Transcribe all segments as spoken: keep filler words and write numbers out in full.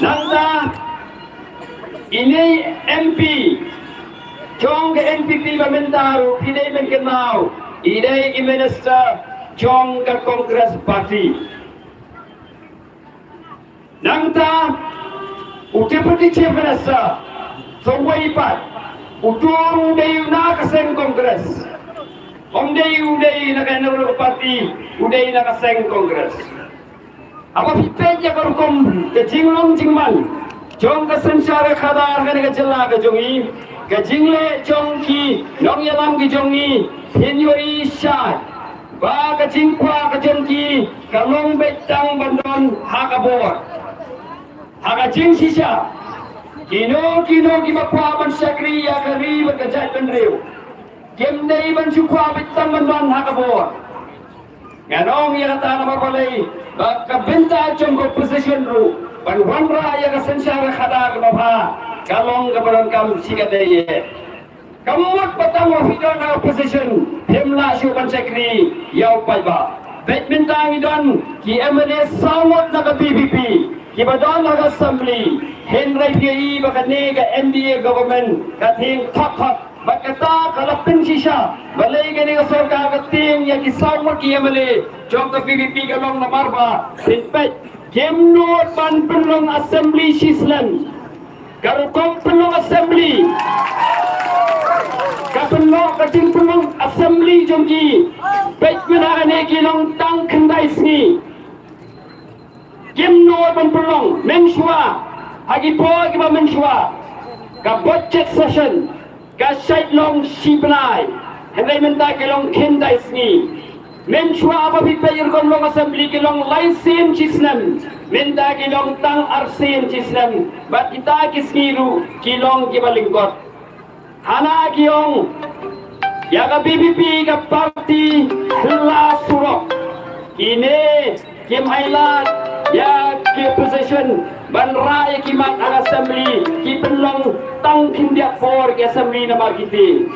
Nangta ine i M P jong ka N P P ba mynta ruh phi dei ban kynmaw i dei i minister jong ka Congress Party. Nangta u Deputy Chief Minister sa uwei pat, uto u dei na ka seng Congress. Ym dei u dei na ka National Party, u dei na ka seng Congress. Haba phi peit ïa ka rukom ka jinglong jingman jong ka synshar khadar kane ka jylla ka jong i, ka jingleh jong ki nongïalam ki jong i, phin ïohi shai ba ka jingkwah ka jong ki ka long beit tang ban don ha ka bor. Ha ka jingshisha, kino kino kiba kwah ban shakri ïa ka ri bad ka jaitbynriew, kim dei ban shu kwah beit tang ban don ha ka bor. Ngan ong ïa kata namar balei ba ka bynta jong ka opposition ruh ban wanrah ïa ka synshar khadar kaba bha ka long kaba donkam shi katdei. Ka mut ba tang ba phi don ha opposition phim lah shuh ban shakri ïa u paidbah. Bad mynta ngi don ki M L A saw ngut na ka V P P kiba don ha ka assembly. Hynrei phi ïohi ba kane ka N D A government ka tieng thok thok. Bad kata ka la pynshisha balei kane ka sorkar ka tieng ïa ki saw ngut ki M L A jong ka V P P ka long namar ba phin peit kim nud ban pynlong assembly shisyllem. Ka rukom pynlong assembly, ka pynlong, ka jingpynlong assembly jong ki, peit mynta kane ki long tang khyndai sngi. Kim nud ban pynlong mynshuwa, ha ki por kiba mynshuwa ka budget session ka shait long shi bnai, hynrei mynta ki long khyndai sngi. Mynshuwa ba phi peit rukom long assembly ki long lai sien shi snem, mynta ki long tang ar sien shi snem. Bad kita ki sngi ruh ki long kiba lyngkot. Hana ki ong ïa ka V P P ka party hla surok. Kine kim ailad ïa ki opposition ban rah ïa ki mat ha ka assembly, ki pynlong tang khyndiat por ki assembly namar ki tieng.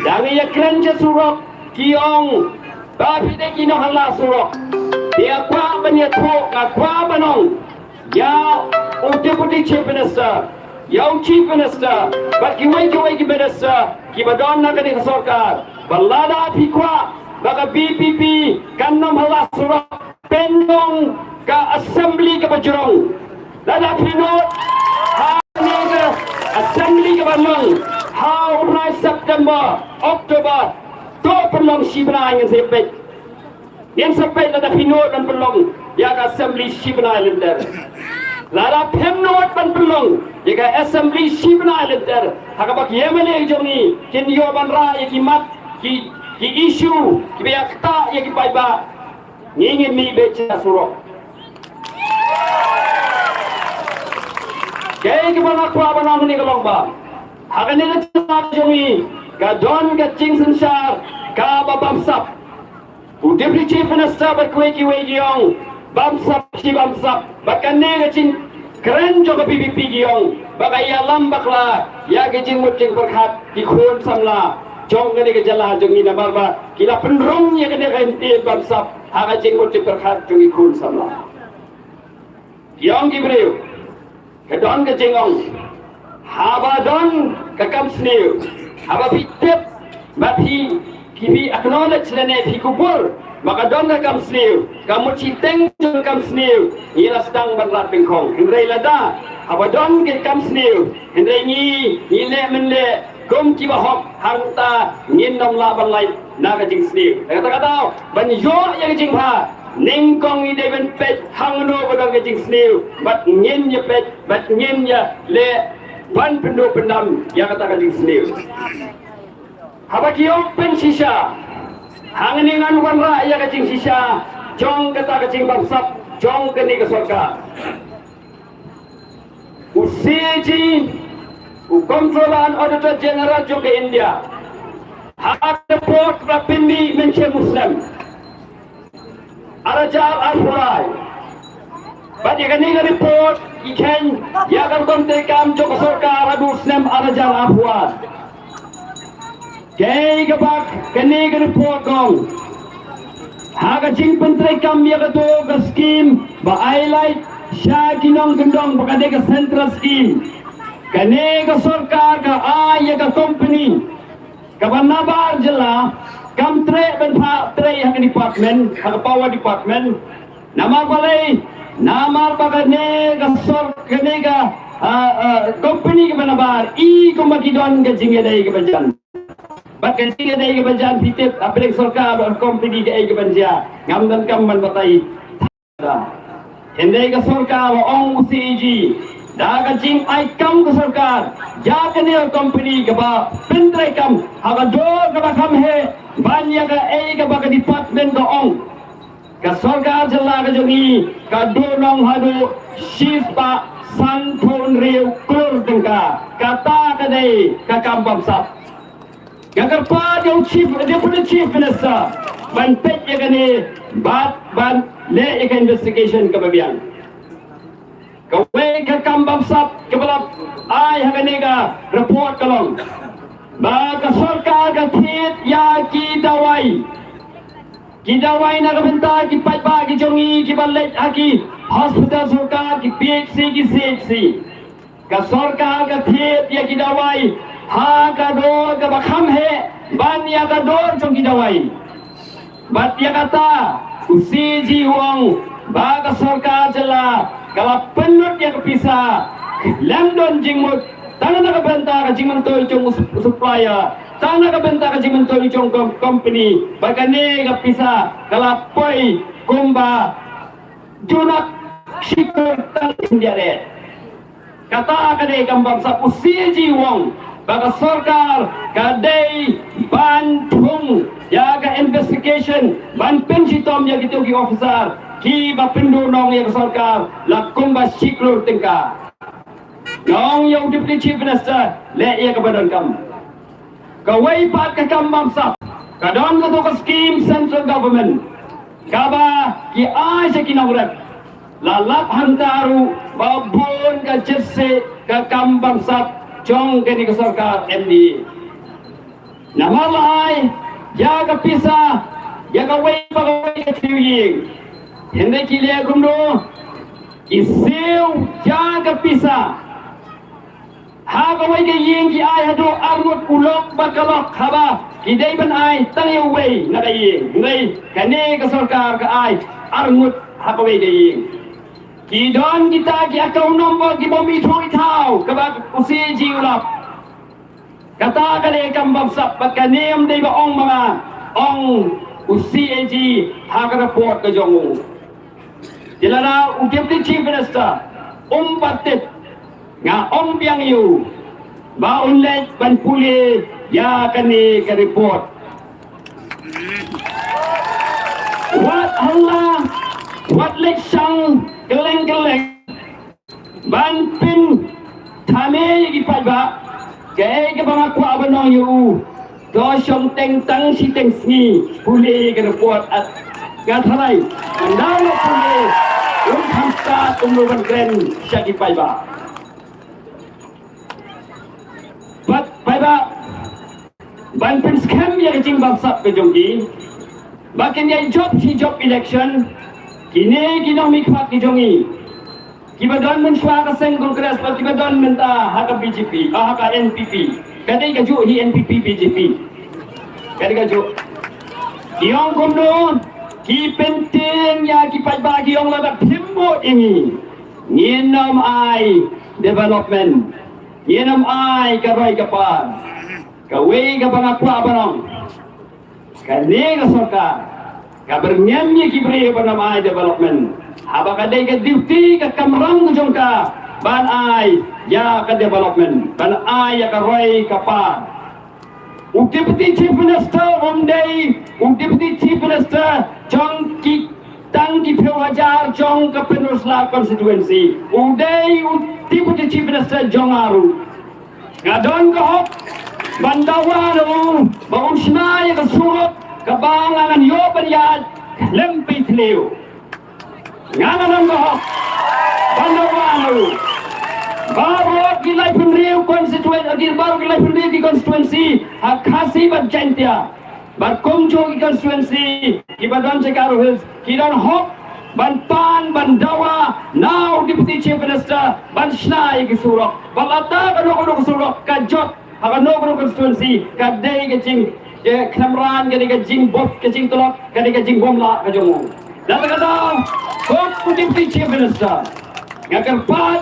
Dang ïa kren sha surok ki ong ba phi dei ki nonghla surok. Te nga kwah ban ïathuh, nga kwah ban ong ïa u Deputy Chief Minister, ïa u Chief Minister bad kiwei kiwei ki minister kiba don na kane ka sorkar, ba lada phi kwah ba ka V P P kan ym hla surok, pynlong ka assembly kaba jrong. Lada phi nud ha kane ka assembly kaba long ha u bnai September, October, to pynlong shi bnai, ngin sa peit. Ngin sa peit lada phi nud ban pynlong ïa ka assembly shi bnai lynter. Lada phim nud ban pynlong ïa ka assembly shi bnai lynter, ha kaba ki M L A jong ngi kin ïoh ban rah ïa ki mat, ki, ki issue kiba ïa ktah ïa ki paidbah, ngi ngin mih beit sha surok. Kaei kaba nga kwah ban ong kane ka long ba ha kane ka jylla ka jong ngi ka don ka jingsynshar kaba bamsap. U Deputy Chief Minister bad kiwei kiwei ki ong bamsap shi bamsap. Bad kane ka jingkren jong ka V P P ki ong ba ka ïalam bakla ïa ka jingmut jingpyrkhat ki khun samla jong kane ka jylla jong ngi namar ba ki la pynrung ïa kane ka kyntien bamsap ha ka jingmut jingpyrkhat jong ki khun samla. Ki ong ki briew, ka don ka jingong, haba don ka kam sniew, haba phi tip, ba phi, ki phi acknowledge lane phi kubur ba ka don ka kam sniew, ka mut shiteng jong ka kam sniew ngi la sdang ban rat pynkhong. Hynrei lada haba don ka kam sniew hynrei ngi, ngi leh mynleh kum kiba hok, hangta ngin ym lah ban lait na ka jingsniew. Kata ka daw ban ïoh ïa ka jingbha, nyngkong ngi dei ban peit hangno ba don ka jingsniew bad ngin ïa peit bad ngin ïa leh ban pynduh pyndam ïa kata ka jingsniew. Haba ki ong pynshisha, hangne ngan wanrah ïa ka jingshisha jong kata ka jingbamsap jong kane ka sorkar. U C A G, u Comptroller and Auditor General jong ka India, ha ka report ba la pynmih mynshem u snem ar hajar arphew lai. Bad ïa kane ka report i kheiñ ïa ka rukom treikam jong ka sorkar haduh u snem ar hajar arphew ar. Kaei kaba kane ka report ka ong? Ha ka jingpyntreikam ïa kato ka skim ba ai lait sha ki nongkyndong ba ka dei ka central scheme. Kane ka sorkar ka ai ïa ka company kaba nabar jylla kam treh ban phah trei ha ka department, ha ka power department. Namar balei? Namar ba kane ka sor-, kane ka, ah, ah, company kaba nabar i kumba ki don ka jingïadei kaba jan. Bad ka jingïadei kaba jan phi tip, hapdeng sorkar bad company kaei kaban jia. Ngam donkam ban batai. Hynrei ka sorkar la ong u C A G, da ka jingai kam ka sorkar ïa kane ka company kaba pyntreikam ha ka dor kaba kham heh ban ïa kaei kaba ka department ka ong. Ka sorkar jylla ka jong ngi ka duh nong haduh shispah sanphew hynriew klur tyngka. Kata ka dei ka kam bamsap. Nga kyrpad ïa u chief, Deputy Chief Minister ban peit ïa kane bad ban leh ïa ka investigation kaba biang. Kawei ka kam bamsap kaba la ai ha kane ka report ka long ba ka sorkar ka thied ïa ki dawai. Ki dawai na ka bynta ki paidbah ki jong ngi kiba leit ha ki hospital sorkar, ki P H C, ki C H C. Ka sorkar ka thied ïa ki dawai ha ka dor kaba kham heh ban ïa ka dor jong ki dawai. Bad ïa kata u C A G u ong ba ka sorkar jylla ka la pynlut ïa ka pisa lem don jingmut tang na ka bynta ka jingmyntoi jong u sup-, supplier, tang na ka bynta ka jingmyntoi jong kom-, company. Bad kane ka pisa ka la poi kumba junat shi klur tang India re. Kata ka dei kam bamsap. U C A G u ong ba ka sorkar ka dei ban thung ïa ka investigation ban pynshitom ïa kito ki officer kiba pynduh nong ïa ka sorkar la kumba shi klur tyngka. Nga ong ïa u Deputy Chief Minister, leh ïa kaba donkam. Kawei pat ka kam bamsap ka don kato ka scheme central government kaba ki ai sha ki nongrep. La lap hangta ruh ba bun ka jingshit ka kam bamsap jong kane ka sorkar M D A. Namar la ai ïa ka pisa ïa kawei pa kawei ka tnat ïing. Hynrei ki leh kumno? Ki siew ïa ka pisa. Ha kawei ka ïing ki ai haduh arngut u lok bad ka lok, haba ki dei ban ai tang ïa uwei na ka ïing. Hynrei kane ka sorkar ka ai arngut ha kawei ka ïing. Ki don kita ki account number ki bym ithuh ithaw kaba u C A G u lap. Kata ka dei kam bamsap bad kane ym dei ba ong ma nga, ong u C A G ha ka report ka jong u. Te lada u Deputy Chief Minister um pat tip, nga ong biang ïa u ba un leit ban pule ïa kane ka report. Wat halla, wat leit shang kylleng kylleng ban pynthame ïa ki paidbah. Kaei kaba nga kwah ban ong ïa u, to shong teng tang shiteng sngi, pule ka report. Nga tharai ynda u la pule, un kham stad kumno ban kren sha ki paidbah. Bad paidbah, ban pynskhem ïa ka jingbamsap ka jong ki ba kin ïai jop shi jop election. Kine ki nongmihkhmat ki jong ngi kiba don mynshuwa ha ka seng Congress bad kiba don mynta ha ka B J P, ah, ha ka N P P. Ka dei kajuh hi, N P P B J P. Ka dei kajuh. Ki ong kumno? Ki pyntieng ïa ki paidbah, ki ong lada phim vote ïa ngi, ngin ym ai development, ngin ym ai ka roi ka par. Kawei kaba nga kwah ban ong, kane ka sorkar ka byrngem ïa ki briew ban ym ai development, haba ka dei ka duty, ka kamram ka jong ka ban ai ïa ka development, ban ai ïa ka roi ka par. U Deputy Chief Minister um dei u Deputy Chief Minister jong ki tang ki phew hajar jong ka Pynursla constituency. U dei u Deputy Chief Minister jong nga ruh. Nga don ka hok ban dawa na u ba un shna ïa ka surok kaba nga ngan ïoh ban ïaid lem pyrthei. Nga nga don ka hok ban dawa na u. Baroh ki laiphew hynriew constituency, baroh ki laiphew hynriew ki constituency ha Khasi bad Jaintia bad kumjuh ki constituency kiba don sha Garo Hills, ki don hok ban pan, ban dawa na u Deputy Chief Minister ban shna ïa ki surok. Ba kata kano kano ka surok ka jot ha kano kano ka constituency ka dei ka jing, eh, khlem ran, ka dei ka jingbop, ka jingtlot, ka dei ka jingbymlah ka jong u. Lada ka dei, ko u Deputy Chief Minister, nga kyrpad,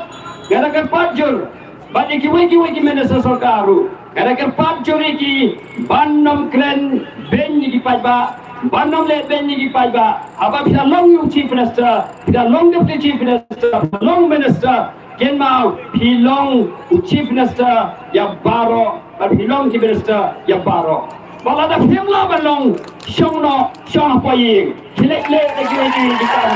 nga da kyrpad jur bad ïa kiwei kiwei ki minister sorkar ruh, nga da kyrpad jur ïa ki ban ym kren beiñ ïa ki paidbah, ban ym leh beiñ ïa ki paidbah. Haba phi la long u Chief Minister, phi la long Deputy Chief Minister, phi la long minister, kynmaw phi long u Chief Minister ïa baroh, bad phi long ki minister ïa baroh. Ba lada phim lah ban long, shong noh, shong hapoh ïing. Khie leit leh da kiwei kiwei ki kam.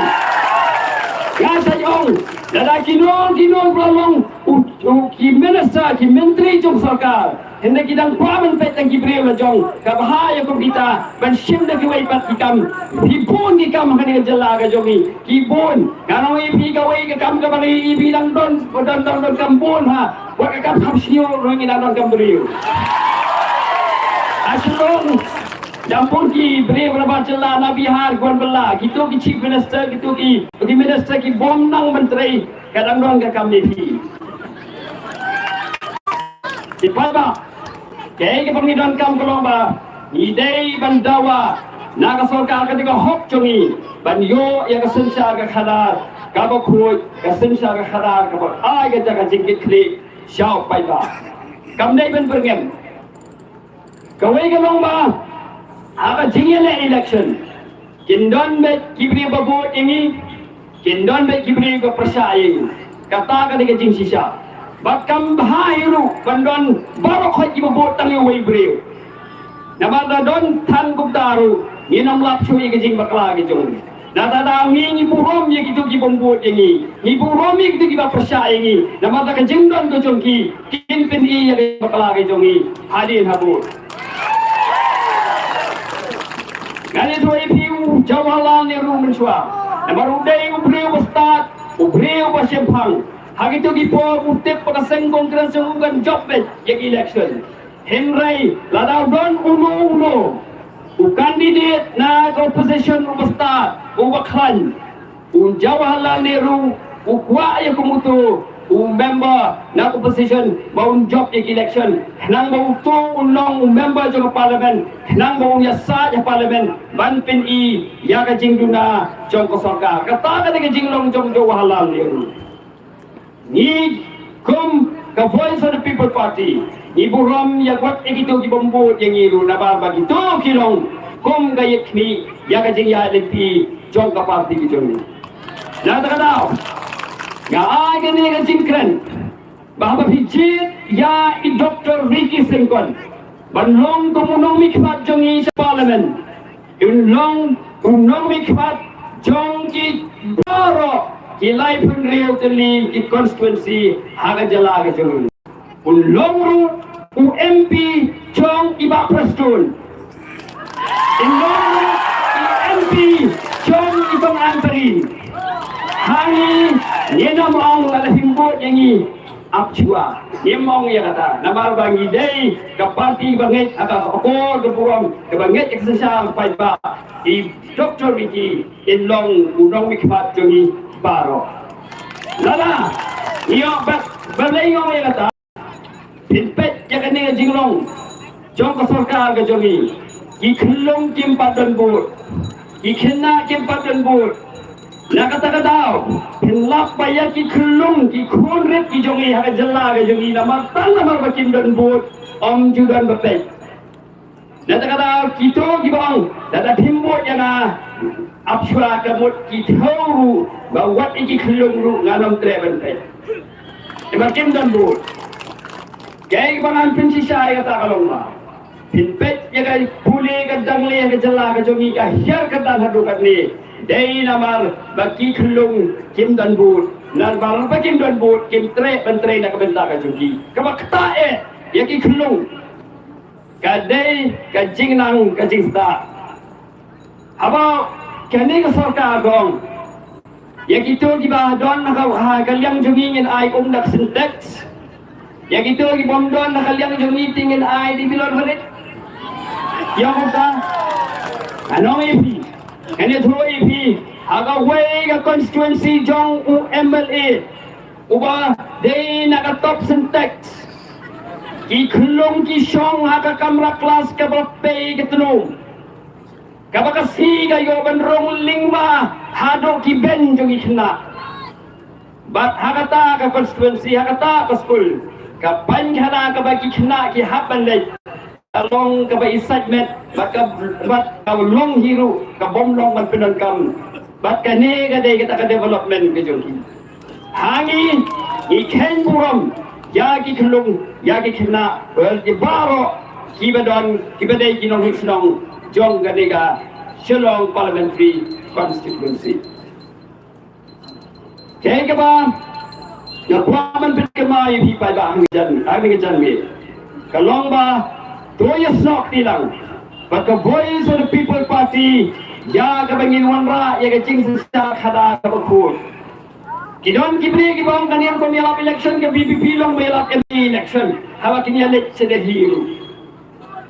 Nga sa ong, lada kino kino ba long u, u ki minister, ki myntri jong sorkar, hynrei ki dang kwah ban peit tang ki briew la jong, ka bha ïa kum kita ban shim da kiwei pat ki kam. Phi bun ki kam ha kane ka jylla ka jong ngi, ki bun. Nga ong ïa phi kawei ka kam kaba ngi, ïa phi dang don, don, don, don kam bun ha. Wat ka kam hap sniew ruh ngi dang don kam briew. Ha Shillong dang bun ki briew na bar jylla, na Bihar, wan bylla, kito ki chief minister, kito ki, ki minister ki bym nang ban trei, ka dang don ka kam ne phi. Ki paidbah, kaei kaba ngi donkam ka long ba ngi dei ban dawa na ka sorkar, ka dei ka hok jong ngi ban ïoh ïa ka synshar ka khadar kaba khuid, ka synshar ka khadar kaba ai ka jaka jingkitkhlieh sha u paidbah. Kam dei ban pyrngem. Kawei ka long ba ha ka jingïaleh election, kin don beit ki briew ba vote ïa ngi, kin don beit ki briew ba pyrshah ïa ngi. Kata ka dei ka jingshisha. Bad kam bha hi ruh ban don baroh khoit kiba vote tang ïa uwei u briew. Namar da don than kumta ruh ngin ym lap shuh ïa ka jingbakla ka jong ngi. Nangta da ngi, ngi burom ïa kito ki bym vote ïa ngi. Ngi burom ïa kito kiba pyrshah ïa ngi. Namar da ka jingdon ka jong ki, kin pyni ïa ka bakla ka jong ngi hadien habud. Ngan ïathuh ïa phi u Jawaharlal Nehru mynshuwa. Namar u dei u briew ba stad, u briew ba shemphang. Ha kito ki por u tip ba ka seng Congress jong u kan jop beit ïa ka election. Hynrei lada u don uno uno u candidate na ka opposition uba stad, uba khlaiñ, u Jawaharlal Nehru u kwah ïa kum uto u member na ka opposition ba un jop ïa ka election, khnang ba uto un long u member jong ka parliament, khnang ba un ïasaid ha parliament ban pyni ïa ka jingduna jong ka sorkar. Kata ka dei ka jinglong jong u Jawaharlal Nehru. Ngi kum ka Voice of the People Party, ngi burom ïa wat ïa kito ki bym vote ïa ngi ruh, namar ba kito ki long kum ka ïit khmih ïa ka jingïaid lynti jong ka party ka jong ngi. Na kata ka daw nga ai kane ka jingkren ba haba phi jied ïa i Doctor Ricky Syngkon ban long kum u nongmihkhmat jong ngi sha parliament. Un long u nongmihkhmat jong ki baroh ki laiphew hynriew tylli ki constituency ha ka jylla ka jong ngi. Un long ruh u M P jong i Bah Prestone. Un long ruh u M P jong i Kong Ampareen. Hangne ngin ym ong lada phim vote ïa ngi ap shuwa. Ngim ong ïa kata. Namar ba ngi dei ka party ba ngeit ha ka akor ka burom, kaba ngeit ha ka synshar paidbah. I Doctor Ricky in long u nongmihkhmat jong ngi baroh. Lada ngi ong ba, ba Blei ong ïa kata, phin peit ïa kane ka jinglong jong ka sorkar ka jong ngi. Ki khyllung kim pat don vote. Ki khynnah kim pat don vote. Na kata ka daw phin lap ba ïa ki khyllung, ki khun rit ki jong ngi ha ka jylla ka jong ngi, namar tang namar ba kim don vote, ym ju don ba peit. Na kata ka daw kito kiba ong lada phim vote ïa nga, ap shuwa, ka mut ki thew ruh ba wat ïa ki khyllung ruh ngan ym treh ban peit. Namar kim don vote. Kaei ba ngan pynshisha ïa kata ka long ba phin peit ïa ka pule ka dangle ha ka jylla ka jong ngi, ka hiar kyrdan haduh katne. Dei namar ba ki khyllung kim don vote. Namar ba kim don vote, kim treh ban trei na ka bynta ka jong ki. Kaba ktah eh ïa ki khyllung ka dei ka jingnang ka jingstad. Haba kane ka sorkar ka ong ïa kito kiba don ha ka, ha ka liang jong ngi ngin ai um da ka Sintex. Ïa kito ki bym don ha ka liang jong ngi te ngin ai da bilon barit. Ïa kumta, ngan ong ïa phi, Ngan ïathuh ïa phi, ha kawei ka constituency jong u M L A uba dei na ka top Sintex, ki khyllung ki shong ha ka kamra klas kaba pei ka tnum, kaba ka sngi ka ïoh ban rung lyngba haduh ki bench jong ki khynnah. Bad ha kata ka constituency, ha kata ka skul, ka painkhana kaba ki khynnah ki hap ban leit, ka long kaba i sait met, bad ka, bad ka long hi ruh ka bym long ban pyndonkam. Bad kane ka dei kata ka development ka jong ki. Ha ngi, ngi kheiñ burom ïa ki khyllung, ïa ki khynnah, bad ïa baroh kiba don, kiba dei ki nongshong shnong jong kane ka Shillong Parliamentary Constituency. Kaei kaba nga kwah ban pynkynmaw ïa phi paidbah hangne ka jan, hangne ka janmiet, ka long ba to ïasnoh kti lang bad ka Voice of the People Party ïa kaba ngin wanrah ïa ka jingsynshar khadar kaba khuid. Ki don ki briew kiba ong kane rukom ïalap election ka V P P long ba ïalap M P election haba kin ïaleit sha Delhi ruh.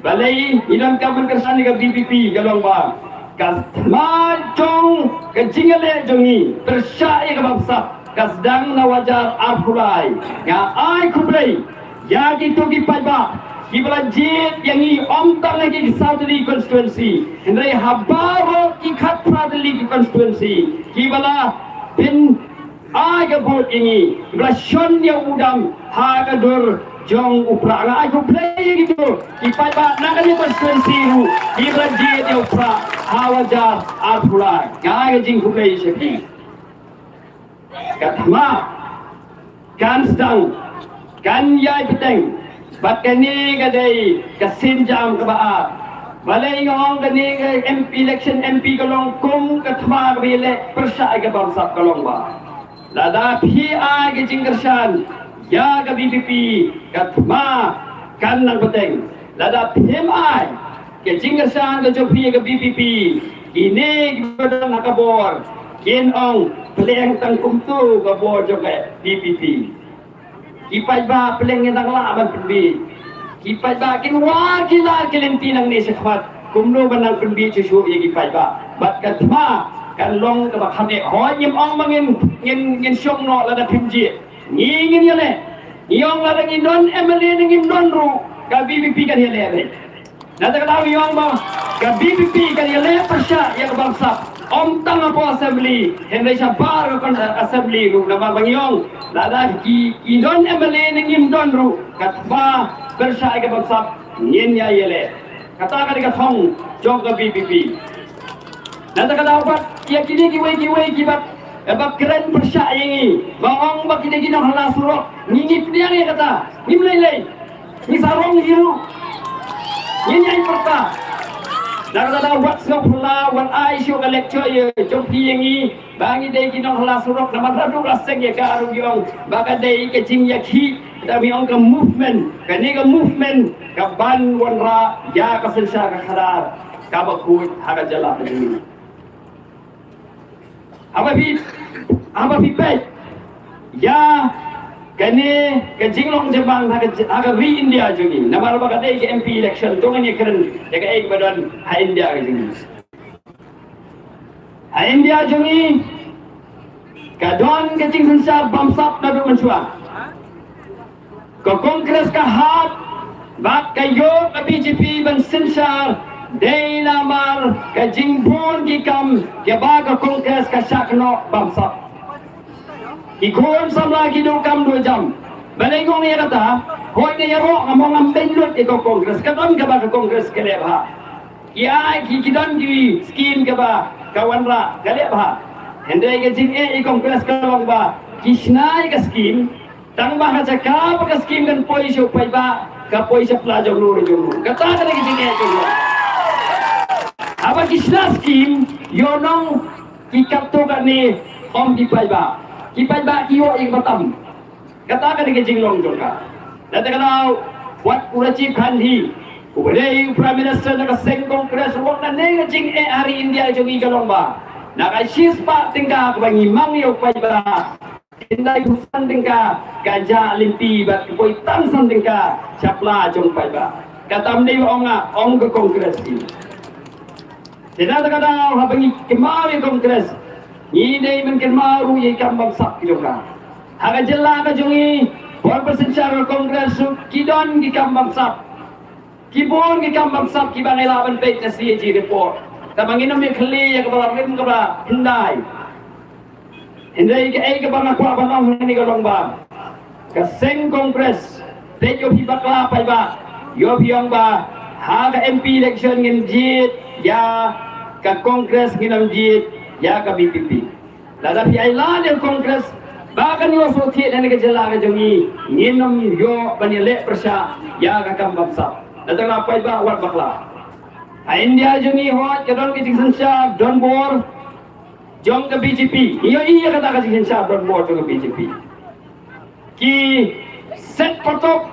Balei ngi donkam ban kyrshan ïa ka V P P? Ka long ba ka thma jong ka jingïaleh jong ngi pyrshah ïa ka bamsap ka sdang na u hajar arphew lai. Nga ai khublei ïa kito ki paidbah kiba la jied ïa ngi, ym tang ha ki saw tylli constituency, hynrei ha baroh ki khatphra tylli ki constituency kiba la pyn ai ka vote ïa ngi, ba la shon ïa u dam ha ka dur jong u prah. Nga ai khublei ïa kito ki paidbah na kane ka constituency ruh kiba la jied ïa u prah ha u hajar arphew lai. Nga ai ka jingkhublei sha ki. Ka thma kan sdang, kan ïai bteng, bad kane ka dei ka sienjam kaba ar. Balei nga ong kane ka M P election, M P ka long kum ka thma kaba ïaleh pyrshah ïa ka bamsap? Ka long ba lada phi ai ka jingkyrshan ïa ka V P P, ka thma kan nang bteng. Lada phim ai ka jingkyrshan ka jong phi ïa ka V P P, kine kiba don ha ka bor kin ong, pynlong tang kumto ka bor jong ka V P P. Ki paidbah pynlong ngin nang lah ban pynbiej. Ki paidbah kin wad ki lad ki lynti nangne shakhmat kumno ban nang pynbiej shuh shuh ïa ki paidbah. Bad ka thma kan long kaba kham eh. Hooid, ngim ong ba ngin, ngin, ngin shong noh lada phim jied. Ngi ngin ïaleh. Ngi ong lada ngi don M L A ne ngim don ruh, ka V P P kan ïaleh beit. Na kata ka daw ngi ong ba ka V P P kan ïaleh pyrshah ïa ka bamsap, ym tang hapoh Assembly, hynrei shabar ka kon-, Assembly ruh, namar ba ngi ong lada ki, ki don M L A ne ngim don ruh, ka thma pyrshah ïa ka bamsap ngin ïa ïaleh. Kata ka dei ka thong jong ka V P P. Na kata ka daw pat ïa kine kiwei kiwei kiba, eh, ba kren pyrshah ïa ngi, ba ong ba kine ki nonghala surok, ngi, ngi pdiang ïa kata, ngim lei lei. Ngi sarong hi ruh. Ngin ïai pyrta. Na kata ka daw wat sngewphylla, wat ai shuh ka lecture ïa jong phi ïa ngi ba ngi dei ki nonghala surok, namar haduh la seng ïa ka ruh ngi ong ba ka dei ka jingïakhih. Te ngi ong ka movement, kane ka movement ka ban wanrah ïa ka synshar ka khadar kaba khuid ha ka jylla ka jong ngi. Haba phi, haba phi peit ïa kane ka jinglong jingman ha ka, ha ka ri India jong ngi, namar ba ka dei ka M P election, to ngin ïakren ïa kaei kaba don ha India ka jong ngi. Ha India jong ngi ka don ka jingsynshar bamsap naduh mynshuwa. Ka Congress ka hap bad ka ïoh ka B J P ban synshar dei namar ka jingbun ki kam kiba ka Congress ka shah kynnoh bamsap. Ki khun samla ki duh kam duh jam. Balei nga ong ïa kata? Hooid, nga ïaroh, nga ong ngam beiñ lut ïa ka Congress, ka don kaba ka Congress ka leh bha. Ki ai ki, ki don ki skim kaba ka wanrah ka leh bha. Hynrei ka jingeh ïa ka Congress ka long ba ki shna ïa ka skim, tang ba ha jaka ba ka skim kan poi sha u paidbah, ka poi sha pla jong u re jong u. Kata ka dei ka jingeh jong u. Haba ki shna skim, ïoh nong ki katto katne, ym ki paidbah. Ki paidbah ki ïoh ïa kaba tam. Kata ka dei ka jinglong jong ka. Na kata ka daw, wat u Rajiv Gandhi, uba dei u Prime Minister na ka seng Congress, u ong kane ka jingeh ha ri India jong ngi ka long ba na ka shispah tyngka kaba ngi mang ïa u paidbah, khyndai phew san tyngka ka jah lynti bad ka poi tang san tyngka sha pla jong u paidbah. Kata ym dei ba ong nga, ong ka Congress hi. Te na kata ka daw haba ngi kynmaw ïa ka Congress, ngi dei ban kynmaw ruh ïa ki kam bamsap ki jong ka. Ha ka jylla ka jong ngi, bun percent sha ka Congress ruh ki don ki kam bamsap. Ki bun ki kam bamsap kiba ngi lah ban peit na C A G report. Tangba ngin ym ïa khlieh ïa kaba la rim kaba hyndai. Hynrei kaei kaba nga kwah ban ong hangne ka long ba ka seng Congress, peit ïoh phi bakla paidbah, ïoh phi ong ba ha ka M P election ngin jied ïa ka Congress, ngin ym jied ïa ka V P P. Lada phi ai lad ïa ka Congress ba kan ïoh sngewthuh hangne ka jylla ka jong ngi, ngin ym ïoh ban ïaleh pyrshah ïa ka kam bamsap. Lada la paidbah wat bakla. Ha India jong ngi hooid ka don ka jingsynshar donbor jong ka B J P. Ïohi ïa kata ka jingsynshar donbor jong ka B J P. Ki set patok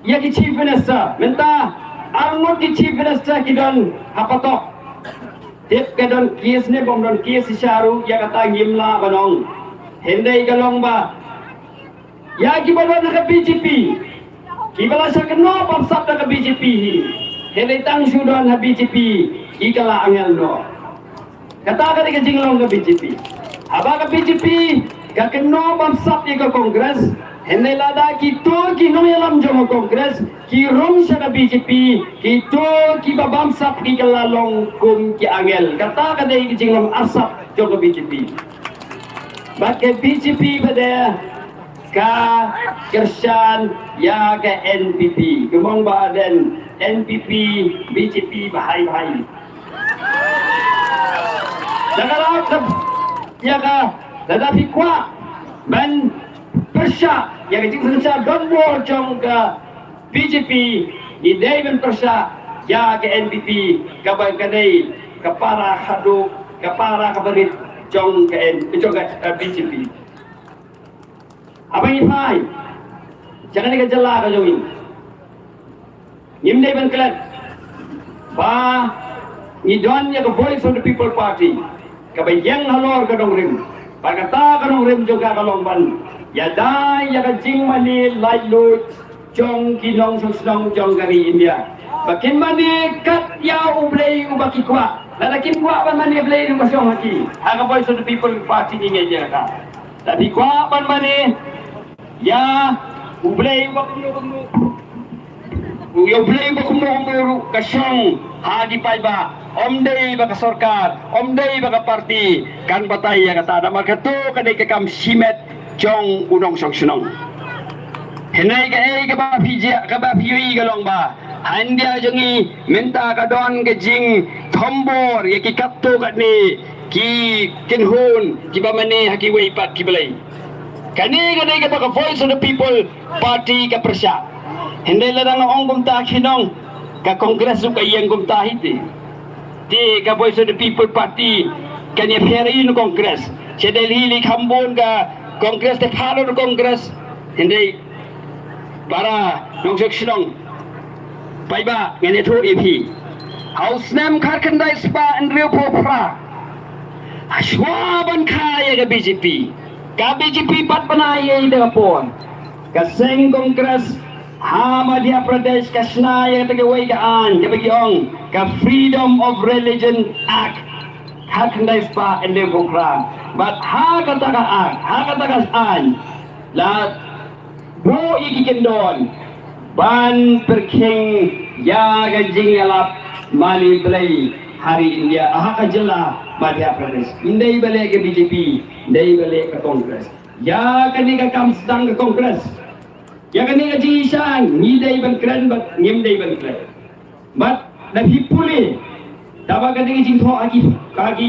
ïa ki Chief Minister. Mynta arngut ki Chief Minister ki don ha patok. Tip ka don case ne bym don case shisha ruh ïa kata ngim lah ban ong. Hynrei ka long ba ïa kiba don ha ka B J P, kiba la sha kynnoh bamsap da ka B J P hi, hynrei tang shu don ha B J P ki kylla angel noh. Kata ka dei ka jinglong ka B J P. Haba ka B J P ka kynnoh bamsap ïa ka Congress, hynrei lada kito ki nongïalam jong ka Congress ki rung sha ka B J P, kito kiba bamsap ki kylla long kum ki angel. Kata ka dei ka jinglong arsap jong ka B J P. Bad ka B J P pat de ka kyrshan ïa ka N P P. Kumba ong ba don N P P, B J P, bahai bahai. Lada ka, ïa ka, lada phi kwah ban pyrshah ïa ka jingsynshar donbor jong ka B J P, ngi dei ban pyrshah ïa ka N P P, kaba ka dei ka para khadduh, ka para kaba rit jong ka N, jong ka, eh, B J P. Haba ngi phai sha kane ka jylla ka jong ngi, ngim dei ban klet ba ngi don ïa ka Voice of the People Party kaba ïeng halor ka nongrim. Bad kata ka nongrim jong ka ka long ban ïada ïa ka jingmane laitluid jong ki nongshong shnong jong ka ri India, ba kin mane kat ïa U Blei uba ki kwah. Lada kim kwah ban mane, Blei ruh ka shong ha ki. Ha ka Voice of the People Party ngi ngeit ïa kata. Lada phi kwah ban mane ïa U Blei uba kumno kumno, ïa U Blei uba kumno kumno ruh ka shong ha ki paidbah. Ym dei ba ka sorkar, ym dei ba ka party kan batai ïa kata. Namar kato ka dei ka kam shimet jong u nongshong shnong. Hynrei kaei kaba phi jia, kaba phi ïohi ka long ba ha India jong ngi mynta ka don ka jingthombor ïa ki katto katne ki kynhun kiba mane ha kiwei pat ki blei. Kane ka dei kaba ka Voice of the People Party ka pyrshah. Hynrei lada nga ong kumta, ki nong ka Congress ruh ka ïeng kumta hi te. Te ka Voice of the People Party kan ïapher ïa u Congress. Sha Delhi lei kham bun ka Congress te, phah lut u Congress. Hynrei para nongshong shnong, paidbah, ngan ïathuh ïa phi. Ha u snem khatkhyndai spah hynriewphew phra, hashwa ban kha ïa ka B J P, ka B J P pat ban ai ïa ka por, ka seng Congress ha Madhya Pradesh ka shna ïa kata kawei ka aiñ kaba ki ong ka Freedom of Religion Act. Khatkhyndai spah hynriewphew phra. Bad ha kata ka Act, ha kata ka aiñ, la buh ïa ki kyndon ban pyrkhing ïa ka jingïalap mane Blei ha ri India, ha ka jylla Madhya Pradesh. Ym dei ba leh ka B J P, ym dei ba leh ka Congress. Ïa kane ka kam sdang ka Congress. Ïa kane ka jingïaishah ngi dei ban kren bad ngim dei ban kren. Bad da phi pule, da ba ka dei ka jingthoh ha ki, ha ki,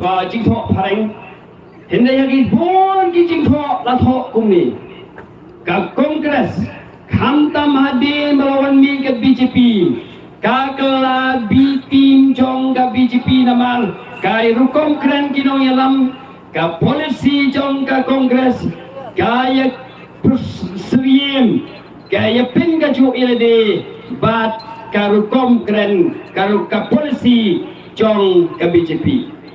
ah, jingthoh phareng. Hynrei ha ki bun ki jingthoh la thoh kumne. Ka Congress, khamtam hadien ba la wan mih ka B J P, ka kylla B team jong ka B J P namar ka rukom kren ki nongïalam, ka policy jong ka Congress ka ïa pyrshah, ka ïa pynkajuh ïa lade bad ka rukom kren, ka ru-, ka policy jong ka B J P.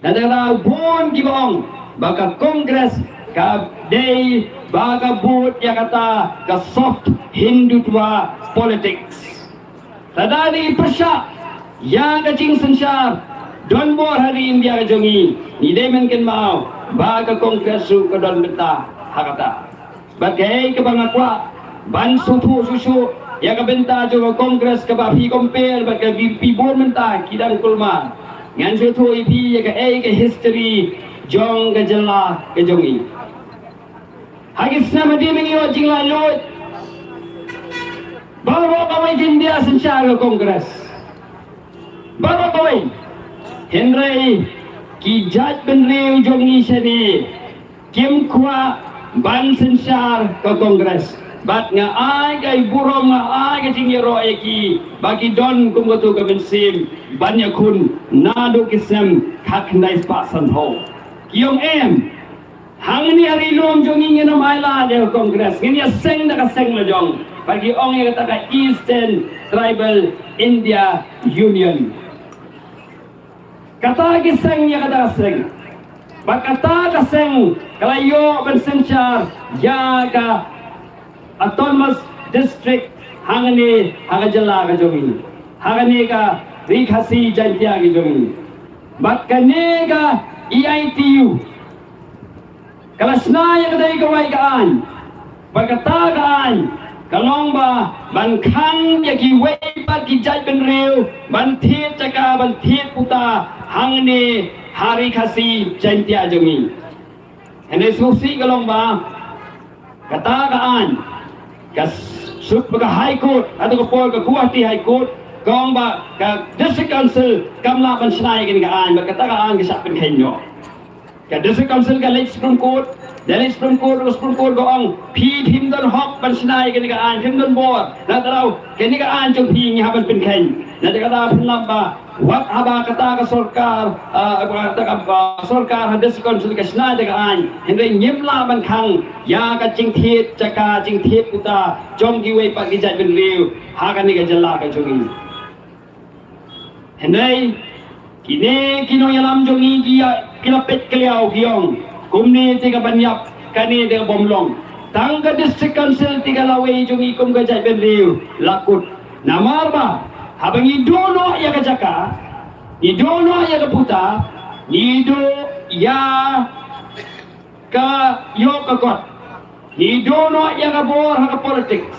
Lada la bun kiba ong ba ka Congress ka dei ba ka bud ïa kata ka soft Hindutva politics. Lada ngi pyrshah ïa ka jingsynshar don bor ha ri India ka jong ngi, ngi dei ban kynmaw ba ka Congress ruh ka don bynta ha kata. Bad kaei kaba nga kwah ban sngewthuh shuh shuh ïa ka bynta jong ka Congress kaba phi compare bad ka VPP bun mynta ki dang kulmar. Ngan sngewthuh ïa phi ïa kaei ka history jong ka jylla ka jong ngi. Ha ki snem hadien ba ngi ïoh jinglaitluid, baroh kawei ki India synshar ka Congress. Baroh kawei. Hynrei ki jaitbynriew jong ngi shane kim kwah ban synshar ka Congress. Bad nga ai ka burom, nga ai ka jingïaroh ïa ki ba ki don kum katu ka mynsiem ban ïakhun naduh ki snem khatkhyndai spah sanphew. Ki ong em, hangne ha ri lum jong ngi ngin ym ailad ïa ka Congress, ngin ïaseng da ka seng la jong. Bad ki ong ïa kata ka Eastern Tribal India Union. Kata ki seng ïa kata ka seng. Bad kata ka seng ka la ïoh ban synshar ïa ka Autonomous District hangne ha ka jylla ka jong ngi, hangne ka Ri Khasi Jaintia ka jong ngi. Bad kane ka E I T U ka la shna ïa ka dei kawei ka aiñ. Bad kata ka aiñ ka long ba ban khang ïa kiwei pat ki jaitbynriew ban thied jaka, ban thied puta hangne ha Ri Khasi Jaintia jong ngi. Hynrei sngewsih ka long ba kata ka aiñ ka sut ba ka High Court, hato ka por ka Guwahati High Court ka ong ba ka District Council kam lah ban shna ïa kane ka aiñ, bad kata ka aiñ ka shah pynkheiñ noh. Ka District Council ka leit Supreme Court, da leit Supreme Court, ka Supreme Court ka ong phi phim don hok ban shna ïa kane ka aiñ, phim don bor. Na kata daw kane ka aiñ jong phi ngi hap ban pynkheiñ. Na kata daw phin lap ba wat haba kata ka sorkar, ah, kata ka, ah, sorkar ha District Council ka shna ïa ka aiñ, hynrei ngim lah ban khang ïa ka jingthied jaka, jingthied puta jong kiwei pat ki jaitbynriew ha kane ka jylla ka jong ngi. Hynrei kine ki nongïalam jong ngi ki ïa, ki la peit kylliaw, ki ong kumne te ka ban ïap, kane te ka bym long. Tang ka District Council te ka lawei jong ngi kum ka jaitbynriew la kut. Namar ba haba ngi duh noh ïa ka jaka, ngi duh noh ïa ka puta, ngi duh ïa ka ïoh ka kot, ngi duh noh ïa ka bor ha ka politics.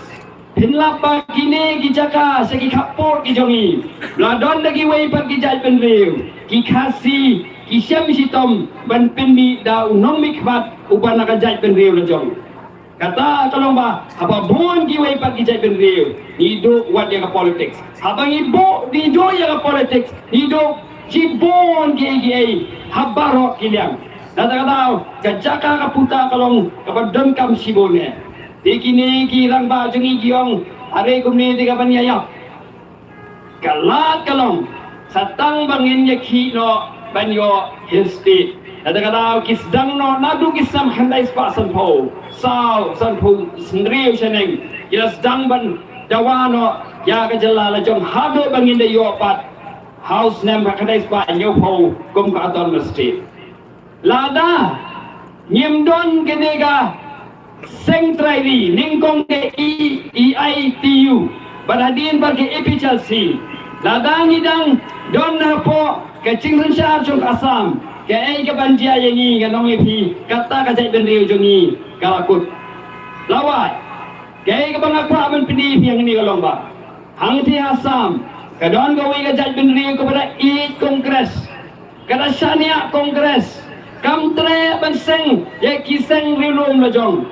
Phin lap ba kine ki jaka sha ki khappud ki jong ngi la don da kiwei pat ki jaitbynriew, ki Khasi, ki shem shitom ban pynmih da u nongmihkhmat uba na ka jaitbynriew la jong. Kata ka long ba haba bun kiwei pat ki jaitbynriew ngi duh wat ïa ka politics. Haba ngi buh, ngi duh ïa ka politics, ngi duh shibun kiei kiei ha baroh ki liang. Na kata ka daw ka jaka ka puta ka long kaba donkam shibun eh. Te kine ki rangbah jong ngi ki ong, are kumne te ka ban ïa ïap. Ka lad ka long sa tang ba ngin ïa khih noh ban ïoh Hill State. Na kata ka daw ki sdang noh naduh ki snem khyndai spah sanphew saw, sanphew hynriew shaneng, ki la sdang ban dawa noh ïa ka jylla la jong haduh ba ngin da ïoh pat ha u snem khyndai spah hynñiewphew kum ka Autonomous State. Lada ngim don kane ka seng trai ri nyngkong ka E I T U bad hadien bad ka A P H L C, lada ngi dang don hapoh ka jingsynshar jong ka Assam, kaei ka ban jia ïa ngi, ngan ong ïa phi, kata ka jaitbynriew jong ngi ka la kut. Lawai, kaei kaba nga kwah ban pyni ïa phi hangne ka long ba hangtei ha Assam ka don kawei ka jaitbynriew kaba da ïeit Congress, ka da shaniah Congress, kam treh ban seng ïa ki seng riewlum la jong.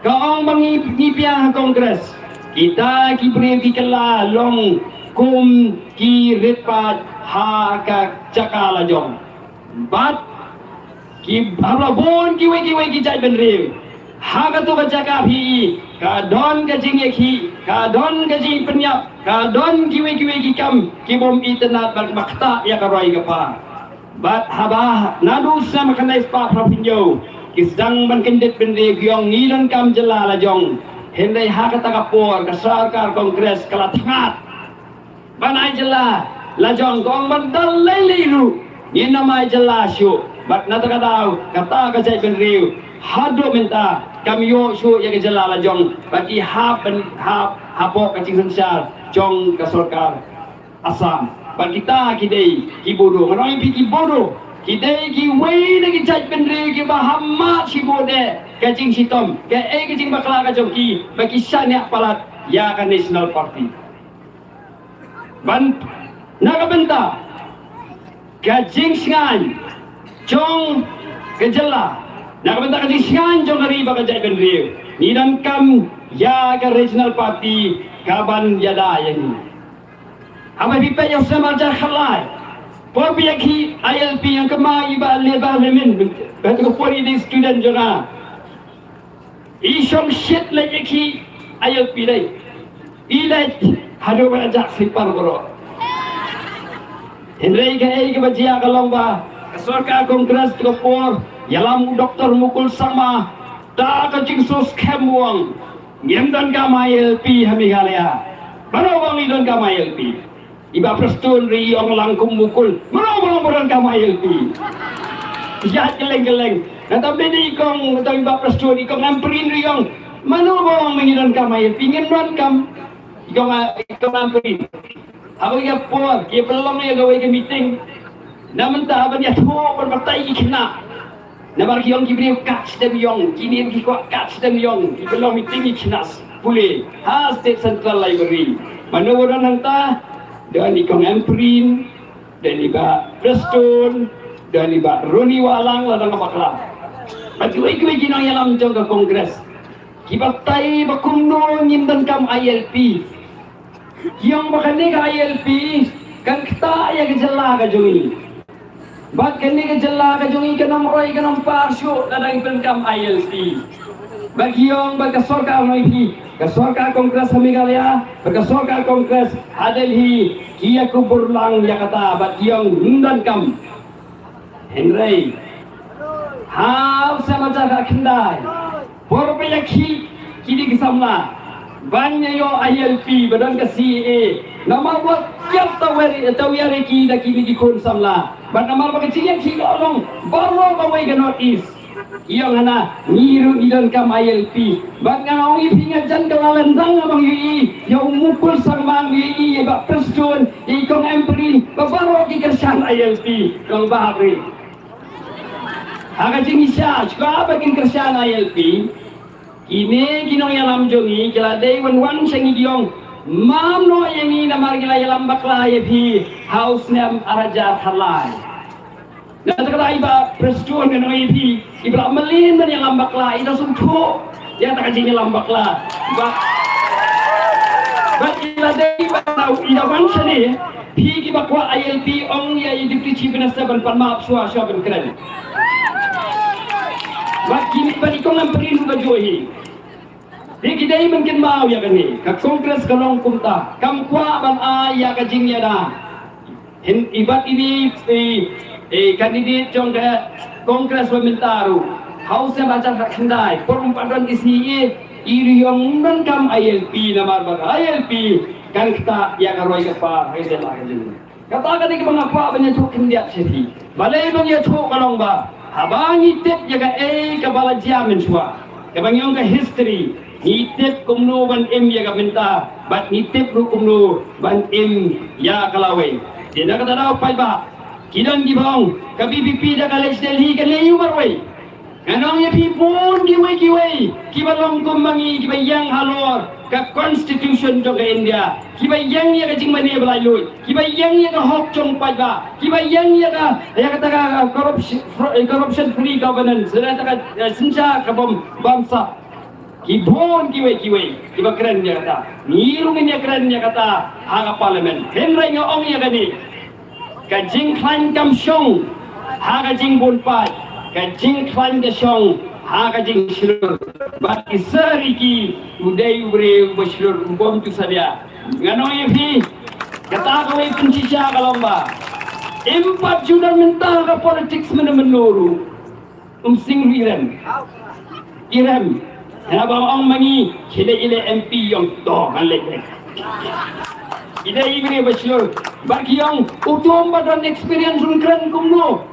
Ka ong ba ngi, ngi biang ha Congress. Kita ki briew ki kylla long kum ki rit paid ha ka jaka la jong. Bad ki hap la bun kiwei kiwei ki jaitbynriew ha kato ka jaka, phi i ka don ka jingïakhih, ka don ka jingpynïap, ka don kiwei kiwei ki kam ki bym itynnad ban ktah ïa ka roi ka par. Bad haba naduh snem khyndai spah phra phew hynñiew ki sdang ban kyndit bynriew, ki ong ngi donkam jylla la jong. Hynrei ha kata ka por ka sorkar Congress ka la thngat ban ai jylla la jong, ka ong ban da lei lei ruh ngin ym ai jylla shuh. Bad na kata ka daw kata ka jaitbynriew haduh mynta kam ïoh shuh ïa ka jylla la jong, bad ki hap ban hap hapoh ka jingsynshar jong ka sorkar Assam. Bad kita ki dei ki Bodo, ngan ong ïa phi ki Bodo ki dei kiwei na ki jaitbynriew kiba ha mat shibun eh ka jingshitom, kaei ka jingbakla ka jong ki ba ki shaniah palat ïa ka National Party. Bad na ka bynta ka jingshngaiñ jong ka jylla, na ka bynta ka jingshngaiñ jong ka ri bad ka jaitbynriew, ngi donkam ïa ka Regional Party kaban ïada ïa ngi. Haba phi peit ïa u snem arhajar khatlai, por ba ïa ki I L P, ïa kama i Bah Leba Lemin, ba ka por i dei student jong nga, i shong shit leit ïa ki I L P dei. I leit haduh ba la jah slipar baroh. Hynrei kaei kaba jia ka long ba ka sorkar Congress ka por, ïalam u Doctor Mukul Sangma, da ka jingsngewskhem u ong, ngim donkam I L P ha Meghalaya. Mano ba ong ngi donkam I L P? I Bah Prestone ruh i ong lang kum u Mukul, mano ba ong ba donkam I L P? Ïa kylleng kylleng. Nangta mynta i kong, nangta i Bah Prestone, i kong Ampareen ruh i ong, mano ba ong ba ngi donkam I L P? Ngim donkam. I kong, i kong Ampareen. Haba ïa por ki pynlong ïa kawei ka meeting, na mynta ban ïathuh ban batai ki khynnah. Namar ki ong ki briew kat sdang ïong, kine ki kwah kat sdang ïong, ki pynlong meeting ki khynnah pule ha State Central Library. Mano ba don hangta? Don i kong Ampareen, don i Bah Prestone, don i Bah Ronnie Wahlang, la dang bakla. Bad kiwei kiwei ki nongïalam jong ka Congress ki batai ba kumno ngim donkam I L P. Ki ong ba kane ka I L P kan ktah ïa ka jylla ka jong ngi. Bad kane ka jylla ka jong ngi kan ym roi kan ym par shuh lada ngi pyndonkam I L P. Bad ki ong ba ka sorkar, ngi phi, ka sorkar Congress ha Meghalaya bad ka sorkar Congress ha Delhi ki ïakubur lang ïa kata bad ki ong ngim donkam. Hynrei ha u snem arhajar khatkhyndai, por ba ïa ki, ki dei ki samla ban ïa ïoh I L P ba don ka C A A, namar ba kiad tawiar, tawiar ïa ki da kine ki khun samla. Bad namar ba ka jingïakhih ka long baroh kawei ka North East. Ki ong hana, ngi ruh ngi donkam I L P. Bad nga ong ïa phi, nga jan ka la lyndang, nga bang ïohi ïa u Mukul Sangma, ïohi ïa i Bah Prestone, ïa i kong Ampareen, ba baroh ki kyrshan I L P. Kong Bah Ampareen, ha ka jingshisha, shuwa ba kin kyrshan I L P, kine ki nongïalam jong ngi ki la dei wan wan sha ngi, ki ong, mam noh ïa ngi namar ngi la ïalam bakla ïa phi ha u snem arhajar khatlai. Na kata ka daw i Bah Prestone, ngan ong ïa phi, i ba la mlien ban ïalam bakla, i da sngewthuh ïa kata ka jingïalam bakla. Ba, ba i la dei ba tau i da wan shane, phi ki ba kwah I L P, ong ïa i Deputy Chief Minister ban pan map shuwa shuwa ban kren. Ba kine ba i kong Ampareen ruh ka juh hi. Phi ki dei ban kynmaw ïa kane, ka Congress ka long kumta, kam kwah ban ai ïa ka jingïada. Hynrei bad ine i, i, i candidate jong ka Congress ba mynta ruh, ha u snem arhajar khatkhyndai, por um pat don ka C A A, i ruh i ong ngim donkam I L P namar ba ka I L P kan ktah ïa ka roi ka par ha ka jylla ka jong ngi. Kata ka dei kaba nga kwah ban ïathuh khyndiat sha phi. Balei ban ïathuh ka long ba haba ngi tip ïa kaei kaba la jia mynshuwa, kaba ngi ong ka history, ngi tip kumno ban im ïa ka mynta bad ngi tip ruh kumno ban im ïa ka lawei. Te na kata daw paidbah, ki don kiba ong ka V P P da ka leit sha Delhi kan leit aiu marwei? Ngan ong ïa phi, bun kiwei kiwei kiba long kum ma ngi, kiba ïeng halor ka Constitution jong ka India, kiba ïeng ïa ka jingmane ba laitluid, kiba ïeng ïa ka hok jong paidbah, kiba ïeng ïa ka, ïa kata ka, uh, corruption, fr-, eh, corruption free governance, ïa kata ka, eh, synshar ka bym, bymsap. Ki bun kiwei kiwei kiba kren ïa kata. Ngi ruh ngin ïa kren ïa kata ha ka Parliament. Hynrei nga ong ïa kane, ka jingkhlaiñ kam shong ha ka jingbun paid, ka jingkhlaiñ ka shong ha ka jingshlur. Bad i Sir Ricky u dei u briew uba shlur, u bym tu sadia. Ngan ong ïa phi, kata kawei pynshisha ka long ba im pat ju don mynta ka politics mynno mynno ruh. Um Sing ruh i rem. I rem. Haba ong ma ngi, khie leit ïaleh M P, i ong to ngan leit leit. I dei i briew ba shlur. Bad ki ong uto um pat don experience, un kren kumno?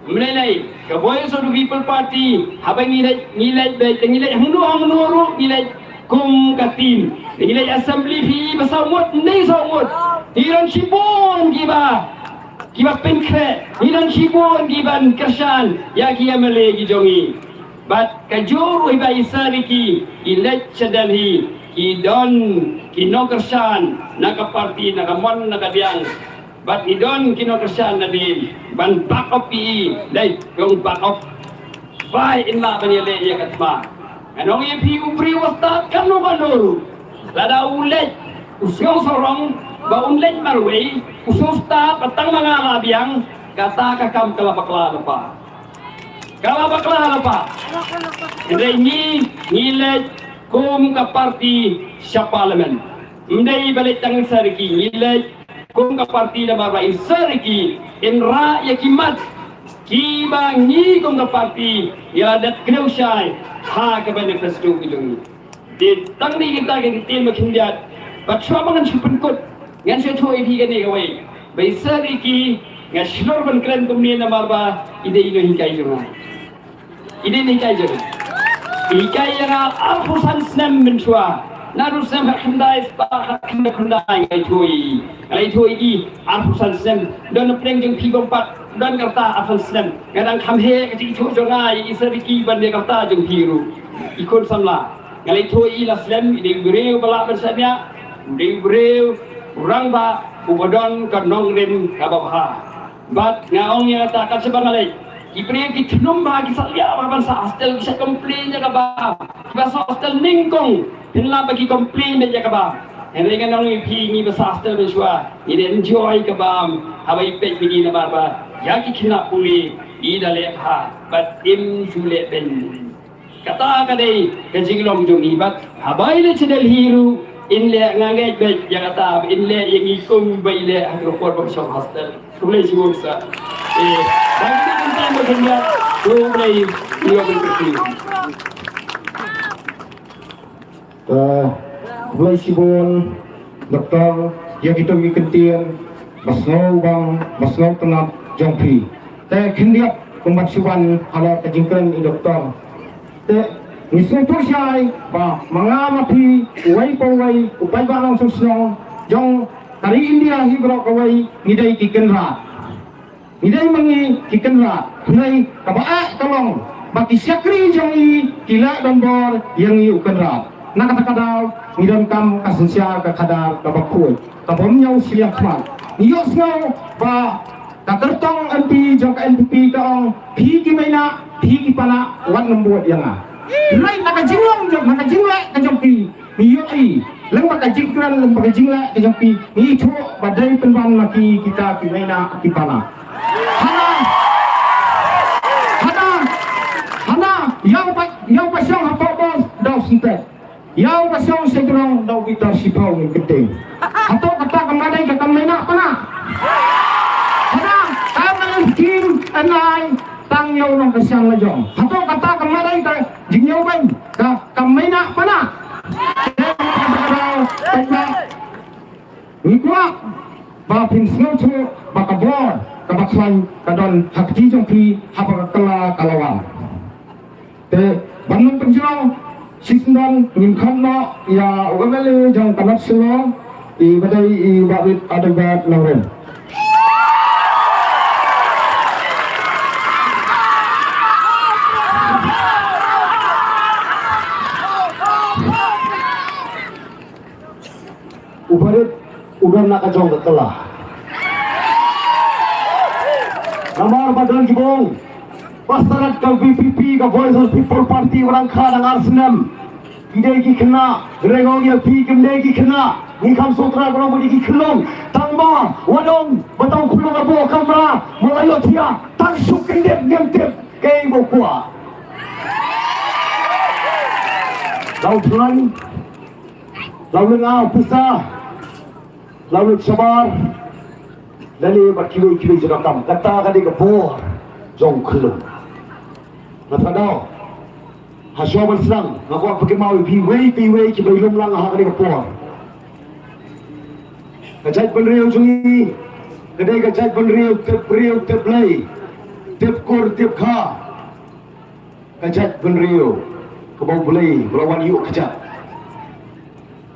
Ym lei lei, ka Voice of the People Party, haba ngi leit, ngi leit beit, ngi leit hangno hangno ruh ngi leit. Kum ka team, ngi leit assembly phi ba saw ngut, ngi saw ngut. Ngi don shibun kiba, kiba pynkhreh, ngi don shibun kiban kyrshan ïa ki M L A ki jong ngi. Bad kajuh ruh iba i Sir Ricky i leit sha Delhi, ki don ki nongkyrshan na ka party, na ka mon, na ka diang. Bad i don ki nongkyrshan na dien ban back up ïa i, dei, long back up. Bai, yn lah ban ïaleh ïa ka thma. Ngan ong ïa phi, u briew u stad kam nongkynduh. Lada u leit u sngewsarong ba un leit marwei, u sngewstad ba tang ma nga la biang, kata ka kam ka la bakla lypa. Ka la bakla lypa. Hynrei ngi, ngi leit kum ka party sha parliament. Ym dei ba leit tang i Sir Ricky, ngi leit kum ka party namar ba i Sir Ricky yn rah ïa ki mat kiba ngi kum ka party ngi la dep kdew shai ha ka manifesto ka jong ngi. Te tang dei kita ki ktien ba khyndiat, bad shuwa ba ngan shu pynkut, ngan shu ïathuh ïa phi kane kawei. Ba i Sir Ricky, nga shlur ban kren kumne namar ba i dei i nonghikai jong nga. I dei i nonghikai jong nga. I hikai ïa nga arphew san snem mynshuwa. Naduh snem khatkhyndai spah khatkhyndai nga ïathuh ïa i. Nga la ïathuh ïa i arphew san snem. Don na pdeng jong phi bym pat don ka rta arphew san snem. Nga dang kham heh ka jingïathuh jong nga ïa i Sir Ricky ban ïa ka rta jong phi ruh, i khun samla. Nga la ïathuh ïa i la slem, i dei u briew ba lah ban shaniah, u dei u briew u rangbah uba don ka nongrim kaba bha. Bad nga ong ïa kata, kat shaba nga leit, ki briew ki thnum bha, ki sa liah bha ban sah hostel, ki sa complain ïa ka bam. Kiba sah hostel nyngkong phin lap ba ki complain beit ïa ka bam. Hynrei ngan ong ïa phi, ngi ba sah hostel mynshuwa ngi da enjoy ka bam. Haba i peit bad ngi namar ba ïa ki khynnah pule i da leh bha bad im ju leh beiñ. Kata ka dei ka jinglong jong ngi, bad haba i leit sha Delhi ruh in leh, nga ngeit beit ïa kata, in leh ïa ngi kum ba i leh ha ka por ba shong hostel. Khublei shibun sir. Eh, ba ngi dei kan tang ba kan ïa. Khublei, ïa ba kan ïa. Eh, khublei shibun Doktor, ïa kito ki kyntien ba sngewbang, ba sngewtynnat jong phi. Te khyndiat kumba shu wan halor ka jingkren i Doktor. Te ngi sngewthuh shai ba ma nga ma phi, uwei pa uwei u paidbah nongshong shnong jong ka ri India hi baroh kawei, ngi dei ki kynrad. Ngi dei ma ngi ki kynrad. Hynrei kaba eh ka long ba ki shakri jong ngi ki leh donbor ïa ngi u kynrad. Na kata ka daw ngi donkam ka synshar ka khadar kaba khuid, kaba ym ñiew shiliang khmat. Ngi ïohsngew ba ka kyrtong M P jong ka N P P ka ong, phi ki meinah, phi ki panah, wat nym bud ïa nga. Hynrei na ka jinglong jong, na ka jingleh ka jong phi, ngi ïohi lem bad ka jingkren, lem bad ka jingleh ka jong phi, ngi ithuh ba dei pynban ma ki kita ki meinah ki panah. Hana, hana, hana, ïa u ba, ïa u ba shong hapoh bos da u syntet. Ïa u ba shong sha jrong da u bitar shiphew ngi kynting. Hato kata kam dei ka kam meinah panah? Hana, kam dei skim anai tang ïa u nongkyrshan la jong. Hato kata kam dei ka jingïoh beiñ, ka kam meinah panah? Ngi kwah ba phin sngewthuh ba ka bor kaba khlaiñ ka don ha kti jong phi haba ka kylla ka la wan. Te ban nym pynjrong shisyndon ngin khot noh ïa u M L A jong ka North Shillong, i ba dei i Bah Rit Adelbert Nongrim. U Bah Rit u don na ka jong ka kylla. Namar ba don ki bong ba sarat ka V P P, ka Voice of People Party, ba dang kha dang ar snem. Ki dei ki khynnah, rengong ïa phi, kim dei ki khynnah. Ngi kham sngewthuh ba dei ki khyllung. Tang ba wat ong ba tang khyllung ba bun kamra, ma la ïoh thiah, tang shu kyndit ngim tip kaei ba kwah. Dau plan. La u lyngngoh pisa, la u lyngngoh shabar, lane bad kiwei kiwei jong ka kam. Kata ka dei ka bor jong u khyllung. Nga tharai ha shuwa ban sdang nga kwah pynkynmaw ïa phi wei pa wei kiba ïalum lang ha kane ka por. Ka jaitbynriew jong ngi ka dei ka jaitbynriew tip briew tip Blei, tip kur tip kha. Ka jaitbynriew kaba U Blei u la wan ïuh kjat.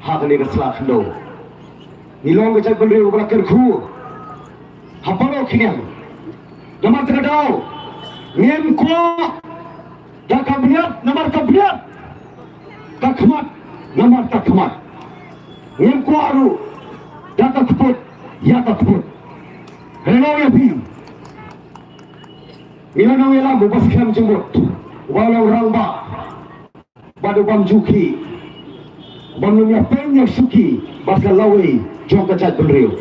Ha kane ka sla khyndew ngi long ka jaitbynriew kaba la kyrkhu ha baroh ki liang. Namar kata ka daw ngim kwah da ka bniat namar ka bniat, ka khmat namar ka khmat. Ngim kwah ruh da ka kput ïa ka kput. Hynrei ïa phi, ngi la nang ïalam u ba skhem jingmut, u ba long rangbah, bad u bym ju khih, u bym nym ïa pynïaid shuki bad ka lawei jong ka jaitbynriew.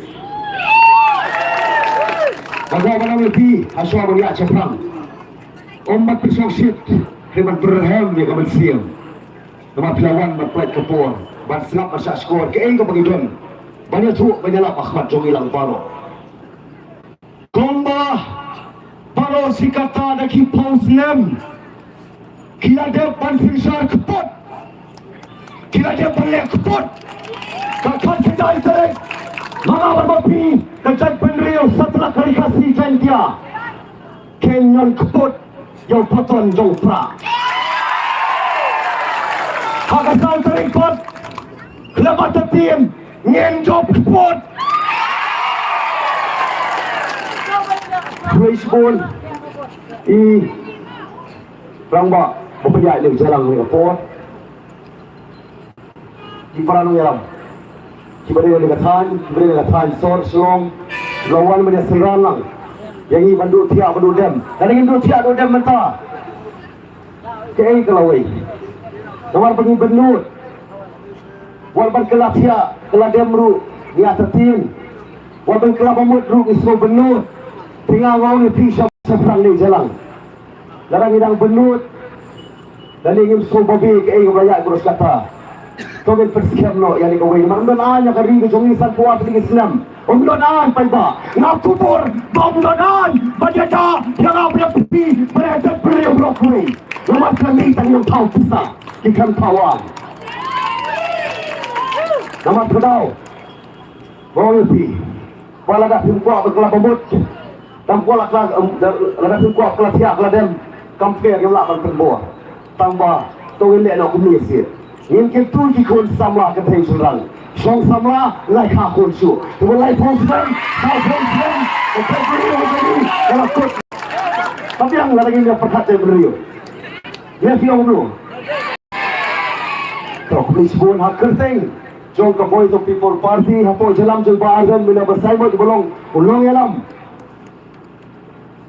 Bad u ba long ïa phi ha shuwa ban ïaid shaphrang, ym ban pynshongshit, hynrei ban pynrhem ïa ka mynsiem. Namar phi la wan ban pynlait ka por ban sngap ban shah shkor kaei kaba ngi don ban ïathuh ban ïalap ha khmat jong ngi lang baroh. Kumba baroh shi katta da ki phew snem ki la dep ban synshar kput, ki la dep ban leh kput. Ka khatkhyndai tarik, ma nga bad ma phi, ka jaitbynriew satlak ka Ri Khasi Jaiñtia, kin ñion kput ïa u paton jong u Prah. Ha ka saw tarik pat, khlem artatien ngin jop kput. Khublei shibun i rangbah ba pynïaid lem jalang ne ka por. Ki para nongïalam kiba dei na ka thaiñ, kiba dei na ka thaiñ sor Shillong, kiba la wan ban ïasynran lang ïa ngi ban duh thiah ban duh dem. Lada ngim duh thiah duh dem mynta, kaei ka lawei? Namar ba ngi bynnud. Wat ban kylla thiah kylla dem ruh ngi artatien. Wat ban kylla bamut ruh ngi sngewbynnud. Te nga ong ïa phi shaphrang ne jalang, lada ngi dang bynnud, lane ngim sngewbabe kaei kaba ïaid baroh shi katta, to ngin pynskhem noh ïa kane kawei namar ym don aiñ ïa ka ri ka jong ngi sanphew ar tylli ki snem. Ym don aiñ paidbah. Nga kubur ba ym don aiñ ban ïada ïa nga ban ïa phi ban ïa jaitbynriew baroh kawei. Namar kane tang ngi ym thaw pisa, ki khlem thaw aiñ. Namar kata ka daw, nga ong ïa phi, ba lada phim kwah ban kylla bamut, dang kwah la kylla, em, da, lada phim kwah kylla thiah kylla dem, kam pher, ngim lah ban pynbor. Tang ba to ngin leh noh kumne shisien. Ngin kyntu ki khun samla kynthei shynrang. Shong samla lai kha khun shuh. Te ba laiphew snem, sawphew snem, ka jaitbynriew ka jong ngi ka la kut. Ka biang lada ngim ïa pyrkhat jaitbynriew. Ïa phi ong kumno? To khublei shibun ha kyrteng jong ka Voice of People Party hapoh jingïalam jong Bah Ardent Miller Basaiawmoit uba long u nongïalam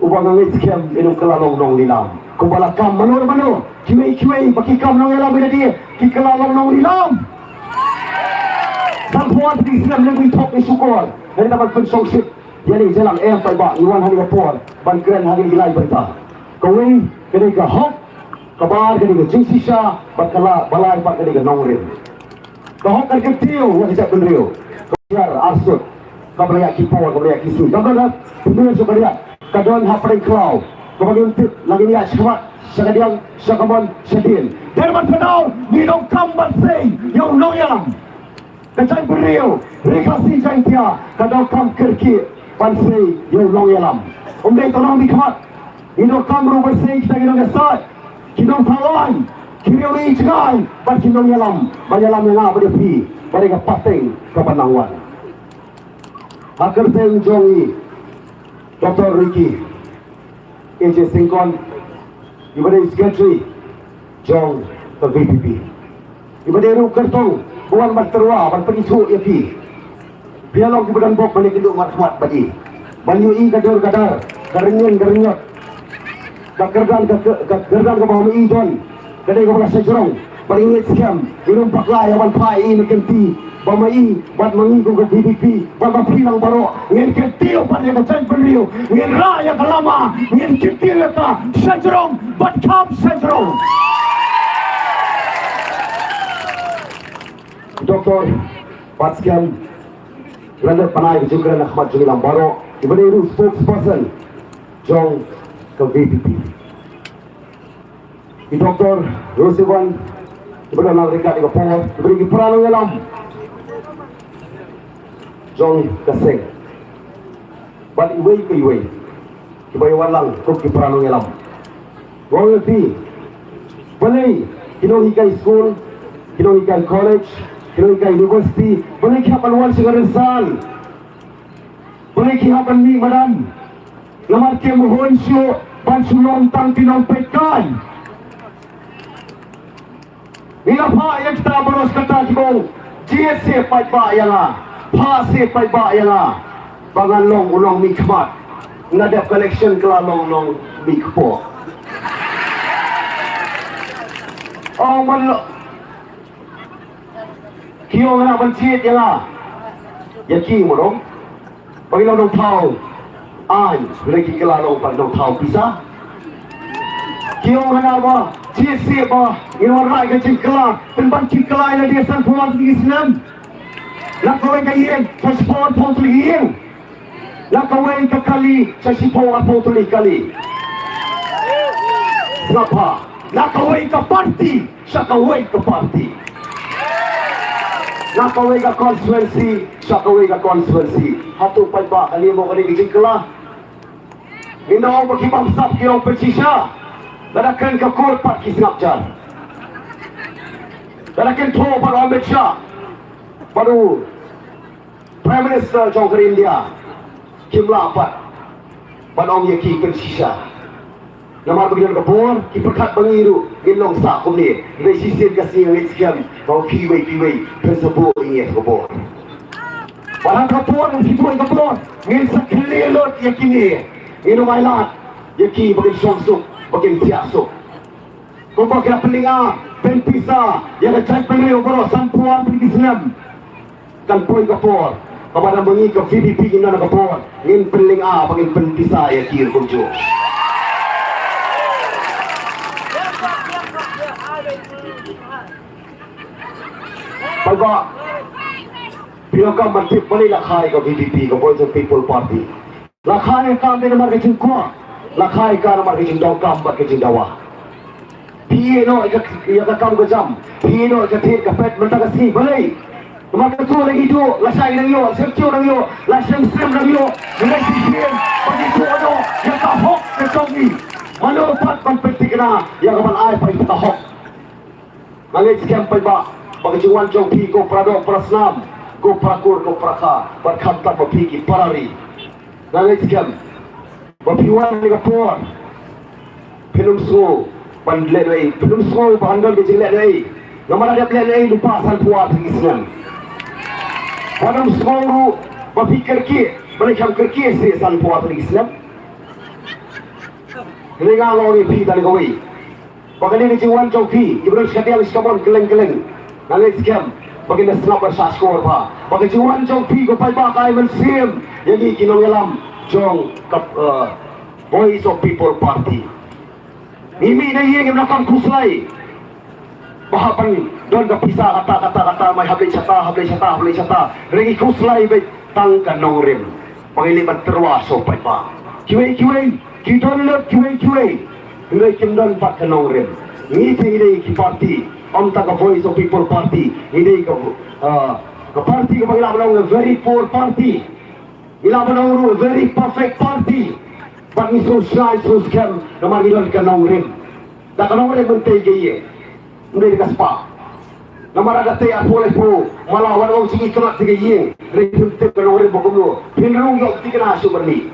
uba nga ngeit skhem in ym kylla long nonglilam. Kumba la kam mano mano, kiwei kiwei ba ki kam nongïalam ïa lade ki kylla long nonglilam. Sanphew ar tylli ki snem lem ngi thok ngi shukor. Hynrei da ban pynshongshit ïa kane ka jingïalam, em paidbah, ngi wan ha kane ka por ban kren ha kine ki lai bynta. Kawei ka dei ka hok, kaba ar ka dei ka jingshisha, bad kaba lai pat ka dei ka nongrim. Ka hok ka kyntiew ïa ka jaitbynriew. Ka hiar arsut, kaba la ïaid ki por, kaba la ïaid ki sngi. Kaba la pynhiar sha ka riat, ka don hapdeng khlaw, kaba ngim tip la ngin ïaid shakhmat, sha kadiang, sha kamon, shadien. Dei ban pyndaw, ngi donkam ban sei ïa u nongïalam. Ka jaitbynriew Ri Khasi Jaiñtia ka donkam kyrkieh ban sei ïa u nongïalam. Ym dei tang nongmihkhmat, ngi donkam ruh ban sei kita ki nongïasaid, ki nongthaw aiñ, ki riew ri jngai bad ki nongïalam ban ïalam ïa nga bad ïa phi, ba dei ka pateng kaba nang wan. Ha kyrteng jong i Doctor Ricky A J Syngkon, iba dei secretary jong ka V P P, iba dei ruh kyrtong ba wan ban tyrwa ban pynithuh ïa phi. Phi long kiba don bok ban ïakynduh markhmat bad i, ban ïohi ka dur ka dar, ka rynïeng ka rynïot, ka kyrdan ka, ka kyrdan kaba ma i don. Ka dei kaba la shajrong, bad ngi ngeit skhem, ngi nym bakla ïa ban phah ïa i na kynti, ba ma i bad ma ngi kum ka V P P bad ma phi lang baroh ngin kyntiew pat ïa ka jaitbynriew, ngin rah ïa ka lama, ngin kyntiew ïa ka shajrong bad kham shajrong. Doctor Batskhem, ngan leit ban ai ka jingkren ha khmat jong ngi lang baroh, iba dei ruh spokesperson jong ka V P P. I Doctor Rosiewan, iba don lang ryngkat ïa ka por, iba dei ki para nongïalam jong ka seng, bad iwei pa iwei kiba ïa wan lang kum ki para nongïalam. Nga ong ïa phi, balei ki nonghikai skul, ki nonghikai college, Ki leit ka university, balei ki hap ban wan sha ka rynsan? Balei ki hap ban mih madan? Namar kim hun shuh ban shu long tang ki nongpeitkai. Ngi la phah ïa kita baroh kata ki ba ong, jied seh paidbah ïa nga, phah seh paidbah ïa nga, ba ngan long u nongmihkhmat. Nga dep ka election ka la long u nongmihkpoh. Ong ban lo Ki ong hana ban jied ïa nga. Ïa ki mo dong. Ba ki long nongthaw aiñ, hynrei ki kylla long pat nongthaw pisa. Ki ong hana ba jied seh ba ngin wanrah ïa ka jingkylla, pynban ki kylla ïa lade sanphew arphew tylli ki snem. Na kawei ka ïing, sa shiphew arphew tylli ki ïing. Na kawei ka kali, sa shiphew arphew tylli ki kali. Sngap bha. Na kawei ka party, sa kawei ka party. Na kawei ka constituency, sa kawei ka constituency. Hato paidbah, kane mo kane ka jingkylla? Ngin da ong ba ki bamsap ki ong pynshisha. Lada kren ka kur pat ki sngap jar. Lada kynthoh bad u Amit Shah, bad u Prime Minister jong ka India, kim lah pat ban ong ïa ki pynshisha. Namar ba ki don ka bor, ki pyrkhat ba ngi ruh ngin long sah kumne. Hynrei shisien ka sngi nga ngeit skhem ba phi iwei pa iwei phin sa buh ïa ngi ïa ka bor. Bad ha ka por ba phi buh ïa ka bor, ngin sa khlieh lut ïa kine. Ngin ym ailad ïa ki ba kin shong suk, ba kin thiah suk. Kumba ki la pynlynga, pynpisa ïa ka jaitbynriew baroh sanphew arphew tylli ki snem. Kan poi ka por kaba da ma ngi ka V P P ngin don ka bor, ngin pynlynga ba ngin pynpisa ïa ki ruh kumjuh. Paidbah, phi ïoh kam ban tip balei la kha ïa ka V P P, ka Voice of People Party. La kha ïa ka namar ka jingkwah. La kha ïa ka namar ka jingdonkam bad ka jingdawa. Phi ïeh noh ïa ka, ïa ka kam ka jam. Phi ïeh noh ïa ka thied ka pet mynta ka sngi. Balei? Namar kato la ngi duh, la shai nang ïoh, la shem kiew nang ïoh, la shem slem nang ïoh. Ngi la shisien ba ngi duh noh ïa ka hok ka jong ngi. Mano pat ban pynthikna ïa ka ban ai pat ïa ka hok. Nga ngeit skhem paidbah ba ka jingwan jong phi ko para doh para snam, ko para kur ko para kha, bad khamtam ma phi ki para ri. Nga ngeit skhem ba phi wan ha kane ka por, phin ym sngew ban lehnohei, phin ym sngew ba kan don ka jinglehnohei. Namar lada dep lehnohei lypa sanphew arphew tylli ki snem. Wat ym sngew ruh ba phi kyrkieh, balei kham kyrkieh seh sanphew arphew tylli ki snem. Hynrei nga ong ïa phi tang kawei. Ba kane ka jingwan jong phi, kiba don shikatdei shikatdei kylleng kylleng, nga ngeit skhem ba kin da sngap bad shahshkor bha. Ba ka jingwan jong phi ko paidbah ka ai mynsiem ïa ngi ki nongïalam jong ka, eh, Voice of People Party. Ngi mih na ïing ngim donkam khuslai ba hap ban don ka pisa kata kata kata, mai hap leit shata, hap leit shata, hap leit shata. Hynrei ngi khuslai beit tang ka nongrim. Ba ngi leit ban tyrwa sha u paidbah. Kiwei kiwei ki don lut kiwei kiwei. Hynrei kim don pat ka nongrim. Ngi te ngi dei ki party, ym tang ka Voice of People Party. Ngi dei ka, ah, ka party kaba ngi lah ban ong a very poor party. Ngi lah ban ong ruh a very perfect party. Bad ngi sngewsih sngewskhem namar ngi don ka nongrim. Da ka nongrim ban tei ka ïing. Ym dei da ka spah. Namar lada tei arphew laiphew mala, wat ong jingïakynad ïa ka ïing, hynrei phim tip ka nongrim ba kumno, phin rung ïoh thikna shuh bad ngi.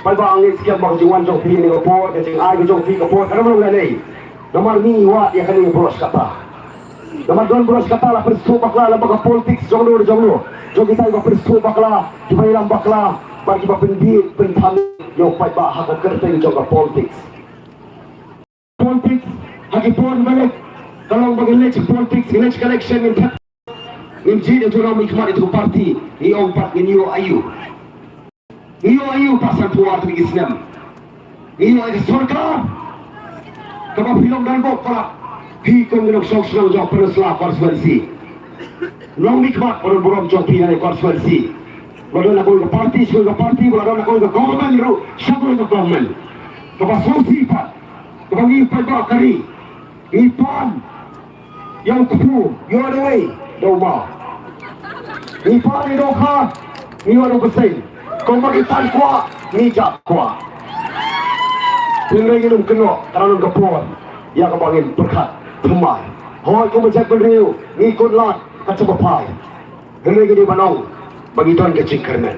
Paidbah, nga ngeit skhem ba ka jingwan jong phi ha kane ka por, ka jingai ka jong phi ha kane ka por, kan ym long lehnohei. Namar ngi wad ïa kane baroh shi katta. Namar don baroh shi katta la pynsngewthuh bakla lyngba ka politics jong no jong no, jong kita kiba pynsngewthuh bakla, kiba ïalam bakla bad kiba pynbieit pynthame ïa u paidbah ha ka kyrteng jong ka politics. Politics ha ki por ba leit, ka long ba ngin leit sha politics, ngin leit sha ka election, ngin thep, ngin jied ïa uto u nongmihkhmat, ïa uto u party, ngi ong pat ngin ïoh aïu? Ngi ïoh aïu pat sanphew artylli ki snem? Ngi ïoh ïa ka sorkar kaba phi long donbok palat, phi kum ki nongshong shnong jong Pynursla constituency. Nongmihkhmat ba don burom jong phi ha kane ka constituency, ba la don ha kawei ka party sha kawei ka party, ba la don ha kawei ka government ruh sha kawei ka government. Kaba sngewsih pat, kaba ngi paidbah ka ri ngi pan ïa u kpu, ïoh da uwei, da u maw. Ngi pan ïa u dohkha, ngi ïoh da u bseiñ. Kumba ngi pan kwah, ngi jah kwah. Hynrei ngin ym kynnoh, ka la don ka por ïa kaba ngin pyrkhat. thymmai. Hooid, kum ka jaitbynriew ngi kut lad ka jong ka phai. Hynrei ngi dei ban ong ba ngi don ka jingkyrmen.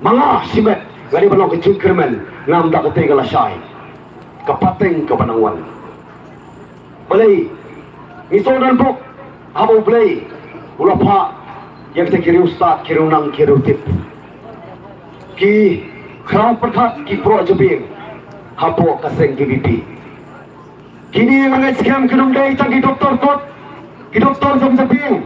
Ma nga shimet nga dei ban ong ka jingkyrmen, namar da katei ka lashai ka pateng kaba nang wan. Balei? Ngi sngewdon bok haba U Blei u la phah ïa kita ki riewstad, ki riewnang, ki riewtip, ki khraw pyrkhat, ki proh jabieng hapoh ka seng VPP. Kine nga ngeit skhem ki nongdei tang ki doktor kot, ki doktor jong jabieng.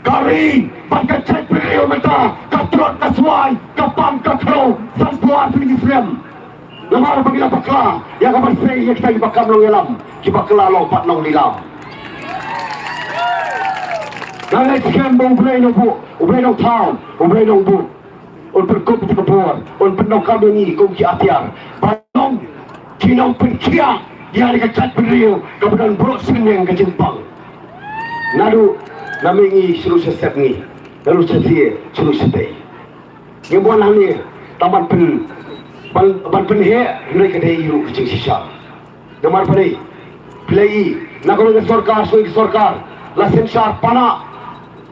Ka ri bad ka jaitbynriew mynta ka trot ka swai, ka pang ka khrew, sanphew ar tylli ki snem. Namar ba ngi la bakla ïa kaba sei ïa kita kiba kam nongïalam, kiba kylla long pat nonglilam. Nga ngeit skhem ba U Blei nongbuh, U Blei nongthaw, U Blei nongbuh un pynkup ïa ka bor, un pyndonkam ïa ngi kum ki atiar ban long ki nongpynkhiah ïa ka jaitbynriew kaba don baroh sngewbha ka jingpang. Naduh na mihngi sha ruh sha sep ngi, naduh sha tie sha ruh sha tei. Ngim wan hangne tang ban pyn, ban, ban pynheh, hynrei ka dei ruh ka jingshisha. Namar balei? Phi la ïohi na kawei ka sorkar sha kawei ka sorkar, la synshar palat.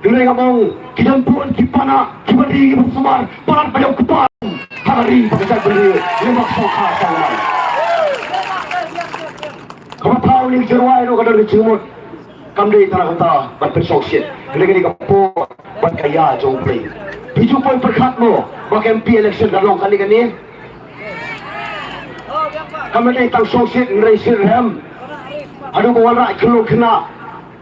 Hynrei ngam ong ki dang bun ki palat kiba ri kiba sumar, palat ba ïoh kpa ha ka ri bad ka jaitbynriew. Lem bad sorkar sha wan. Kaba thaw ïa ngi ki jingrwai ruh ka don ka jingmut. Kam dei tang kata ban pynshongshit. Kane ka dei ka por bad ka ïa jong U Blei. Phi ju poi pyrkhat mo ba ka MP election ka long kane kane. Kam dei tang shongshit hynrei shitrhem. Haduh ba wanrah ki khyllung khynnah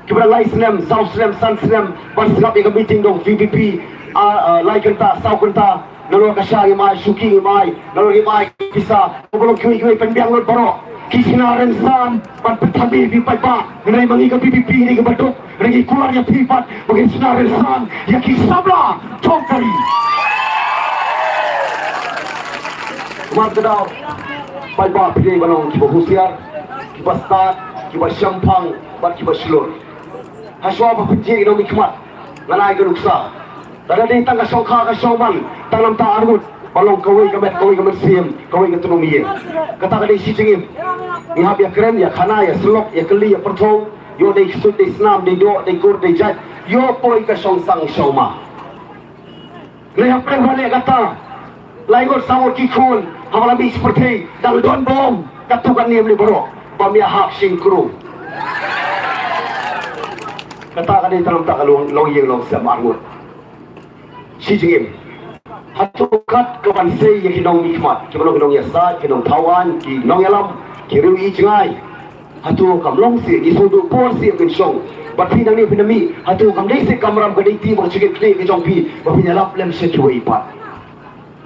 kiba dang lai snem, saw snem, san snem ban sngap ïa ka meeting jong VPP, ah, ah, lai kynta, saw kynta. Nalor ka sha ngim ai, shuki ngim ai, nalor ngim ai pisa. Ba long kiwei kiwei pynbiang lut baroh. Ki shna rynsan ban pynthame ïa phi paidbah. Hynrei ma ngi ka VPP ngi dei kiba duk, hynrei ngi kular ïa phi pat ba ngin shna rynsan ïa ki samla jong ka ri. Kumar ka daw, paidbah phi dei ban long kiba husiar, kiba stad, kiba shemphang bad kiba shlur. Hashwa ba pynjih ïa u nongmihkhmat, ngan ai ka nuksa. Lada dei tang ka shongkha ka shongman, tang namar ta arngut, ba long kawei ka met, kawei ka mynsiem, kawei ka tnum ïing. Kata ka dei shi jingim. Ngi hap ïa kren, ïa khana, ïa syllok, ïa kylli, ïa pyrthei, ïoh dei ksuid, dei snam, dei doh, dei kur, dei jait, ïoh poi ka shongsang shongma. Ngi hap pyrshah leh kata. Lai ngut saw ngut ki khun haba la mih sha pyrthei dang don bom, katto katne ym leh baroh ba ym ïahap shynkrung. Kata ka dei tang namar ta ka long, longïing longsem arngut. Shi jingim. Hato kat ka ban sei ïa ki nongmihkhmat, ki ban long ki nongïasaid, ki nongthaw aiñ, ki nongïalam, ki riew i jngai. Hato kam long seh, ngi sngewthuh por seh phin shong. Bad phi nangne phin mih, hato kam dei seh kamram ka dei ti ba ka jingkit khlieh ka jong phi ba phin ïalap lem sha kiwei pat.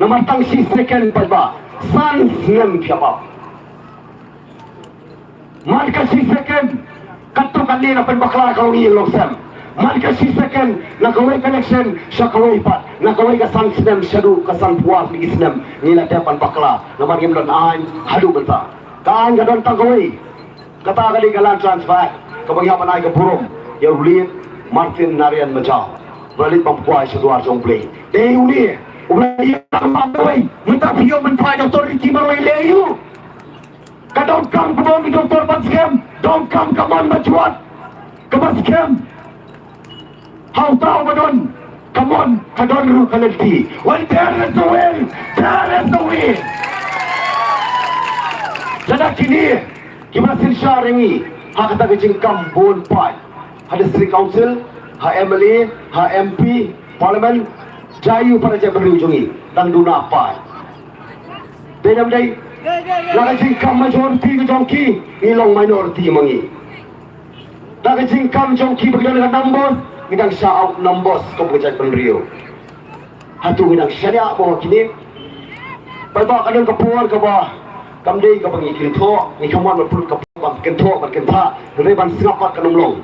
Namar tang shi second pat ba san snem phi ap. Man ka shi second katto katne na pynbakla ka longïing longsem. Man ka shi second na kawei ka election sha kawei pat, na kawei ka san snem shaduh ka sanphew ar tylli ki snem ngi la dep ban bakla. Namar ngim don aiñ haduh mynta. Ka aiñ ka don tang kawei. Kata ka dei ka Land Transfer Act kaba ngi hap ban ai ka burom ïa u Late Martin Narayan Majaw ba la leit ban kwai sha duwar jong U Blei. Dei une u la ïa ka ma kawei. Mynta phi ïoh ban phai Doctor Ricky Marwei leh aïu? Ka donkam ka mon ka doktor ban skhem, donkam ka mon ba jwat kaba skhem. Ha uta uba don ka mon ka don ruh ka lynti. When there is a will, there is a way. Lada kine kiba synshar ïa ngi ha kata ka jingkam bun paid, ha District Council, ha MLA, ha MP, Parliament, jia aïu para jaitbynriew jong ngi dang duna paid. Dei ne ym dei? La ka jingkam majority ka jong ki, ngi long minority ma ngi. Da ka jingkam jong ki ba ki don ka numbers, ngi dang shah out numbers kum ka jaitbynriew. Hato ngi dang shaniah mo kine? Paidbah, ka don ka por kaba kam dei kaba ngi kynthoh, ngi kham wan ban pynlut ka por ban kynthoh ban kyntha, hynrei ban sngap pat kan ym long.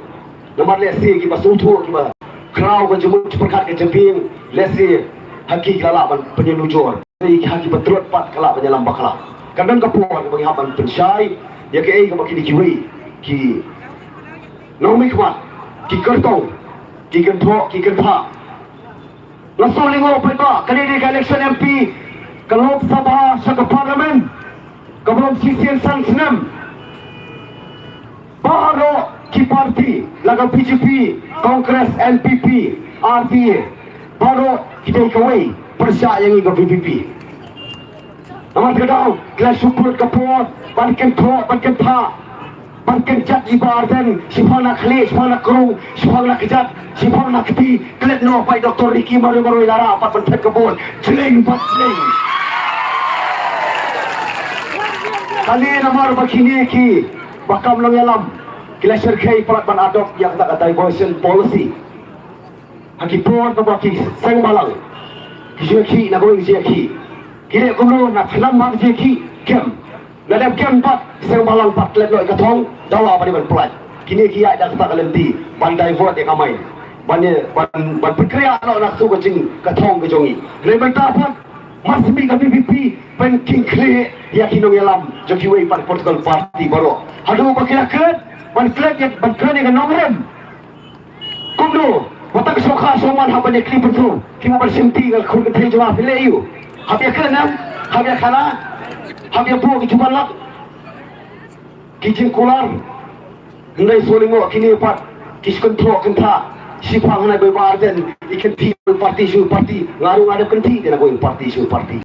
Namar lehse kiba sngewthuh, kiba khraw ka jingmut jingpyrkhat ka jabieng, lehse ha ki ki la lah ban pynïanujor. Hynrei ha kiba trot pat ka lah ban ïalam bakla. Ka don ka por kaba ngi hap ban pynshai ïa kaei kaba kine kiwei ki nongmihkhmat ki kyrtong, ki kynthoh, ki kyntha. Nga sngewlyngngoh paidbah, kane dei ka election MP ka Lok Sabha sha ka Parliament kaba long shisien san snem. Baroh ki party, la ka B J P, Congress, N P P, R P A, baroh ki dei kawei pyrshah ïa ngi ka V P P. Namar kata ka daw, ki la shu put ka por ban kynthoh, ban kyntha, ban kynjat ïa i Bah Ardent, shiphang na khlieh, shiphang na krung, shiphang na kjat, shiphang na kti, klet noh pat i Doctor Ricky marwei marwei, la rah pat ban phet ka bor jleng pat jleng. Kane namar ba kine ki ba kam nongïalam ki la shyrkhei palat ban adopt ïa kata ka diversion policy. Ha ki por kaba ki seng bhalang ki ju ïakhih, na kawei ki ju ïakhih, ki leh kumno, na khnang ba ki ju ïakhih, kem. Na dep kem pat, seng bhalang pat klet noh ïa ka thong, dawa pat ban pyllait. Kine ki ïaid da kata ka lynti ban divert ïa ka mind, ban ïa, ban, ban pynkhreh noh na kata ka jing, ka thong ka jong ngi. Hynrei mynta pat mar shu mih ka V P P ban kyntiew ïa ki nongïalam jong kiwei pat political party baroh, haduh ba ki la klet, ban klet ïa, ban klet ïa ka nongrim. Kumno, wat tang ka shongkha shongman hap ban ïa kli pynthut, ki mut ban shim ti ka khun ka thei jong nga, phi leh aïu? Hap ïa kren em? Hap ïa khana? Hap ïa buh ki jubab lak? Ki jingkular. Hynrei shuwa lyngngoh kine pat ki shu kynthoh kyntha, shiphang hynrei ba i Bah Ardent i kynthih party sha party, nga ruh nga dep kynthih de na kawei party sha party.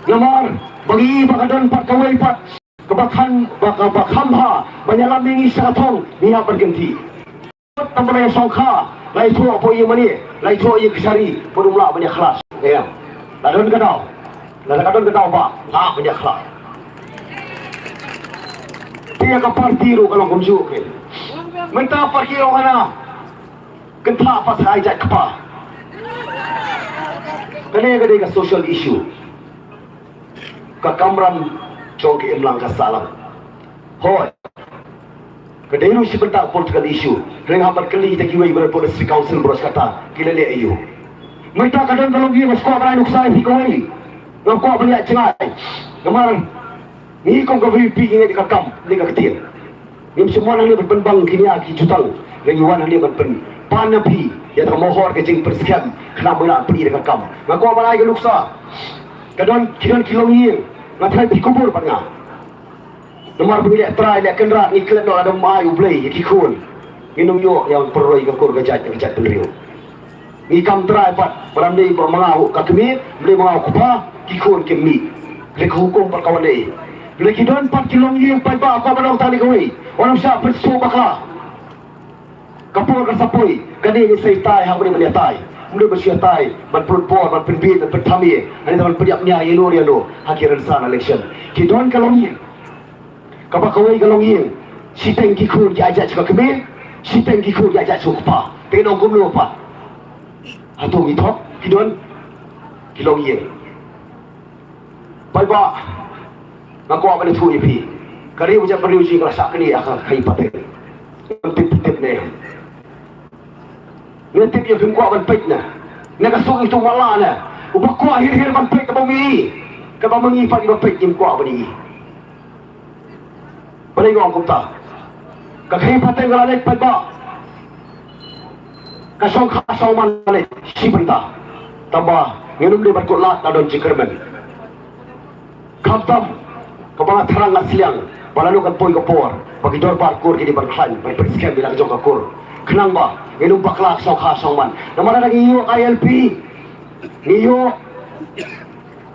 Namar ba ngi ba ka don pat kawei pat kaba kham, ba ka, ba kham bha ban ïalam ïa ngi sha ka thong, ngi hap ban kynthih. Tang ba la ïa shongkha, la ïathuh hapoh ïing mane, la ïathuh ïa ki shari, bad um lah ban ïakhlad. Em. La don ka daw. La ka don ka daw ba lah ban ïakhlad. Te ïa ka party ruh ka long kumjuh kein. Mynta pat ki ong hana, kyntha pat ha i jait kpa. Kane ka dei ka social issue. Ka kamram jong ka imlang ka sahlang. Hooid. Ka dei ruh shi bynta political issue. Hynrei hap ban kylli ïa kiwei ba don police council baroh shi katta, ki la leh aïu? Mynta ka don ka longïing, nga sngewkwah ban ai nuksa ïa phi kawei. Nga kwah ban ïa jngai. Namar ngi kum ka V P P ngi ngeit ïa ka kam, ne ka ktien. Ngim shym wan hangne ban pynbang kine ki jutang. Ngi wan hangne ban pynpan na phi ïa ka mohor ka jingpynskhem, khnang ba ngi lah pynïaid ïa ka kam. Nga kwah ban ai ka nuksa. Ka don, ki don ki longïing. Nga tharai phi kubur bad nga. Namar ba ngi leh trai leh kynrad, ngi klet noh lada ym ai U Blei ïa ki khun. Ngin ym ïoh ïa ban pynroi ka kur ka jait, ka jaitbynriew. Ngi kam trai pat, ba ym dei ba ma nga u ka kmie, ym dei ma nga u kpa, ki khun kim mih. Lei ka hukum pat ka wan dei. Lei ki don pat ki longïing paidbah, ka ba dang tang ïa kawei. Wan ym shah pynsngewbha bakla. Ka por ka sa poi, kane ngi sa ïatai ha kaba dei ban ïatai. Ym dei ban shu ïatai ban pynlut bor, ban pynbit, ban pynthame, hangne ban pynïap nia ïa no ïa no ha ki rynsan election. Ki don ka longïing. Kaba kawei ka longïing, shiteng ki khun ki aiti sha ka kmie, shiteng ki khun ki aiti sha u kpa. Te ngi ong kumno pat? Hato ngi thok? Ki don ki longïing. Paidbah, nga kwah ban ïathuh ïa phi. Ka riew jaitbynriew jong ngi ka la shah knieh ha ka khaïi pateng. Ngam tip phi tip ne em. Ngam tip ïa phi, kwah ban peit ne. Ne ka suk ïa utu u matlah ne. Uba kwah hir hir ban peit kaba ngi. Kaba ma ngi pat ngi ban peit, ngim kwah ban ïohi. Balei nga ong kumta? Ka khaïi pateng ka la leit paidbah. Ka shongkha shongman ka la leit shi bynta. Tangba ngin ym dei ban kut lad, la don jingkyrmen. Khamtam kaba nga thrang nga sliang ba lano kan poi ka por ba ki dorbar kur ki dei ban khlaiñ, ban pynskhem ïa la ka jong ka kur. Khnang ba ngin ym bakla ka shongkha shongman. Namar lada ngi ïoh I L P, ngi ïoh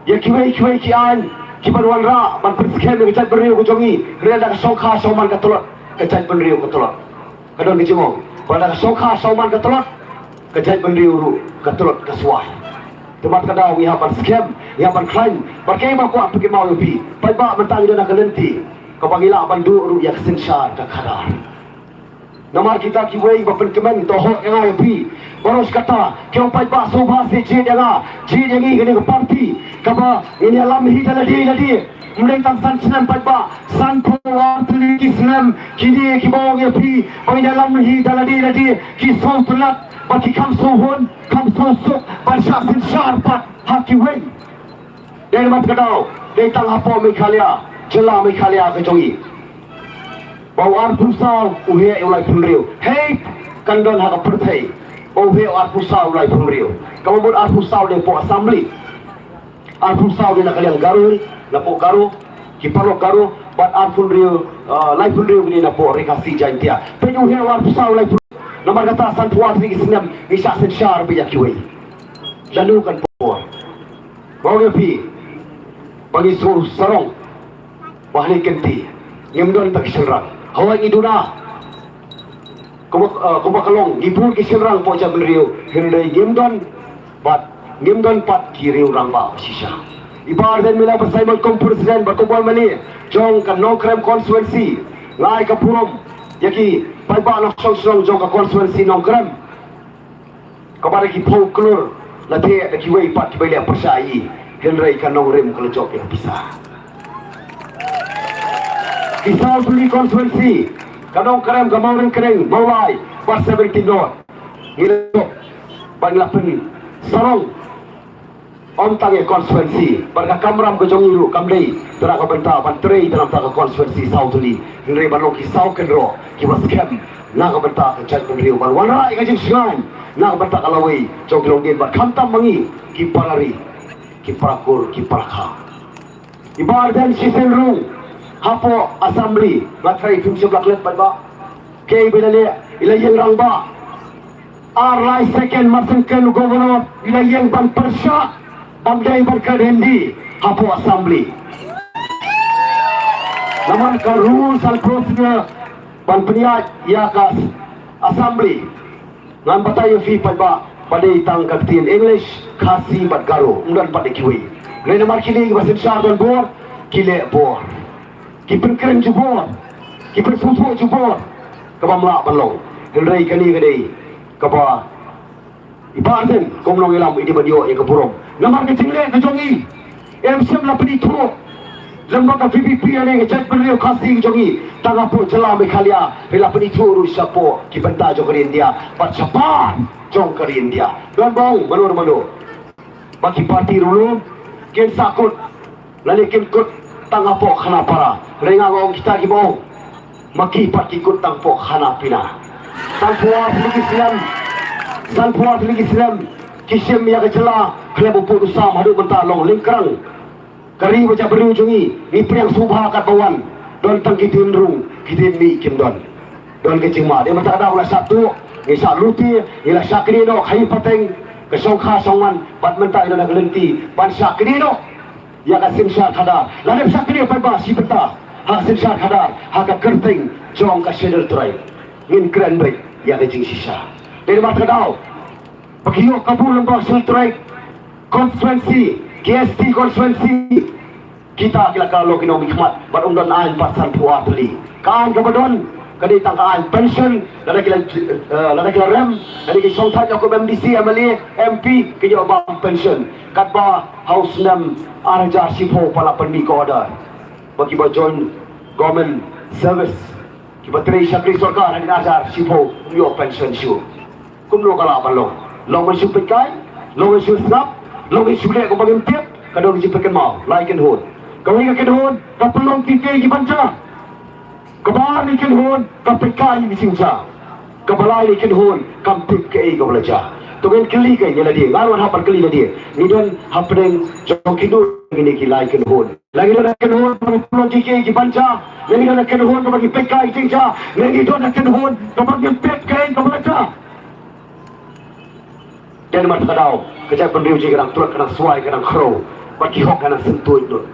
ïa kiwei kiwei ki aiñ kiban wanrah ban pynskhem ïa ka jaitbynriew ka jong ngi, hynrei lada ka shongkha shongman ka tlot, ka jaitbynriew ka tlot. Ka don ka jingong ba lada ka shongkha shongman ka tlot, ka jaitbynriew ruh ka tlot ka swai. Te mat ka daw ngi hap ban skhem, ngi hap ban khlaiñ. Bad kaei ba kwah pynkynmaw ïa phi, paidbah, mynta ngi don ha ka lynti kaba ngi lah ban duh ruh ïa ka synshar ka khadar. Namar kita kiwei ba pynkmen, to hok ïa nga ïa phi. Baroh shi katta ki ong paidbah sngewbha seh jied ïa nga, jied ïa ngi, kane ka party kaba ngin ïalam hi da lade lade. Ym dei tang san snem paidbah, sanphew artylli ki snem, kine kiba ong ïa phi ba ngin ïalam hi da lade lade, ki sngewtynnat bad ki kham sngewhun, kham sngewsuk ban shah synshar pat ha kiwei. Dei namar ka daw, dei tang hapoh Meghalaya, jylla Meghalaya ka jong ngi, ba u arphew saw u heh ïa u laiphew hynriew. Hei, kan don ha ka pyrthei ba u heh u arphew saw u laiphew hynriew? Kaba mut arphew saw dei hapoh Assembly. Arphew saw dei na ka liang Garo, na poh Garo, ki paralok Garo, Bad arphew hynriew, uh, laiphew hynriew ngi na pdeng ri Khasi Jaintia. Peit u heh u arphew saw laiphew. Namar kata sanphew ar tylli ki snem ngi shah synshar beit ïa kiwei. Lano kan por. Ba ong ïa phi ba ngi sngewsarong ba ha kane ka kynti ngim don tang ki shynrang. Hawai ngi duna. Kumba, uh, kumba ka long ngi bun ki shynrang hapoh jaitbynriew, hynrei ngim don bad ngim don pat ki riew rangbah shisha. I Bah Ardent Miller Basaiawmoit kum president bad kumba u M L A jong ka Nongkrem constituency, nga ai ka burom ïa ki paidbah nongshong shnong jong ka constituency Nongkrem. Kaba da ki phew klur la theh da kiwei pat kiba leh pyrshah ïa i, hynrei ka Nongrim ka la jop ïa ka pisa. Ki saw tylli constituency, ka Nongkrem, ka Mawryngkneng, Mawlai bad seventeen North. Ngi la jop bad ngi la pynsarong. Ym tang ïa constituency bad ka kamram ka jong ngi ruh kam dei tang na ka bynta ban trei tang na ka constituency saw tylli, hynrei ban long ki saw kynroh kiba skhem na ka bynta ka jaitbynriew, ban wanrah ïa ka jingshngaiñ na ka bynta ka lawei jong ki longdien bad khamtam ma ngi ki para ri, ki para kur, ki para kha. I Bah Ardent shisien ruh hapoh assembly, nga tharai phim shym la klet paidbah. Kaei ba i la leh? I la ïeng rangbah. Ar lai second mar sngewkmen u governor, i la ïeng ban pyrshah, bym dei ban kren Hindi hapoh assembly. Namar ka rules and procedure ban pynïaid ïa ka assembly. Ngan batai ïa phi paidbah ba dei tang ka ktien English, Khasi bad Garo, ym don pat da kiwei. Hynrei namar kine kiba synshar don bor, ki leh bor. Ki pynkren jubor, ki pynsngewthuh jubor, kaba ym lah ban long. Hynrei kane ka dei kaba i Bah Ardent kum u nongïalam i dei ban ïoh ïa ka burom namar ka jingleh ka jong i. Em shym la pynithuh lem bad ka V P P ïa ka jaitbynriew Khasi ka jong i. Tang hapoh jylla Meghalaya, hynrei la pynithuh ruh shapoh ki bynta jong ka ri India bad shabar jong ka ri India. Don ba ong mano mano ba ki party ruh kin sa kut, lane kin kut tang hapoh khana para. Hynrei nga ong kita kiba ong ma ki pat ki kut tang hapoh khana pina. Sanphew ar tylli ki snem, sanphew ar tylli ki snem ki shim ïa ka jylla khlem u pud u sam, haduh mynta long lyngkrang ka ri bad ka jaitbynriew jong ngi. Ngi pdiang sngewbha katba wan, don tang ki dieng rung, ki dieng mih kim don. Don ka jingma. Dei mynta ka daw ngi la shah tuh, ngi shah lute, ngi la shah knieh noh ha i pateng, ka shongkha shongman, bad mynta ngi don ha ka lynti ban shah knieh noh ïa ka synshar khadar. La dep shah knieh paidbah shi bynta ha ka synshar khadar, ha ka kyrteng jong ka Scheduled Tribe. Ngin kren beit ïa ka jingshisha. Dei namar kata ka daw ba ki ïoh kabu lyngba Scheduled Tribe constituency, ki S T constituency, kita ki la ka long ki nongmihkhmat bad ym don aiñ pat sanphew ar tylli. Ka aiñ kaba don ka dei tang ka aiñ pension, lada ki la, eh, lada ki la rem, lada ki shongthait ïa ka M D C, M L A, M P, ki ïoh bam pension. Katba ha u snem ar hajar shiphew pat la pynmih ka order ba kiba join government service, kiba trei shakri sorkar, hadien ar hajar shiphew ym ïoh pension shuh. Kumno ka lah ban long? Long ban shu peit kai, long ban shu sngap, long ban shu leh kumba ngim tip. Ka don ka jingpynkynmaw, lai kynhun. Kawei ka kynhun ka pynlong kiei ki ban jia. Kaba ar ka kynhun ka peit kai ïa ki jingjia. Kaba lai ka kynhun kam tip kaei kaba la jia. To ngin kylli ka ïa lade, ngan wan hap ban kylli lade. Ngi don hapdeng jong kino kine ki lai kynhun? La ngi don ha kynhun kaba pynlong kiei kiei ki ban jia, la ngi don ha kynhun kaba ngi peit kai jingjia, la ngi don ha kynhun kaba ngi peit kai kaba la jia. Dei namar kata ka daw ka jaitbynriew jong ngi ka dang tlot, ka dang swai, ka dang khrew, bad ki hok ka dang syntuid lut.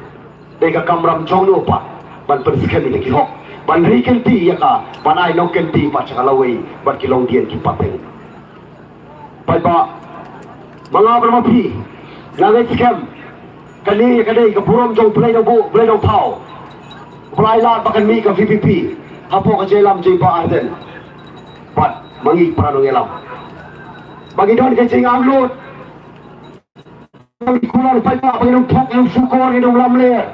Dei ka kamram jong no pat ban pynskhem ïa ki hok, ban ri kynti ïa ka, ban ai nongkynti pat sha ka lawei bad ki longdien ki pateng. Paidbah, ma nga bad ma phi, nga ngeit skhem kane ka dei ka burom jong U Blei Nongbuh, U Blei Nongthaw, U Blei lad ba kan mih ka V P P hapoh ka jingïalam jong i Bah Ardent. Bad ma ngi para nongïalam ba ngi don ka jingangnud. Ngi kular paidbah ba ngin ym thok, ngin ym shukor, ngin ym lamler.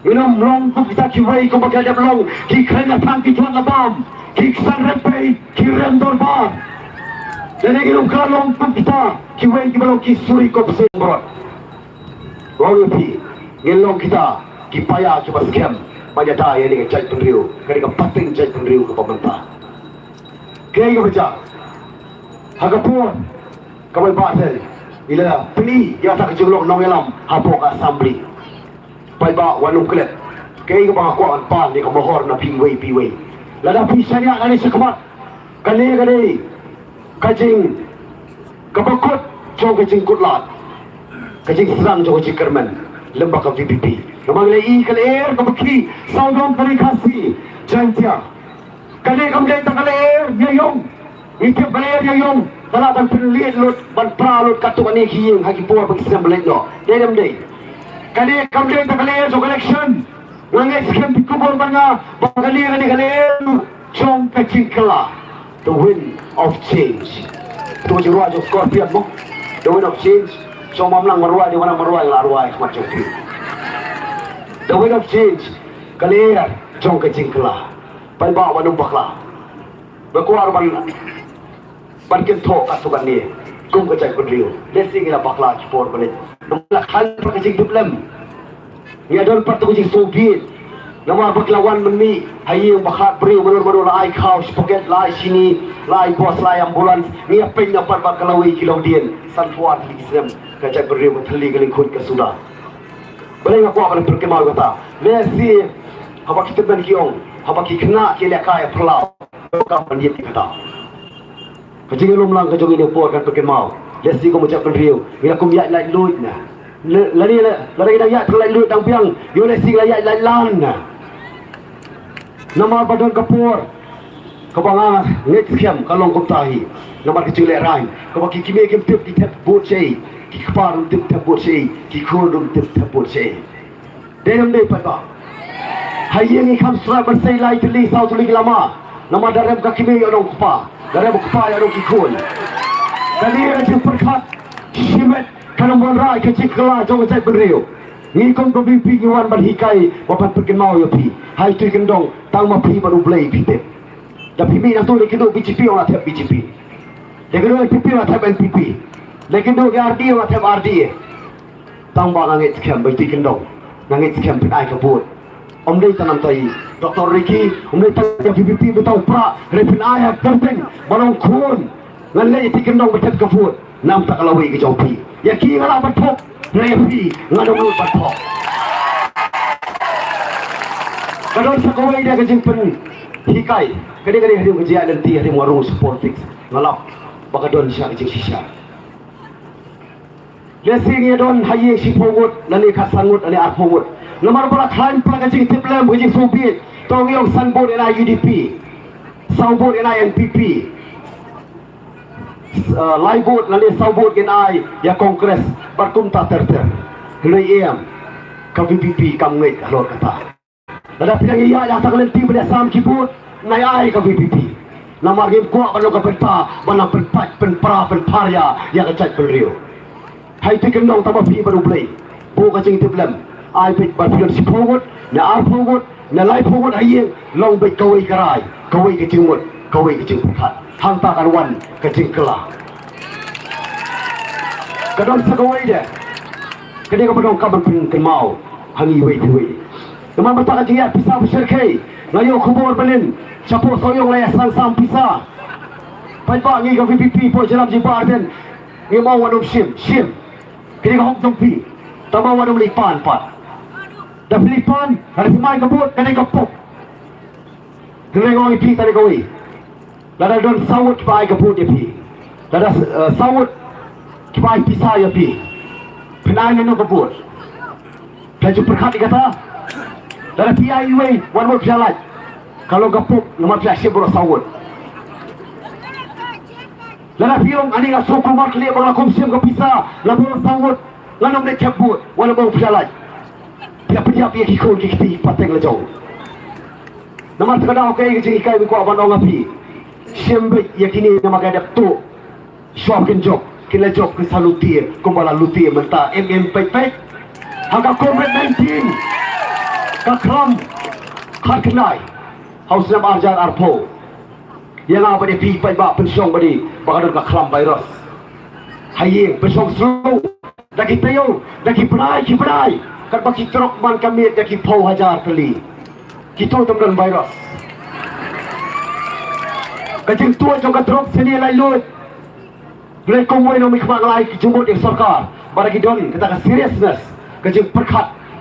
Ngin ym long kum kita kiwei kumba ki la dep long, ki kren la thang ki juan la bam, ki ksan rem pei, ki rem dorbar. Lane ngin ym ka long kum kita kiwei kiba long ki suri kop seng brot. Ong ïa phi, ngin long kita ki paia kiba skhem ban ïada ïa kane ka jaitbynriew, kane ka pateng jaitbynriew kaba mynta. Kaei kaba jia ha ka por kaba i Bah Ardent i la pyni ïa kata ka jinglong nongïalam hapoh ka assembly. Paidbah, wat nym klet. Kaei kaba nga kwah ban pan ïa ka mohor na phi iwei pa iwei. Lada phi shaniah nangne shakhmat, kane ka dei ka jing, kaba kut jong ka jingkut lad, ka jingsdang jong ka jingkyrmen lyngba ka V P P. Namar ngi la ïohi ka lyer kaba khih sawdong ka ri Khasi Jaiñtia. Kane kam dei tang ka lyer ïa ïong. Ngi tip ka lyer ïa ïong ka lah ban pynleit lut, ban pra lut katto katne ki ïing ha ki por ba ki snem ba leit noh. Dei ne ym dei? Kane kam dei tang ka lyer jong ka election. Nga ngeit skhem phi kubur bad nga ba kane, kane ka lyer jong ka jingkylla. The wind of change. To ka jingrwai jong Scorpion mo. The wind of change. Jong Mamlang marwai, dei Mamlang marwai, la rwai khmat jong phi. The wind of change. Ka lyer jong ka jingkylla. Paidbah, wat nym bakla. Ba kwah ban, ban kynthoh katto katne kum ka jaitbynriew. Lehse ngi la bakla ki por ba leit. Namar la khlaiñ pat ka jingtiplem. Ngi ïa don pat tu ka jingsngewbit. Namar ba ki la wan mynmiet ha ïing ba khlad briew, mano mano la ai khaw shi paket, la ai shini, la ai bos, la ai ambulance. Ngi ïa peit na pat ba ka lawei ki lawdien. San phew ar tylli ki snem ka jaitbynriew ka thylli ka lyngkhuid ka suda. Balei nga kwah ban pynkynmaw kata? Lehse haba ki tymmen ki ong, haba ki khynnah ki lehkai ha phyllaw, ka ban ïeit ki kata. Ka jingïalum lang ka jong ngi ne por kan pynkynmaw. Lehse kum u jaitbynriew ngi la kum ïaid laitluid na. Lane la, lada ngi dang ïaid laitluid dang biang, ïoh lehse ngi la ïaid laitlan na. Namar ba don ka por kaba nga ngeit skhem ka long kumta hi. Namar ka jinglehrain kaba ki kmie kim tip ki thep vote shaei, ki kpa ruh kim tip thep vote shaei, ki khun ruh kim tip thep vote shaei. Dei ne ym dei paidbah? Ha ïing ngi kham sngewthuh ban sei lai tylli saw tylli ki lama. Namar da rem ka kmie ïa u nongkpa, da rem u kpa ïa u nongki khun. Kane ka jingpyrkhat shimet ka nang wanrah ïa ka jingkylla jong ka jaitbynriew. Ngi kum ka V P P ngi wan ban hikai, ban pynkynmaw ïa phi. Ha ito i kyndong tang ma phi bad U Blei phi tip. Da phi mih nangto, lei kynduh B J P ong la thep B J P, lei kynduh N P P ong la thep N P P, lei kynduh R D ong la thep R D A. Tang ba nga ngeit skhem ba ito i kyndong, nga ngeit skhem phin ai ka vote. Ym dei tang namar i Doctor Ricky, ym dei tang ïa V P P, ym dei tang u Prah, hynrei phin ai ha kyrteng ba long khun. Ngan leit ïa ito i kyndong ba thep ka vote. Namar ka lawei ka jong phi. Ïa ki nga lah ban thok, hynrei ïa phi ngan ym nud ban thok. Ka don sa kawei de ka jingpynhikai. Ka dei, ka dei ha rim ka jingïaid lynti, ha rim nga rung sha politics, nga lap ba ka don shisha ka jingshisha. Lehse ngi don ha ïing shiphew ngut, lane khatsan ngut, lane arphew ngut. Namar ba la khlaiñ palat ka jingtiplem, ka jingsngewbit, to ngi ong san vote ngan ai U D P, saw vote ngan ai N P P, uh, lai vote lane saw vote ngan ai ïa Congress, bad kumta ter ter. Hynrei em, ka V P P kam ngeit halor kata. Lada phi dang ïaid ïa kata ka lynti ban ïasam ki vote, nai ai ka V P P. Namar ngim kwah ban long ka bynta ban nang pynpait, pynpra, pynpharia ïa ka jaitbynriew. Ha ito i kyndong tang ma phi bad U Blei. Buh ka jingtiplem. Ai beit ba phi don shiphew ngut, ne arphew ngut, ne laiphew ngut ha ïing, long beit kawei ka rai, kawei ka jingmut, kawei ka jingpyrkhat. Hangta kan wan ka jingkylla. Ka don sa kawei de, ka dei kaba donkam ban pynkynmaw ha ngi iwei pa iwei. Namar mynta ka jingïaid pisa ba shyrkhei, nga ïoh khubor mynnin, shapoh Sohiong la ïasang sam pisa. Paidbah, ngi ka V P P hapoh jylla jong i Bah Ardent, ngim ong wat nym shim, shim. Ka dei ka hok jong phi. Tangba wat nym leit pan pat. Da phi leit pan, lada phim ai ka vote, ka dei ka pop. Hynrei nga ong ïa phi tang kawei. Lada don saw ngut kiba ai ka vote ïa phi, lada, eh, saw ngut kiba ai pisa ïa phi, phin ai mano ka vote? Phi la ju pyrkhat ïa kata? Lada phi ai iwei, wat mut phi ïa lait. Ka long ka pop, namar phi la shim baroh saw ngut. Lada phi ong, ani nga sngewkulmar khlieh ba nga la kum shim ka pisa na baroh saw ngut, ngan ym leit thep vote, wat nym ong phi ïa lait. Phi ïa pynïap ïa ki khun ki kti pateng la jong. Namar kata ka daw, kaei ka jinghikai ba nga kwah ban ong ha phi? Shim beit ïa kine, namar ka dep tuh. Shuwa kin jop, kin la jop kin sa luti kumba la luti mynta. Em em peit peit. Ha ka Covid nineteen, ka khlam khatkhyndai ha u snem ar hajar arphew. Ïa nga bad ïa phi paidbah pynshong bad i ba ka don ka khlam virus. Ha ïing pynshong slow. Da ki taïew, da ki bnai ki bnai, katba ki trok man ka miet da ki phew hajar tylli. Kito tam don virus. Ka jingtuid jong ka trok sini lai lut. Blei kum wei nong mi khmat ngi la ai ka jingmut ïa ka sorkar ba da ki don kata ka seriousness, ka jingpyrkhat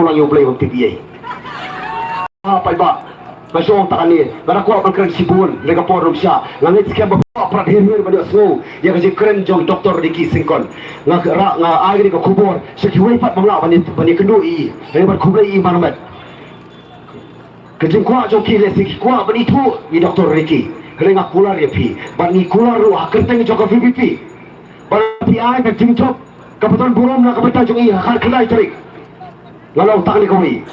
kynmaw lang ïa U Blei bym tip ei. Ha paidbah, nga shong tang kane, nga da kwah ban kren shibun, lei ka por ruh sha, nga ngeit skhem ba phi kwah prat hir hir ban ïohsngew ïa ka jingkren jong Doctor Ricky Syngkon. Nga ra, nga ai kane ka khubor sha kiwei pat ba nga lah ban ïa, ban ïakynduh ïa i, lei ban khublei ïa i marmet. Ka jingkwah jong ki lei sa ki kwah ban ithuh ïa Doctor Ricky. Hynrei nga kular ïa phi, bad ngi kular ruh ha kyrteng jong ka V P P. Bad phi ai ka jingjop kaba don burom na ka bynta jong i ha ka khyndai tarik. Nga la ong tang ïa kawei,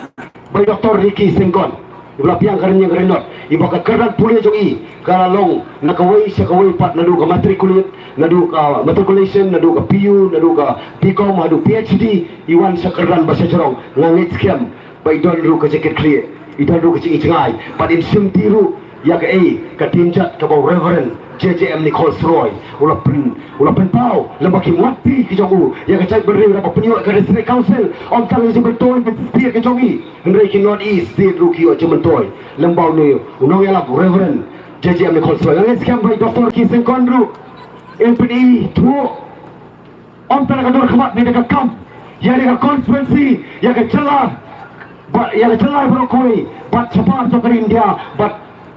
ba i Doctor Ricky Syngkon, iba la biang ka rynïeng rynnot, iba ka kyrdan pule jong i ka la long na kawei sha kawei pat, naduh ka matriculate, naduh ka matriculation, naduh ka P U, naduh ka B Com, haduh P H D, i wan sha kyrdan ba sha jrong. Nga ngeit skhem ba i don ruh ka jingkitkhlieh, i don ruh ka jingïeit jngai, bad in shim ti ruh Ïa kaei ka team judge kaba u Reverend J J M Nichols Roy u la pyn, u la pynpaw lem bad ki mat phi ki jong u ïa ka jaitbynriew, da ba pynïoh ka District Council, ym tang ïa ka jingmyntoi ka state ka jong i, hynrei ki North East State ruh ki ïoh jingmyntoi lem bad une u nongïalap Reverend J J M Nichols Roy. Nga ngeit skhem ba i Doctor K Syngkon ruh in pyni thuh, ym tang ka dur khmat, ne da ka kam ïa ka constituency, ïa ka jylla, ba ïa ka jylla baroh kawei, bad shabar jong ka ri India, bad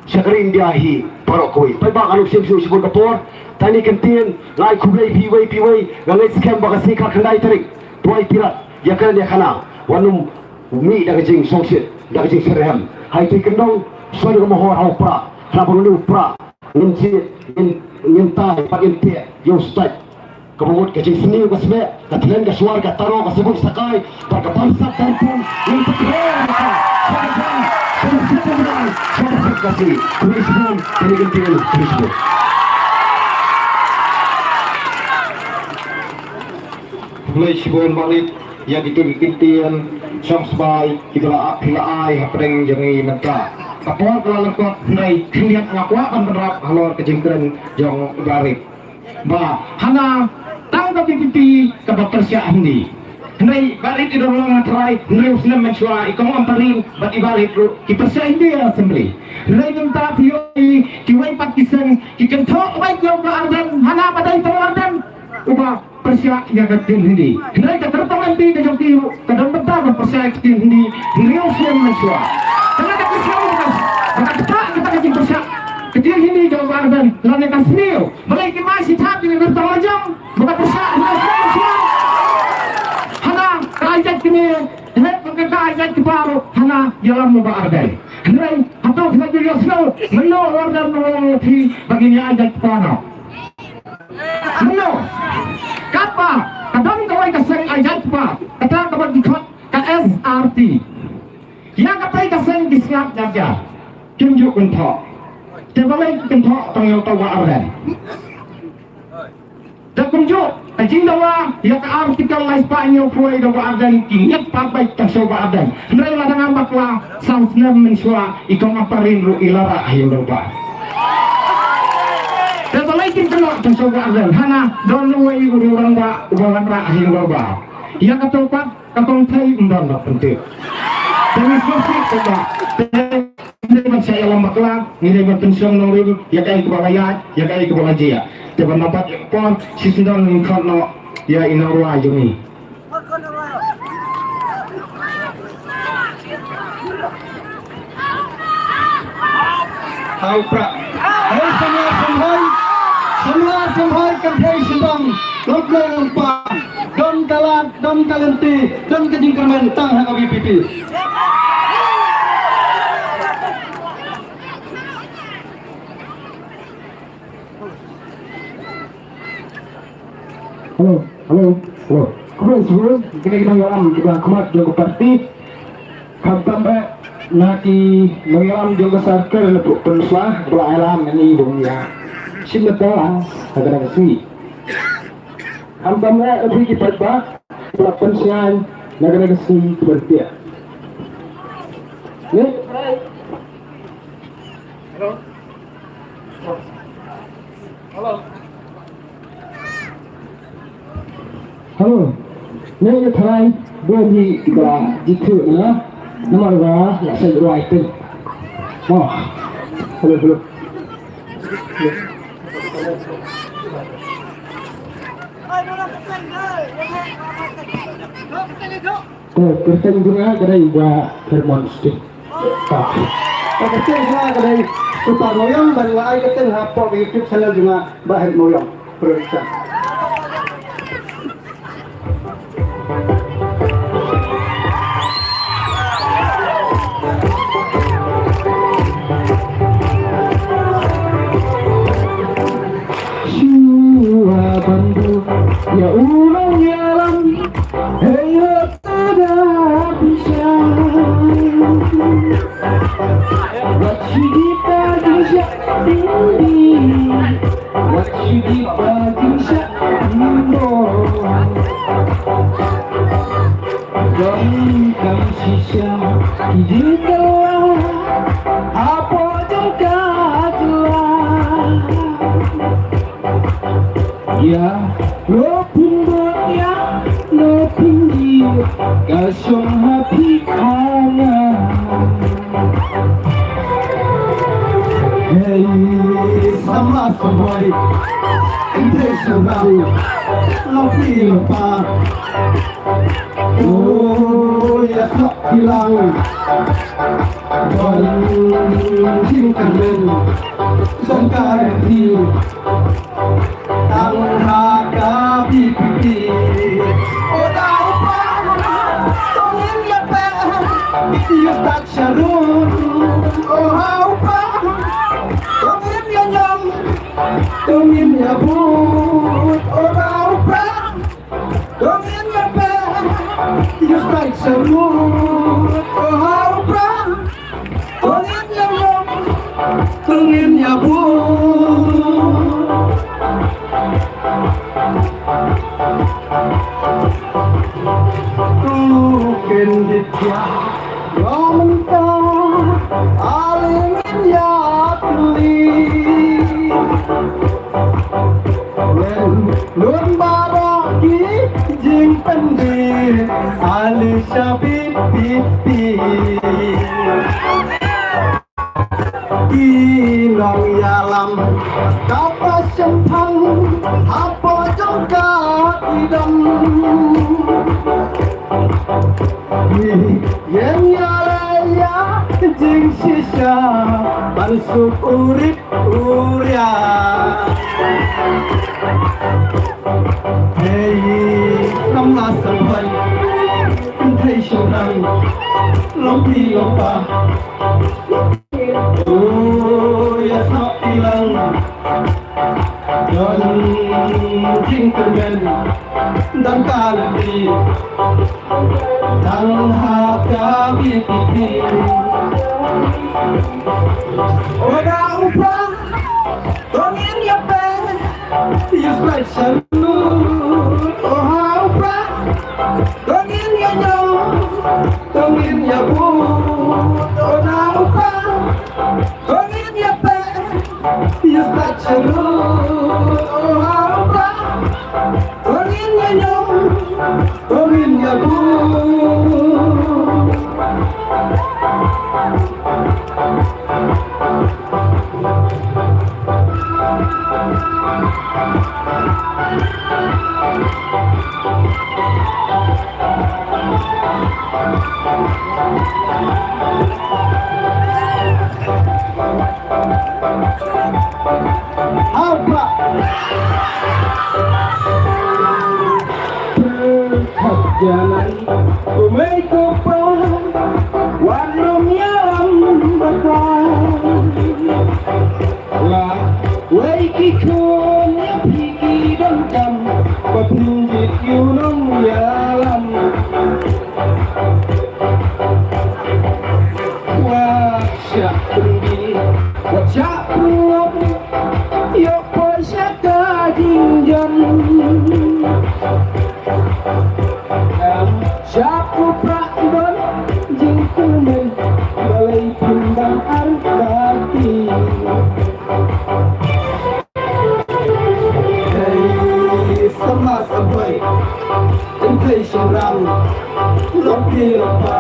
sha ka ri India hi baroh kawei. Paidbah, nga nud shim shuh shibun ka por. Tang kine ki ktien, nga ai khublei phi iwei pa iwei. Nga ngeit skhem ba ka sngi khatkhyndai tarik, Duwai Pilat, ïa kren ïa khana, wat nym mih da ka jingsngewsih, da ka jingsngewsih. Hei, to kyndong shuwa da ka mohor ha u Prah, khnang ba une u Prah ngin jied, ngin, ngin tai bad ngin teh ïa u stait. Kaba mut ka jingsniew ka smiej, ka thlen ka shuwa, ka taro ka sbun sakai, bad ka bamsap bamtum, ngin pynthor ïa ka sha ka jam, sha ka sbun, sha ka sbun ka sngi. Khublei shibun, khublei shibun, khublei shibun. Khublei shibun Bah Rit ïa kito ki ktien shong sbai kiba la ap, phi la ai hapdeng jong ngi mynta. Ka por ka la lyngkot, hynrei khyndiat nga kwah ban pynrap halor ka jingkren jong Bah Rit. Ba hana tang ka V P P kaba pyrshah Hindi. Hynrei Bah Rit i don long ha trai hynriew snem mynshuwa, i Kong Ampareen bad i Bah Rit ruh ki pyrshah Hindi ha Assembly. Hynrei mynta phi ïohi kiwei pat ki seng ki kynthoh beit ïa u Bah Ardent, hana ba dei tang u Ardent uba pyrshah ïa ka ktien Hindi. Hynrei ka kyrtong M P ka jong ki ruh ka don bynta ban pyrshah ïa ka ktien Hindi hynriew snem mynshuwa. Te lada ki sngew ba ka, ba ka ktah kata ka jingpyrshah ka ktien Hindi jong u Bah Ardent, lane ka sniew, balei ki mad shi thap ïa ka kyrtong la jong ba ka pyrshah hynriew snem mynshuwa? Hana ka ai jait kmie, heh, ka, ka ai jait kpa ruh hana ïalam u Bah Ardent. Hynrei hato phi la ju ïohsngew mynno u Ardent u ong ïa phi ba ngin ïa ai jait kpa noh? Mynno? Katba ka don kawei ka seng ai jait kpa, kata kaba ki khot ka S R T. Ïa katei ka seng ki sngap jar jar, kim ju kynthoh. Te balei ki kynthoh tang ïa uta u Bah Ardent? Da kumjuh ka jingdawa ïa ka Article lai spah hynñiewphew da u Bah Ardent, ki ngiat pat beit tang sha u Bah Ardent. Hynrei lada ngam bakla, saw snem mynshuwa i Kong Ampareen ruh i la rah ha ïing dorbar. Te balei kim kynnoh tang sha u Bah Ardent? Hana don uwei u rangbah uba wanrah ha ïing dorbar. Ïa kato pat ka kongthei ym don ba pyntip. Te ngi sngewsih paidbah. Te ngi dei ban shah ïalam bakla, ngi dei ban pynshong nongrim ïa kaei kaba la ïaid, ïa kaei kaba la jia. Te ban da bat ïa ka por, shisyndon ngin khot noh ïa i nongrwai jong ngi. Ha u Prah. Hei samla sngewbha, samla sngewbha, kynthei sngewbha, lok lok lok pa. Don ka lad, don ka lynti, don ka jingkyrmen tang ha ka V P P. Hello, hello, hello. Khublei shibun, kine ki nongïalam kiba khmat jong ka party. Khamtam eh na ki nongïalam jong ka circle, na pynshwa ba la ïalam ïa ngi ba ngin ïa shim bynta ha kane ka sngi. Khamtam eh na phi ki paidbah ba la pynshngaiñ na kane ka sngi kaba rieh. Hello. Hello. Hello. Ngi ïa tharai bun hi ba jithuh na, namar ba la sait rwai pyn. Oh. Hello, hello. Te kyrteng jong nga ka dei Bah Hermon Sting. Ka kyrteng jong nga ka dei Super Mawiong, bad nga ai kyrteng hapoh ka YouTube channel jong nga Bah Hermon Mawiong Production. Shuwa ban buh ïa u nongïalam, hei ho, tada pynshai. Wat shu dei ba kin shah ding ding, wat shu dei ba kin shah ding dong. Donkam shisha ki jingkylla hapoh jong ka Ïa, lo phin bud ïa, lo phin dih, ka shong ha phi khana. Hey, samla samoi, kynthei shynrang, long phi long pa. Oh, ïa, khap kilang. Don jingkyrmen, don ka riti. Tang ha ka V P P. O da u pa, to ngin ïa peit, ïa stad sharud. O ha u pa, to ngin ïa ñiom, to ngin ïa bud. O da u pa, to ngin ïa peit, ïa stad sharud. O ha u pa, to ngin ïa ñiom, to ngin ïa bud. Ko Candidate, ïa mynta ale ngin ïa kylli. Len lut baroh ki jingpynbeit, ale sha V P P. Ki nongïalam kaba shemphang hapoh jong ka kyrdan. Ïeng ïaleh ïa ka jingshisha ban suk u rit u riat. Hei samla samoi, kynthei shynrang, long phi long pa. Oh, ïa snoh phi lang. Don jingkyrmen, don ka riti. Tang ha ka V P P. O da u pa, to ngin ïa peit, ïa stad sharud. O ha u pa, to ngin ïa ñiom, to ngin ïa bud. O da u pa, to ngin ïa peit, ïa stad sharud. O ha u pa, to ngin ïa ñiom, to ngin ïa bud. Ha u Prah. Pyrkhat ïa ngan, ko mei ko pa, wat nym ïalam baka. La wei ki khun ïa phi ki donkam, ba phin jied ïa u nongïalam. Wat shah pynbeit, wat shah pynlong, ïoh poi sha ka jingjam. Em, sha u Prah don jingkmen, balei phin dang artatien. Hei, samla samoi, kynthei shynrang, long phi long pa.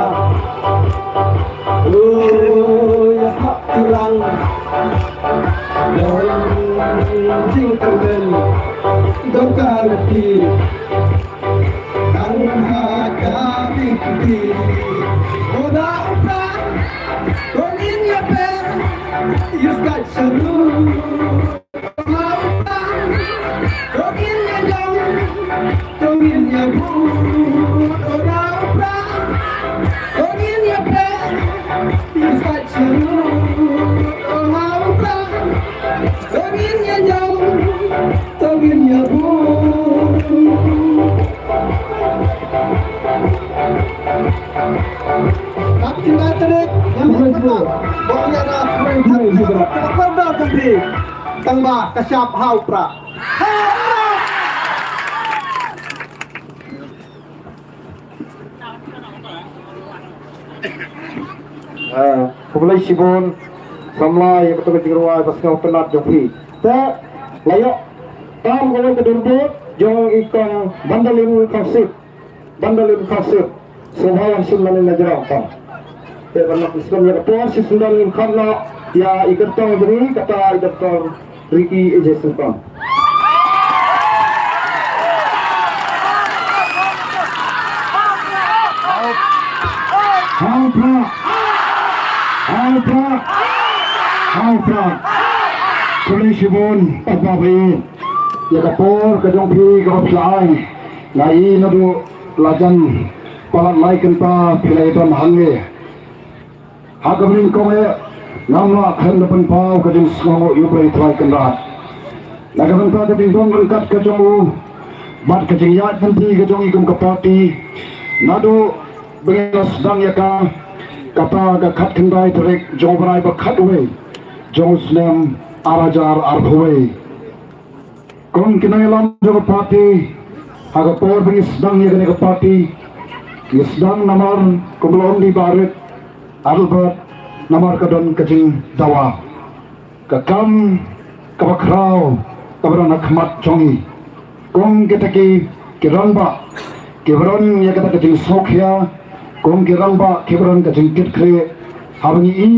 Oh, ïa snoh phi lang. Don jingkyrmen, don ka riti. Tang ha ka V P P. O da u Prah, to ngin ïa peit, ïa stad sharud. O da u Prah, to ngin ïa ñiom, to ngin ïa bud. O da u Prah, to ngin ïa peit, ïa stad sharud. O da u Prah, to ngin ïa ñiom, to ngin ïa bud. Kat kynda tarik, ngam hynrei ba ïa na kynda tarik. Tang ba ka shap ha u Prah. Ah, khublei shibun samla ïa kata ka jingrwai ba sngewtynnat jong phi. Te la ïoh Tam kawei ka dur bud jong i kong Bandalin Khangsip. Bandalin Khangsip. Sngewbha wan shim lane na jrong kong. Te ban lap skhem ïa ka por shi syndon ngin khot noh ïa i kyrtong jong ngi, kata i Doctor Ricky A J Syngkon. Hau prah. Hau prah. Hau prah. Khublei shibun, Papa Baieit. Ïa ka por ka jong phi kaba phi la ai, nga i naduh la jan palat lai kynta phi la ïadon hangne. Ha kaba nyngkong eh, ngam lah khlem da pynpaw ka jingsngewnguh ïa U Blei Trai Kynrad. Na ka bynta ka jingdon ryngkat ka jong u bad ka jingïaid lynti ka jong i kum ka party, naduh ba ngi la sdang ïa ka, kata ka khatkhyndai tarik jong u bnai ba khatwei jong u snem ar hajar arphew wei. Kum ki nongïalam jong ka party, ha ka por ba ngi sdang ïa kane ka party, ngi sdang namar kumba la ong da i Bah Rit Adelbert, namar ka don ka jingdawa. Ka kam kaba khraw kaba don ha khmat jong ngi. Kum kita ki, ki rangbah kiba don ïa kata ka jingsngewkhia, kum ki rangbah kiba don ka jingkitkhlieh, haba ngi i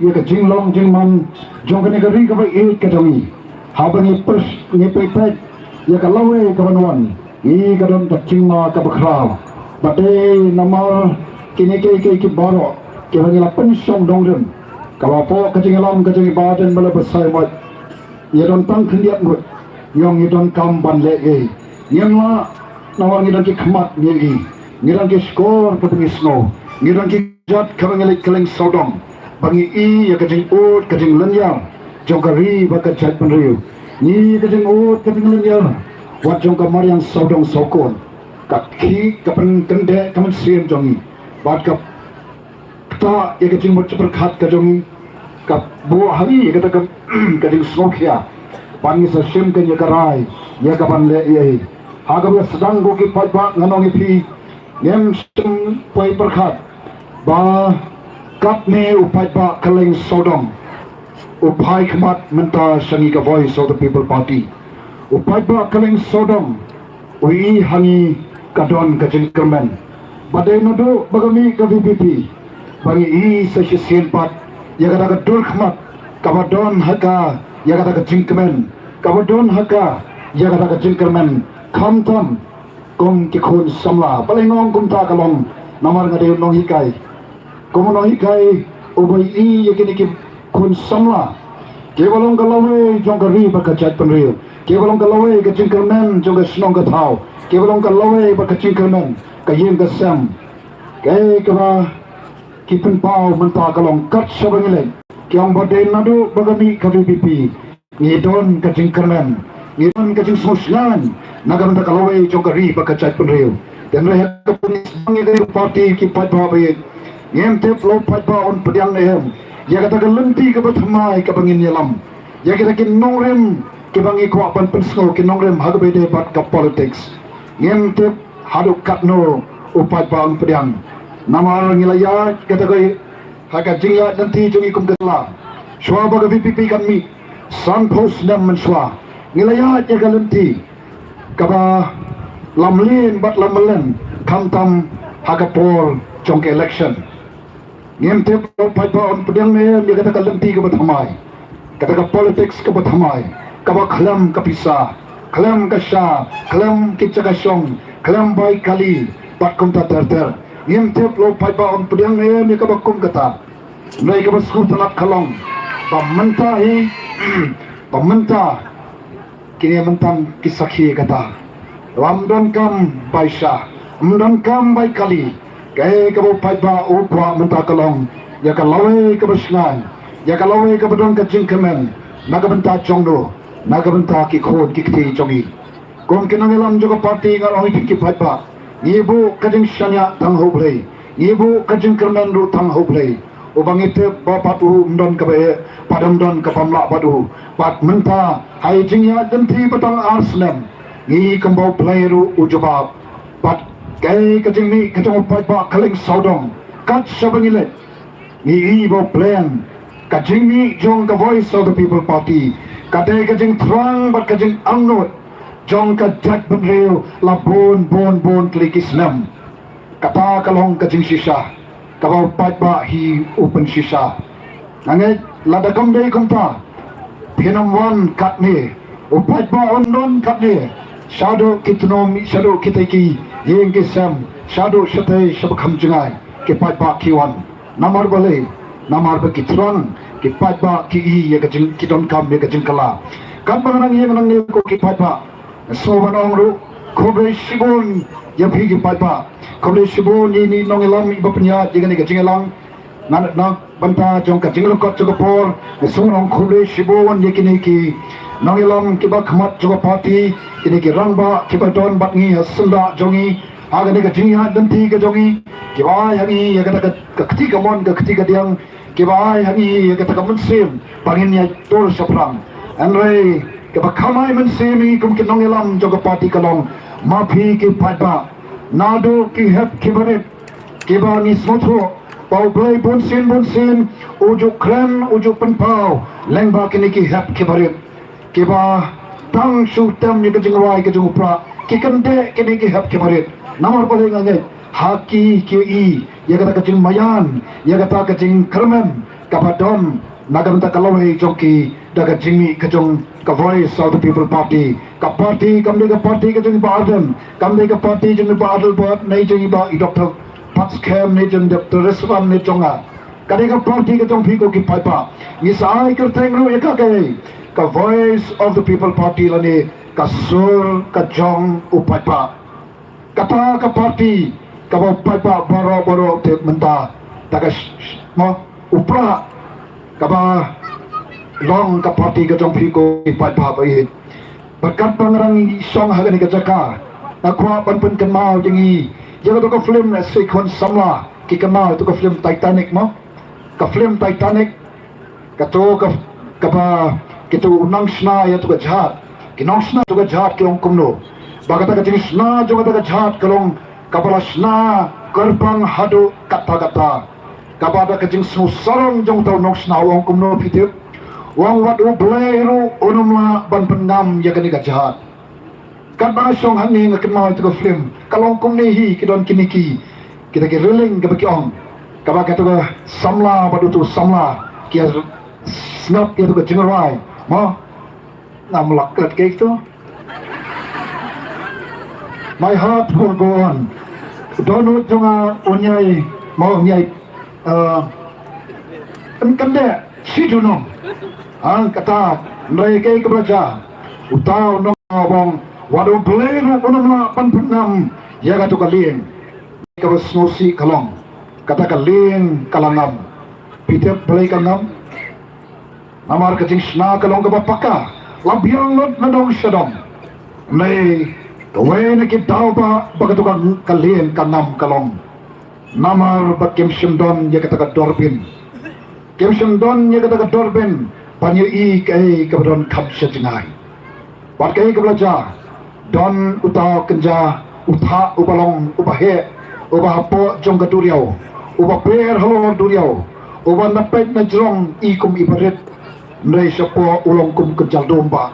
ïa ka jinglong jingman jong kane ka ri kaba ïeit ka jong ngi, haba ngi pyrsh-, ngi peit peit ïa ka lawei kaban wan, ngi ka don ka jingma kaba khraw. Bad dei namar kine kiei kiei ki baroh kiba ngi la pynshong nongrim, kaba hapoh ka jingïalam ka jong i Bah Deiñbala Basaiawmoit, ngi don tang khyndiat ngut, ngi ong ngi donkam ban leh ei. Ngim lah, namar ngi don ki khmat ngi i, ngi don ki shkor kaba ngi sngew, ngi don ki jait kaba ngi leit kylleng sawdong ba ngi i ïa ka jingud ka jinglynñiar jong ka ri bad ka jaitbynriew. Ngi i ïa ka jingud ka jinglynñiar wat jong ka mariang sawdong sawkun, ka khih ka pynkyndeh ka mynsiem jong ngi bad ka ktah ïa ka jingmut jingpyrkhat ka jong ngi, ka buh ha ngi ïa kata ka, ka jingsngewkhia ban ngi sa shim kane ka rai ïa kaban leh ei. Ha kaba sdang ko ki paidbah, ngan ong ïa phi, ngim shym poi pyrkhat ba katne u paidbah kylleng sawdong u phai khmat mynta sha ngi ka Voice of the People Party. U paidbah kylleng sawdong u i ha ngi ka don ka jingkyrmen. Bad dei naduh ba ka mih ka V P P ba ngi i sa shisien pat ïa kata ka dur khmat kaba don ha ka ïa kata ka jingkmen, kaba don ha ka ïa kata ka jingkmen. Khamtam kum ki khun samla. Balei nga ong kumta ka long namar nga dei u nonghikai. Kum u nonghikai uba i ïa kine ki khun samla kiba long ka lawei jong ka ri bad ka jaitbynriew, kiba long ka lawei ka jingkyrmen jong ka shnong ka thaw, kiba long ka lawei bad ka jingkyrmen ka ïing ka sem. Kaei kaba ki pynpaw mynta ka long kat shaba ngi leit, ki ong ba dei naduh ba ka mih ka V P P ngi don ka jingkyrmen, ngi don ka jingsngewsynei na ka bynta ka lawei jong ka ri bad ka jaitbynriew. Te hynrei ha ka por ngi sdang ïa ka party, ki paidbah ba ïeit, ngim tip la u paidbah un pdiang ne em ïa kata ka lynti kaba thymmai kaba ngin ïalam, ïa kita ki nongrim kiba ngi kwah ban pynsngew, ki nongrim ha kaba ïadei bad ka politics. Ngim tip haduh katno u paidbah un pdiang. Namar ngi la ïaid kata ka, ha ka jingïaid lynti jong ngi kum ka jylla, shuwa ba ka V P P kan mih, sanphew snem mynshuwa ngi la ïaid ïa ka lynti kaba la mlien bad la mlien, khamtam ha ka por jong ka election. Ngim tip la u paidbah un pdiang ne em ïa kata ka lynti kaba thymmai, kata ka politics kaba thymmai, kaba khlem ka pisa, khlem ka sha, khlem ki jaka shong, khlem bai kali bad kumta ter ter. Ngim tip la u paidbah un pdiang ne em ïa kaba kum kata. Hynrei kaba sngewtynnat ka long ba mynta hi, ba mynta kine mynta ki sakhi kata, ym donkam bai sha, ym donkam bai kali. Kaei kaba u paidbah u kwah mynta ka long ïa ka lawei kaba shngaiñ, ïa ka lawei kaba don ka jingkmen na ka bynta jong no, na ka bynta ki khun ki kti jong ngi. Kum ki nongïalam jong ka party, nga ong ïa phi ki paidbah, ngi buh ka jingshaniah tang ha U Blei, ngi buh ka jingkyrmen ruh tang ha U Blei. Uba ngi tip ba pat u ym don kaba eh, pat ym don kaba ym lah bad u. Bad mynta ha i jingïaid lynti ba tang ar snem, ngi kumba U Blei ruh u jubab. Bad kaei ka jingmih ka jong u paidbah kylleng sawdong, kat shaba ngi leit, ngi i ba u plan, ka jingmih jong ka Voice of the People Party ka dei ka jingthrang bad ka jingangnud jong ka jaitbynriew la bun bun bun tylli ki snem. Kata ka long ka jingshisha kaba u paidbah hi u pynshisha. Nga ngeit lada kam dei kumta, phin ym wan katne, u paidbah un don katne. Shaduh ki tnum, shaduh kita ki ïing ki sem, shaduh shatei shaba kham jngai, ki paidbah ki wan. Namar balei? Namar ba ki thrang, ki paidbah ki i ïa ka jing, ki donkam ïa ka jingkylla. Katba nga nang ïeng nangne ko ki paidbah, nga sngew ban ong ruh khublei shibun ïa phi ki paidbah. Khublei shibun ïa ine i nongïalam iba pynïaid ïa kane ka jingïalang. Ngan na bynta jong ka jinglyngkot jong ka por, nga sngew ban ong khublei shibun ïa kine ki nongïalam kiba khmat jong ka party, kine ki rangbah kiba don bad ngi ha syndah jong ngi ha kane ka jingïaid lynti ka jong ngi, kiba ai ha ngi ïa kata ka, ka kti kamon, ka kti kadiang, kiba ai ha ngi ïa kata ka mynsiem ba ngin ïaid tur shaphrang. Hynrei kaba kham ai mynsiem ïa ngi kum ki nongïalam jong ka party ka long, ma phi ki paidbah, naduh ki hep ki barit, kiba ngi sngewthuh ba U Blei bunsien bunsien u ju kren, u ju pynpaw lyngba kine ki hep ki barit, kiba tang shu tem ïa ka jingrwai ka jong u Prah, ki kyndeh kine ki hep ki barit. Namar balei? Nga ngeit ha ki ki i ïa kata ka jingmaïan, ïa kata ka jingkyrmen kaba don na ka bynta ka lawei jong ki da ka jingmih ka jong ka Voice of the People Party. Ka party kam dei ka party ka jong i Bah Ardent, kam dei ka party jong i Bah Adelbert ne jong i Bah, i Doctor Batskhem ne jong i Doctor Resram ne jong nga. Ka dei ka party ka jong phi ko ki paidbah. Ngi sa ai kyrteng ruh ïa ka, ka, ka Voice of the People Party lane ka sur ka jong u paidbah. Kata ka party kaba u paidbah baroh baroh u tip mynta. Ta ka sh-, sh-, mo, u Prah kaba long ka party ka jong phi ko ki paidbah ba ïeit. Bad katba nga dang shong ha kane ka jaka, nga kwah ban pynkynmaw ïa ngi ïa kato ka film, eh, sequence samla, ki kynmaw ïa kato ka film Titanic mo. Ka film Titanic, kato ka, kaba kito u nongshna ïa kato ka jahaj, ki nongshna ïa kato ka jahaj ki ong kumno ba kata ka jingshna jong kata ka jahaj ka long kaba la shna kyrpang haduh katta katta. Kaba da ka jingsngew sarong jong uta u nongshna u ong kumno phi tip? U ong wat U Blei ruh un ym lah ban pynngam ïa kane ka jahaj. Katba nga shong hangne nga kynmaw ïa kato ka film, ka long kumne hi, ki don kine ki, kita ki railing kaba ki ong, kaba kato ka samla bad uto u samla ki ïa sngap ïa kato ka jingrwai. Mo, ngam lah klet kaei to. My heart will go on. Dohnud jong nga un ïai, mo, un ïai, eh, yn kyndeh shi junom. Ha kata, hynrei kaei kaba la jia? Uta u nongshna u ong wat U Blei ruh un ym lah ban pynngam ïa kato ka lieng. Kaba sngewsih ka long, kata ka lieng ka la ngam. Phi tip balei ka ngam? Namar ka jingshna ka long kaba paka, la biang lut na dong sha dong. Hynrei kawei na ki daw ba, ba kato ka, ka lieng ka ngam ka long namar ba kim shym don ïa kata ka durbin. Kim shym don ïa kata ka durbin ban ïohi kaei kaba donkam sha jngai. Bad kaei kaba la jia? Don uta u kynja, u thah uba long uba heh, uba hapoh jong ka duriaw, uba pher halor duriaw, uba na peit na jrong i kum i barit. Hynrei shapoh u long kum ka jaldum bah.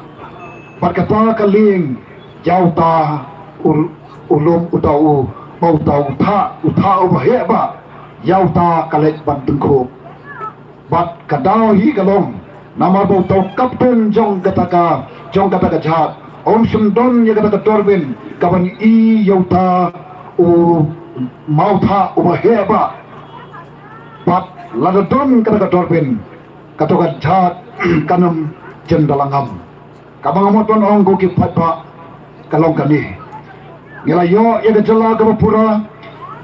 Bad kata ka lieng, ïa uta u, u lum uta u, ba uta u thah, u thah uba heh bah, ïa uta ka leit ban tyngkhuh. Bad ka daw hi ka long namar ba uta u kapten jong kata ka, jong kata ka jahaj, um shym don ïa kata ka durbin kaban i ïa uta u mawthah uba heh bah. Bad lada don kata ka durbin, kato ka jahaj kan ym jin da la ngam. Kaba nga mut ban ong ko ki paidbah ka long kane. Ngi la ïoh ïa ka jylla kaba pura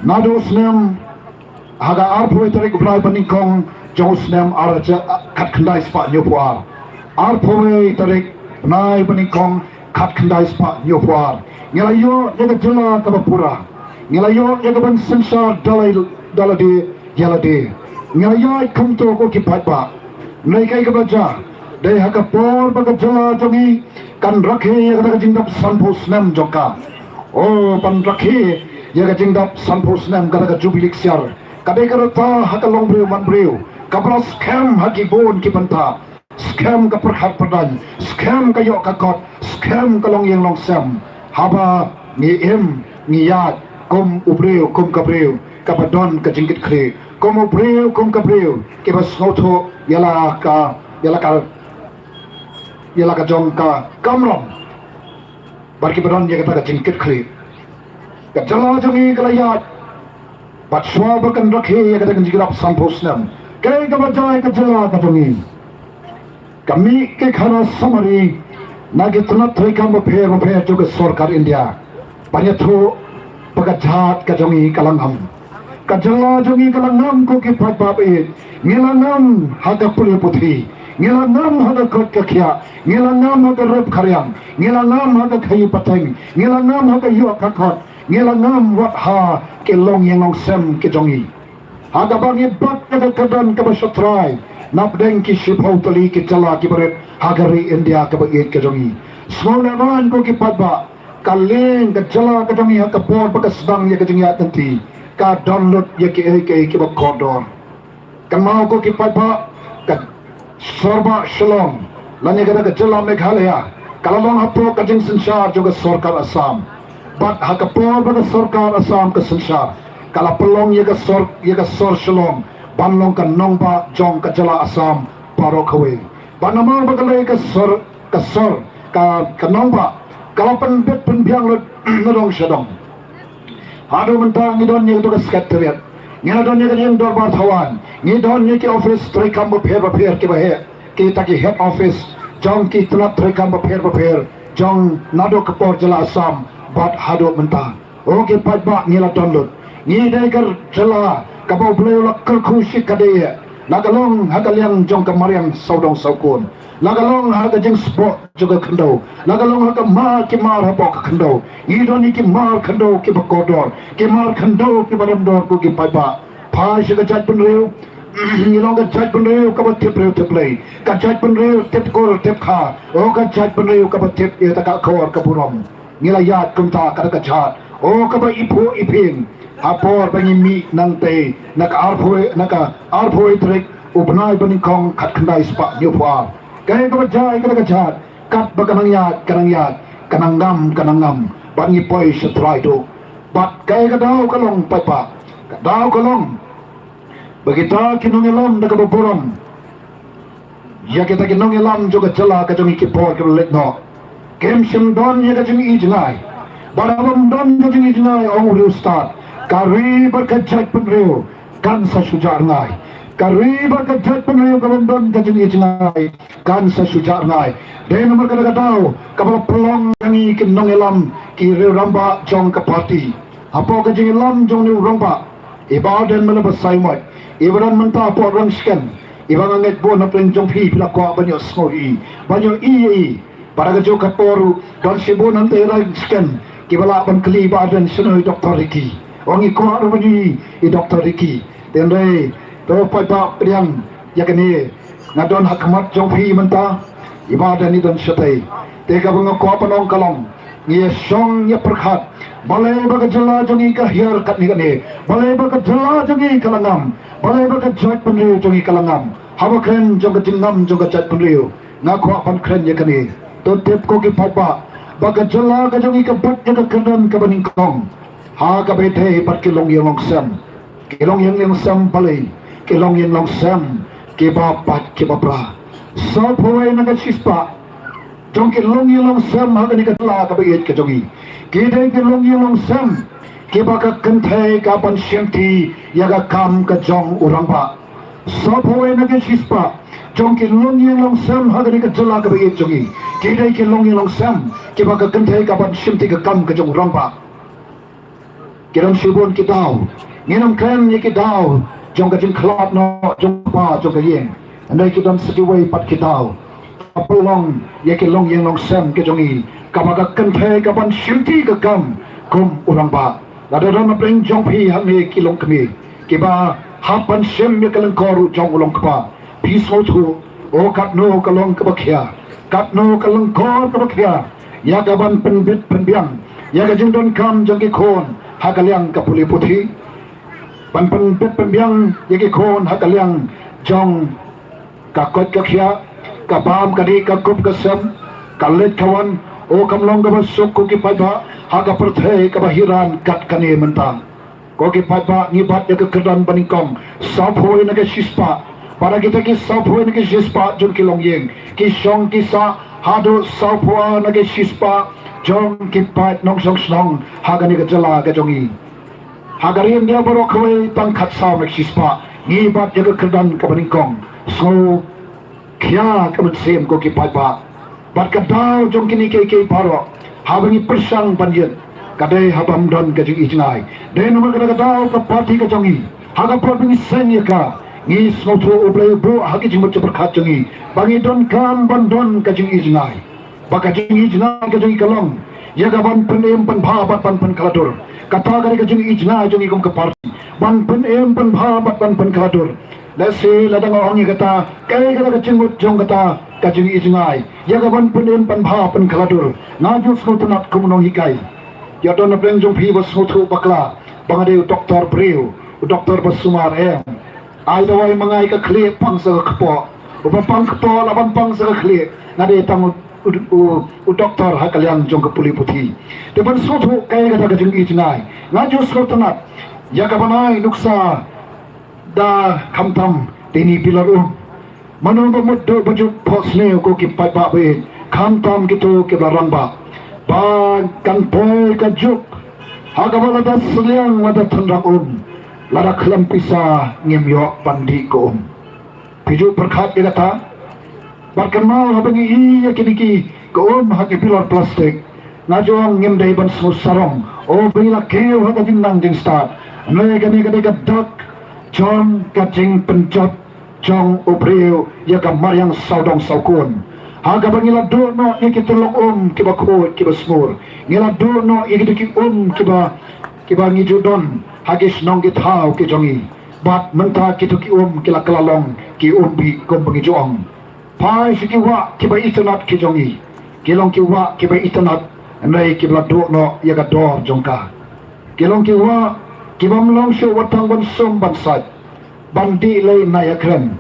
naduh u snem, ha ka arphew wei tarik u bnai ba nyngkong jong u snem ar hajar khatkhyndai spah hynñiewphew ar. Arphew wei tarik bnai ba nyngkong khatkhyndai spah hynñiewphew ar. Ngi la ïoh ïa ka jylla kaba pura. Ngi la ïoh ïa ka ban synshar da la, da lade ïa lade. Ngi la ïoh kumto ko ki paidbah. Hynrei kaei kaba jia? Dei ha ka por ba ka jylla jong ngi kan rakhe ïa kata ka jingdap sanphew snem jong ka. O, ban rakhe ïa ka jingdap sanphew snem, kata ka jubili ksiar, ka dei ka rta ha ka longbriew manbriew kaba la skhem ha ki bun ki bynta. Skhem ka pyrkhat pyrdaiñ, skhem ka ïoh ka kot, skhem khlem ka longïing longsem, haba ngi im ngi ïaid kum u briew kum ka briew kaba don ka jingkitkhlieh, kum u briew kum ka briew kiba sngewthuh ïa la ka, ïa la ka, ïa la ka jong ka kamram bad kiba don ïa kata ka jingkitkhlieh. Ka jylla jong ngi ka la ïaid bad shuwa ba kan rakhe ïa kata ka jingïarap sanphew snem, kaei kaba jia ïa ka jylla ka jong ngi? Ka mih ki khana samari na ki tnat treikam bapher bapher jong ka sorkar India ban ïathuh ba ka jait ka jong ngi ka la ngam. Ka jylla jong ngi ka la ngam, ko ki paidbah ba ïeit. Ngi la ngam ha ka pule puthi, ngi la ngam ha ka koit ka khiah, ngi la ngam ha ka rup ka riang, ngi la ngam ha ka khaïi pateng, ngi la ngam ha ka ïoh ka khot, ngi la ngam wat ha ki longïing longsem ki jong ngi. Ha kaba ngi bat ïa ka kyrdan kaba shatrai napdeng ki shiphew tylli ki jylla kiba rit ha ka ri India kaba ïeit ka jong ngi. Sngewlehrain, ko ki paidbah, ka lieng ka jylla ka jong ngi ha ka por ba ka sdang ïa ka jingïaid lynti ka don lut ïa kiei kiei kiba kordor. Kynmaw, ko ki paidbah, ka sorbah Shillong lane kata ka jylla Meghalaya ka la long hapoh ka jingsynshar jong ka sorkar Assam. Bad ha ka por ba ka sorkar Assam ka synshar, ka la pynlong ïa ka sor, ïa ka sor Shillong ban long ka nongbah jong ka jylla Assam baroh kawei. Bad namar ba ka lei ka sor, ka sor, ka, ka nongbah ka la pynbit pynbiang lut na dong sha dong. Haduh mynta ngi don ïa ka secretariat, ngi la don ïa ka ïing dorbar thawaiñ, ngi don ïa ki office treikam bapher bapher kiba heh, kita ki head office jong ki tnat treikam bapher bapher jong naduh ka por jylla Assam bad haduh mynta. O ki paidbah, ngi la don lut. Ngi dei ka jylla kaba U Blei u la kyrkhu shikaddei, la ka long ha ka liang jong ka mariang sawdong sawkun, la ka long ha ka jingsboh jong ka khyndew, la ka long ha ka mar ki mar hapoh ka khyndew. Ngi don ïa ki mar khyndew kiba kordor, ki mar khyndew kiba remdor, ko ki paidbah. Phai sha ka jaitbynriew, ngi long ka jaitbynriew kaba tip briew tip Blei, ka jaitbynriew tip kur tip kha, o ka jaitbynriew kaba tip ïa kata ka khor ka burom. Ngi la ïaid kumta, kata ka jait, o kaba iphuh iphieng, ha por ba ngi mih nangtei na ka arphew, na ka arphew tarik u bnai ba nyngkong khatkhyndai spah hynñiewphew ar. Kaei kaba jia ïa kata ka jait? Katba ka nang ïaid ka nang ïaid, ka nang ngam ka nang ngam, bad ngi poi sha trai duh. Bad kaei ka daw ka long, paidbah? Ka daw ka long ba kita ki nongïalam da kaba burom ïa kita ki nongïalam jong ka jylla ka jong ngi ki por ki la leit noh, kim shym don ïa ka jingïohi jngai. Bad haba ym don ka jingïohi jngai, ong u riewstad, ka ri bad ka jaitbynriew kan sa shu jah rngai. Ka ri bad ka jaitbynriew kaba ym don ka jingïohi jngai kan sa shu jah rngai. Dei namar kata ka daw kaba la pynlong ïa ngi ki nongïalam, ki riew rangbah jong ka party. Hapoh ka jingïalam jong une u rangbah, i Bah Ardent Miller Basaiawmoit, iba don mynta hapoh rangshken, iba nga ngeit bun hapdeng jong phi, phi la kwah ban ïohsngew ïa i, ban ïohi ïa i. Bad ha kajuh ka por ruh don shibun hangtei rangshken kiba lah ban kylli Bah Ardent shano i Doctor Ricky. Ong i kwah ruh ban ïohi i Doctor Ricky. Te hynrei to paidbah, pdiang ïa kane, nga don ha khmat jong phi mynta, i Bah Ardent i don shatei. Te kaba nga kwah ban ong ka long, ngi ïa shong ïa pyrkhat, balei ba ka jylla jong ngi ka hiar katne katne, balei ba ka jylla jong ngi ka la ngam, balei ba ka jaitbynriew jong ngi ka la ngam. Haba kren jong ka jingngam jong ka jaitbynriew, nga kwah ban kren ïa kane. To tip, ko ki paidbah, ba ka jylla ka jong ngi ka bat ïa ka kyrdan kaba nyngkong ha kaba ïadei bad ki longïing longsem. Ki longïing longsem balei? Ki longïing longsem kiba beit kiba bra. Sawphew wei na ka shispah jong ki longïing longsem ha kane ka jylla kaba ïeit ka jong ngi, ki dei ki longïing longsem kiba ka kynthei ka ban shimti ïa ka kam ka jong u rangbah. Sawphew wei na ka shispah jong ki longïing longsem ha kane ka jylla kaba ïeit jong ngi, ki dei ki longïing longsem kiba ka kynthei ka ban shimti ka kam ka jong u rangbah. Ki don shibun ki daw. Ngin ym kren ïa ki daw jong ka jingkhlad noh jong u kpa jong ka ïing, hynrei ki don sa kiwei pat ki daw ba pynlong ïa ki longïing longsem ki jong ngi, kaba ka kynthei ka ban shimti ka kam kum u rangbah. Lada don hapdeng jong phi hangne ki longkmie kiba hap ban shim ïa ka lyngkor jong u longkpa, phi sngewthuh, o katno ka long kaba khia, katno ka lyngkor kaba khia ïa ka ban pynbit pynbiang ïa ka jingdonkam jong ki khun ha ka liang ka pule puthi, ban pynbit pynbiang ïa ki khun ha ka liang jong ka koit ka khiah, ka bam ka dih, ka kup ka sem, ka leit ka wan, O kam long kaba suk ko ki paidbah ha ka pyrthei kaba hiran kat kane mynta. Ko ki paidbah, ngi bat ïa ka kyrdan banyngkong, sawphew na ka shispah. Bad ha kita ki sawphew na ka shispah jong ki longïing, ki shong ki sah haduh sawphew na ka shispah jong ki paid nongshong shnong ha kane ka jylla ka jong ngi. Ha ka ri India baroh kawei tang khatsaw na ka shispah. Ngi bat ïa ka kyrdan kaba nyngkong. Sngew khia ka mynsiem ko ki paidbah. Bad ka daw jong kine kiei kiei baroh haba ngi pyrshang ban ïeng, ka dei haba ym don ka jingijngai. Dei namar kata ka daw ka party ka jong ngi, ha ka por ba ngi seng ïa ka, ngi sngewthuh U Blei u buh ha ki jingmut jingpyrkhat jong ngi ba ngi donkam ban don ka jingijngai. Ba ka jingijngai ka jong ngi ka long ïa ka ban pynim pynbha bad ban pynkhlatur. Kata ka dei ka jingijngai jong ngi kum ka party, ban pynim pynbha bad ban pynkhlatur. Lehse lada nga ong ïa kata, kaei kata ka jingmut jong kata ka jingijngai, ïa ka ban pynim pynbha pynkhlatur? Nga ju sngewtynnat kum u nonghikai. Ïa don na pdeng jong phi ba sngewthuh bakla ba nga dei u doktor briew, u doktor ba sumar, em. Ai dawai ma nga ïa ka khlieh, pang sa ka kpoh. Uba pang kpoh lah ban pang sa ka khlieh, nga dei tang u, u, u, u doktor ha ka liang jong ka pule puthi. Te ban sngewthuh kaei kata ka jingijngai, nga ju sngewtynnat ïa ka ban ai nuksa da khamtam da ini bilor um. Mano ba mut duh ba ju phohsniew ko ki paidbah ba ïeit, khamtam kito kiba la rangbah, ba kan poi ka juk ha kaba lada sliang lada tynrang um, lada khlem pisa ngim ïoh ban dih ka um. Phi ju pyrkhat ïa kata? Bad kynmaw haba ngi ïoh ïa kine ki ka um ha ki bilor plastik, nga ju ong ngim dei ban sngewsarong, o ba ngi la kiew ha ka jingnang jingstad. Hynrei kane ka dei ka dak jong ka jingpynjot jong u briew ïa ka mariang sawdong sawkun. Ha kaba ngi la duh noh ïa ki tyllong um kiba khuid kiba sngur, ngi la duh noh ïa kito ki um kiba, kiba ngi ju don ha ki shnong ki thaw ki jong ngi. Bad mynta kito ki um ki la kylla long ki um bih kum ba ngi ju ong. Phai sha ki wah kiba itynnat ki jong ngi. Ki long ki wah kiba itynnat, hynrei kiba la duh noh ïa ka dor jong ka. Ki long ki wah kiba ym long shuh wat tang ban sum ban sait, ban dih lei na ïakren.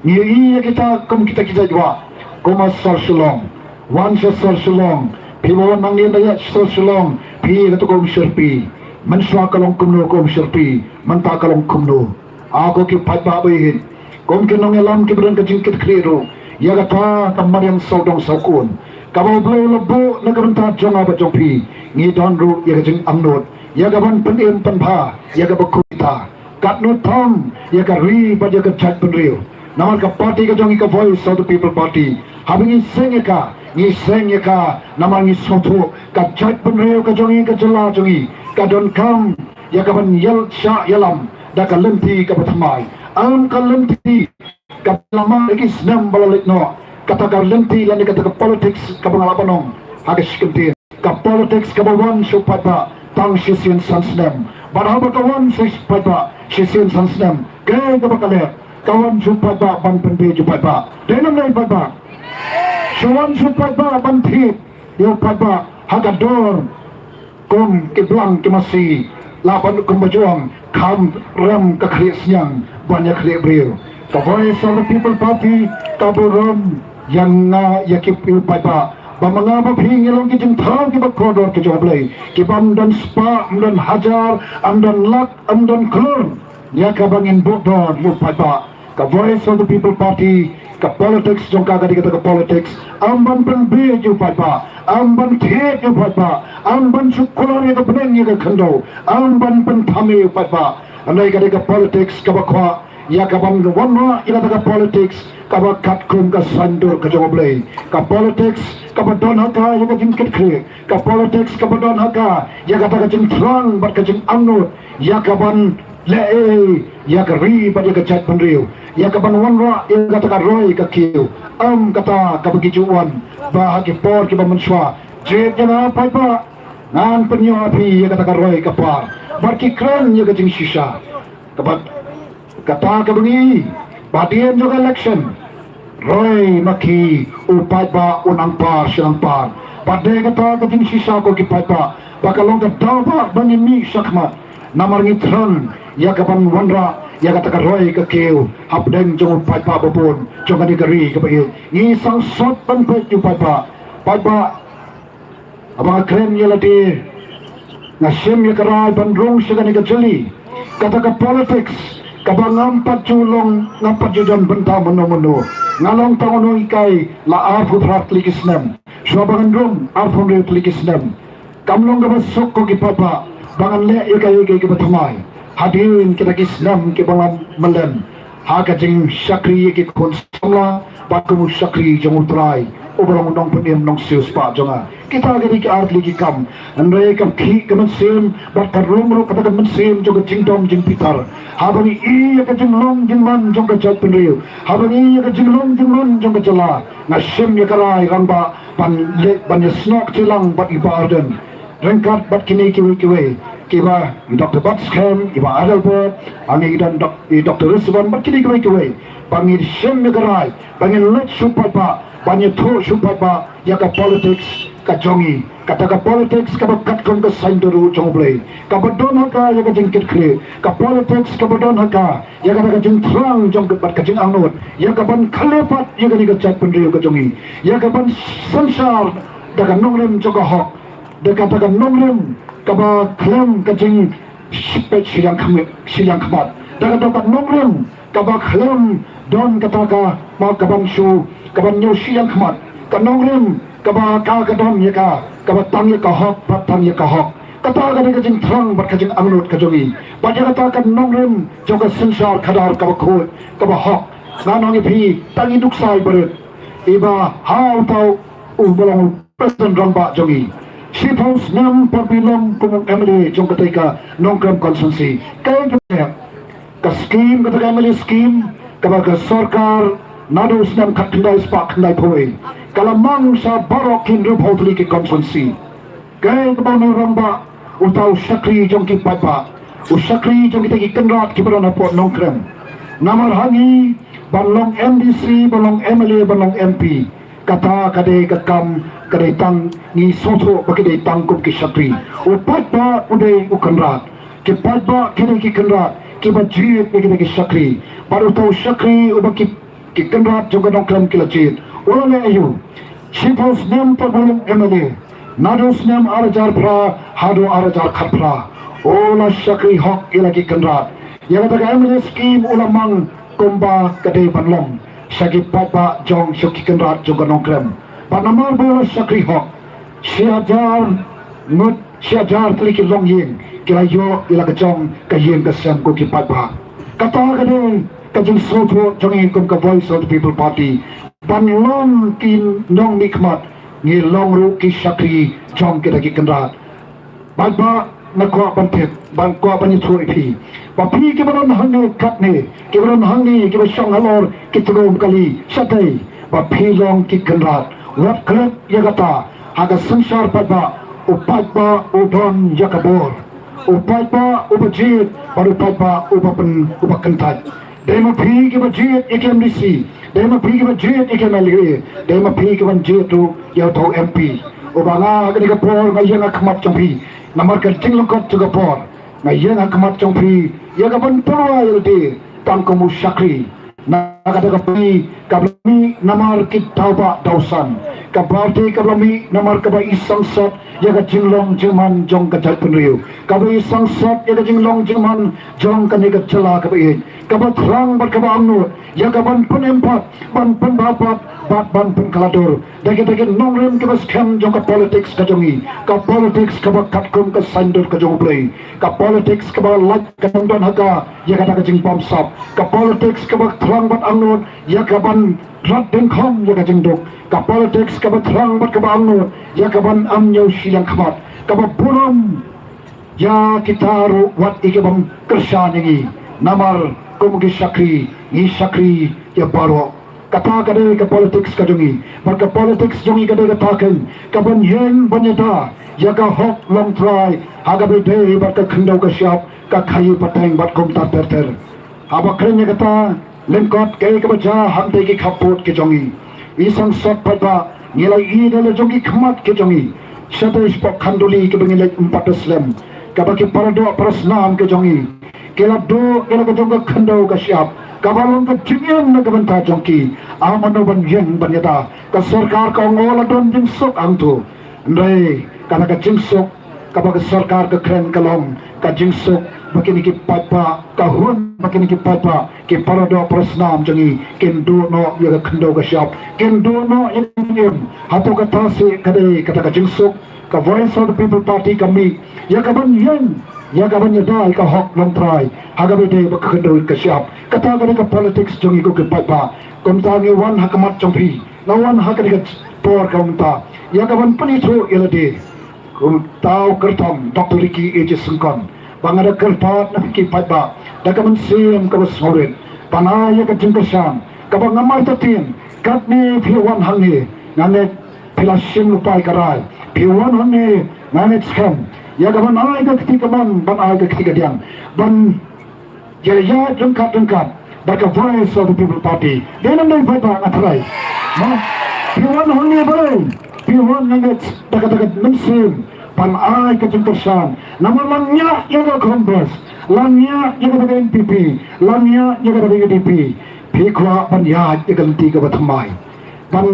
Ngi ïohi ïa kita kum kita ki jait wah, kum ha sor Shillong. Wan sha sor Shillong, phi ba wan hangne na ïa sor Shillong, phi ïa kata ka um shyrpi. Mynshuwa ka long kumno ka um shyrpi, mynta ka long kumno? A ko ki paidbah ba ïeit, kum ki nongïalam kiba don ka jingkitkhlieh ruh ïa kata ka mariang sawdong sawkun kaba U Blei u la buh na ka bynta jong nga bad jong phi, ngi don ruh ïa ka jingangnud ïa ka ban pynim pynbha ïa kaba khuid kita. Katno tam ïa ka ri bad ïa ka jaitbynriew. Namar ka party ka jong ngi ka Voice of the People Party, haba ngi seng ïa ka, ngi seng ïa ka namar ngi sngewthuh ka jaitbynriew ka jong ngi, ka jylla jong ngi ka donkam ïa ka ban ïal shah ïalam da ka lynti kaba thymmai, ym ka lynti kaba la mad ha ki snem ba la leit noh. Kata ka lynti lane kata ka politics kaba nga lah ban ong ha ka shi kyntien, ka politics kaba wan sha u paidbah tang shisien san snem. Bad haba ka wan sha u paidbah shisien san snem, kaei kaba ka leh? Ka wan sha u paidbah ban pynbeit ïa u paidbah. Dei ne ym dei paidbah? Shu wan sha u paidbah ban thied ïa u paidbah ha ka dor kum ki blang ki masi, lah ban kumba ju ong, kham rem ka khlieh sniang ban ïa khlieh briew. Ka Voice of the People Party ka burom ïa nga, ïa ki, ïa u paidbah, ba ma nga bad phi ngi long ki jingthaw kiba kordor ki jong U Blei, kiba ym don spah, ym don hajar, ym don lak, ym don klur. Ïa kaba ngin buh dor ïa u paidbah. Ka Voice of the People Party, ka politics jong ka ka dei kata ka politics, ym ban pynbeit ïa u paidbah, ym ban thied ïa u paidbah, ym ban shu kular ïa ka bneng ïa ka khyndew, ym ban pynthame ïa u paidbah. Hynrei ka dei ka politics kaba kwah ïa ka ban wanrah ïa kata ka politics kaba katkum ka saiñdur ka jong U Blei. Ka politics kaba don ha ka ïa ka jingkitkhlieh, ka politics kaba don ha ka ïa kata ka jingthrang bad ka jingangnud ïa ka ban leh ei ïa ka ri bad ïa ka jaitbynriew, ïa ka ban wanrah ïa kata ka roi ka kiew. Ym kata kaba ki ju wan ba ha ki por kiba mynshuwa, jied ïa nga paidbah, ngan pynïoh ïa phi ïa kata ka roi ka par. Bad ki kren ïa ka jingshisha. Kaba, kata kaba ngi, ba hadien jong ka election, roi ma ki, u paidbah u nang par sha nang par. Bad dei kata ka jingshisha ko ki paidbah, ba ka long ka daw ba ba ngi mih shakhmat. Namar ngi thrang ïa ka ban wanrah ïa kata ka roi ka kiew hapdeng jong u paidbah babun jong kane ka ri kaba ïeit. Ngi sngewsot ban peit ïa u paidbah. Paidbah, Haba nga kren ïa lade, nga shim ïa ka rai ban rung sha kane ka jylli. Kata ka politics kaba ngam pat ju long, ngam pat ju don bynta mano mano. Nga long tang u nonghikai la arphew phra tylli ki snem. Shuwa ba ngan rung arphew hynriew tylli ki snem. Kam long kaba suk ko ki paidbah ba ngan leh ïa kaei kaei kaba thymmai hadien kita ki snem kiba ngan mlien ha ka jingshakri ïa ki khun samla bad kum u shakri jong U Trai uba long u nongpynim nongsiewspah jong nga. Kita ki dei ki ar tylli ki kam. Hynrei ka khih ka mynsiem bad ka rung ruh kata ka mynsiem jong ka jingdom jingbitar. Haba ngi ïohi ïa ka jinglong jingman jong ka jaitbynriew, haba ngi ïohi ïa ka jinglong jingman jong ka jylla, nga shim ïa ka rai rangbah ban leh, ban ïasnoh kti lang bad i Bah Ardent ryngkat bad kine kiwei kiwei, kiba Doctor Batskhem, i Bah Adelbert, hangne i don Doc-, i Doctor Rizwan bad kine kiwei kiwei, ba ngin shim ïa ka rai ba ngin leit sha u paidbah, ban ïathuh sha u paidbah ïa ka politics ka jong ngi. Kata ka politics kaba katkum ka saiñdur jong U Blei, kaba don ha ka ïa ka jingkitkhlieh, ka politics kaba don ha ka ïa kata ka jingthrang jong ka bad ka jingangnud ïa ka ban khleh pat ïa kane ka jaitbynriew ka jong ngi, ïa ka ban synshar da ka nongrim jong ka hok, da kata ka nongrim kaba khlem ka jing shipet shiliang khmat, shiliang khmat. Da kata ka nongrim kaba khlem don kata ka ma ka ban shu, ka ban ñiew shiliang khmat. Ka nongrim kaba ka, ka don ïa ka, kaba tang ïa ka hok bad tang ïa ka hok. Kata ka dei ka jingthrang bad ka jingangnud ka jong ngi. Bad ïa kata ka nongrim jong ka synshar khadar kaba khuid kaba hok. Nga ong ïa phi, tang i nuksa i barit, iba ha uta u ba long President rangbah jong ngi, shiphew snem por ba i long kum u M L A jong katei ka Nongkrem constituency. Kaei kaba ka skim, kata ka M L A skim kaba ka sorkar naduh u snem khatkhyndai spah khyndaiphew wei, ka la mang sha baroh ki hynriewphew tylli ki constituency. Kaei kaba u rangbah, uta u shakri jong ki paidbah, u shakri jong kita ki kynrad kiba don hapoh Nongkrem. Namar ha ngi ban long M D C, ban long M L A, ban long M P, kata ka dei ka kam, ka dei tang, ngi sngewthuh ba ki dei tang kum ki shakri. U paidbah u dei u kynrad. Ki paidbah ki dei ki kynrad kiba jied ïa kita ki shakri. Bad uta u shakri uba ki, ki kynrad jong ka Nongkrem ki la jied, u la leh aïu? Shiphew snem por ba u long M L A, naduh u snem ar hajar phra haduh ar hajar khatphra, u la shakri hok ïa la ki kynrad. Ïa kata ka M L A skim u la mang kumba ka dei ban long sha ki paidbah jong, sha ki kynrad jong ka Nongkrem. Bad namar ba u la shakri hok, shi hajar ngut, shi hajar tylli ki longïing ki la ïoh ïa la ka jong ka ïing ka sem ko ki paidbah. Kata ka dei ka jingsngewthuh jong ngi kum ka Voice of the People Party. Ban long ki nongmihkhmat, ngi long ruh ki shakri jong kita ki kynrad. Paidbah, nga kwah ban tip, ban kwah ban ïathuh ïa phi, ba phi kiba don hangne katne, kiba don hangne, kiba shong halor ki tnum kali shatei, ba phi long ki kynrad. Wat klet ïa kata, ha ka synshar paidbah, u paidbah u don ïa ka bor. U paidbah uba jied bad u paidbah uba pyn, uba kyntait. Dei ma phi kiba jied ïa ka M D C, dei ma phi kiba jied ïa ka M L A, dei ma phi kiban jied ruh ïa uta u M P. Uba nga ha kane ka por nga ïeng ha khmat jong phi, namar ka jinglyngkot jong ka por, nga ïeng ha khmat jong phi ïa kaban pynwai ïa lade tang kum u shakri. Na kata ka party kaba la mih namar ki daw bah daw san, ka party kaba la mih namar kaba i sangsot ïa ka jinglong jingman jong ka jaitbynriew, kaba i sangsot ïa ka jinglong jingman jong kane ka jylla kaba ïeit, kaba thrang bad kaba angnud ïa kaban pynim pat, ban pynbha pat bad ban pynkylla dur da kita ki nongrim kiba skhem jong ka politics ka jong ngi, ka politics kaba katkum ka saiñdur ka jong U Blei, ka politics kaba lait ka jingdon ha ka ïa kata ka jingbamsap, ka politics kaba thrang bad angnud ïa kaban rat dyngkhong ïa ka jingduk, ka politics kaba thrang bad kaba angnud ïa kaban ym ñiew shiliang khmat, kaba burom ïa kita ruh wat ïa ki bym kyrshan ïa ngi. Namar kum ki shakri, ngi shakri ïa baroh. Kata ka dei ka politics ka jong ngi. Bad ka politics jong ngi ka dei kata kein, kaban ïeng ban ïada ïa ka hok longtrai ha kaba ïadei bad ka khyndew ka shyiap, ka khaïi pateng bad kumta ter ter. Haba kren ïa kata lyngkot kaei kaba jia hangtei ki khappud ki jong ngi, i sangsot paidbah, ngi la ïohi da la jong ki khmat ki jong ngi, shatei shapoh Khanduli kiba ngi leit ym pat da slem, kaba ki paradoh parasnam ki jong ngi ki la duh ïa la ka jong ka khyndew ka shyiap, kaba long ka jingim na ka bynta jong ki. Ym mano ban ïeng ban ïada. Ka sorkar ka ong la don jingsuk hangto. Hynrei Kata ka jingsuk kaba ka sorkar ka kren ka long ka jingsuk ba kine ki paidbah, ka hun ba kine ki paidbah, ki paradoh parasnam jong ngi kin duh noh ïa ka khyndew ka shyiap, kin duh noh ïa ka jingim. Hato kata shi ka dei kata ka jingsuk ka Voice of the People Party ka mih ïa ka ban ïeng, ïa ka ban ïada ïa ka hok longtrai ha kaba ïadei bad ka khyndew ka shyiap. Kata ka dei ka politics jong ngi ko ki paidbah. Kumta ngi wan ha khmat jong phi, nga wan ha kane ka por ka mynta ïa ka ban pynithuh ïa lade. Uta u kyrtong Doctor Ricky A J Syngkon ba nga da kyrpad na phi ki paidbah da ka mynsiem kaba sngewrit ban ai ïa ka jingkyrshan kaba nga martatin. Katne phi wan hangne, nga ngeit phi la shim lypa ïa ka rai. Phi wan hangne, nga ngeit skhem ïa ka ban ai ka kti kamon, ban ai ka kti kadiang, ban ïa ïa ryngkat ryngkat bad ka Voice of the People Party. Dei nang dei paidbah, nga tharai. Phi wan hangne balei? Phi wan, nga ngeit, da ka, da ka mynsiem ban ai ka jingkyrshan. Namar la ngiah ïa ka Congress, la ngiah ïa ka N P P, la ngiah ïa ka U D P, phi kwah ban ïaid ïa ka lynti kaba thymmai, ban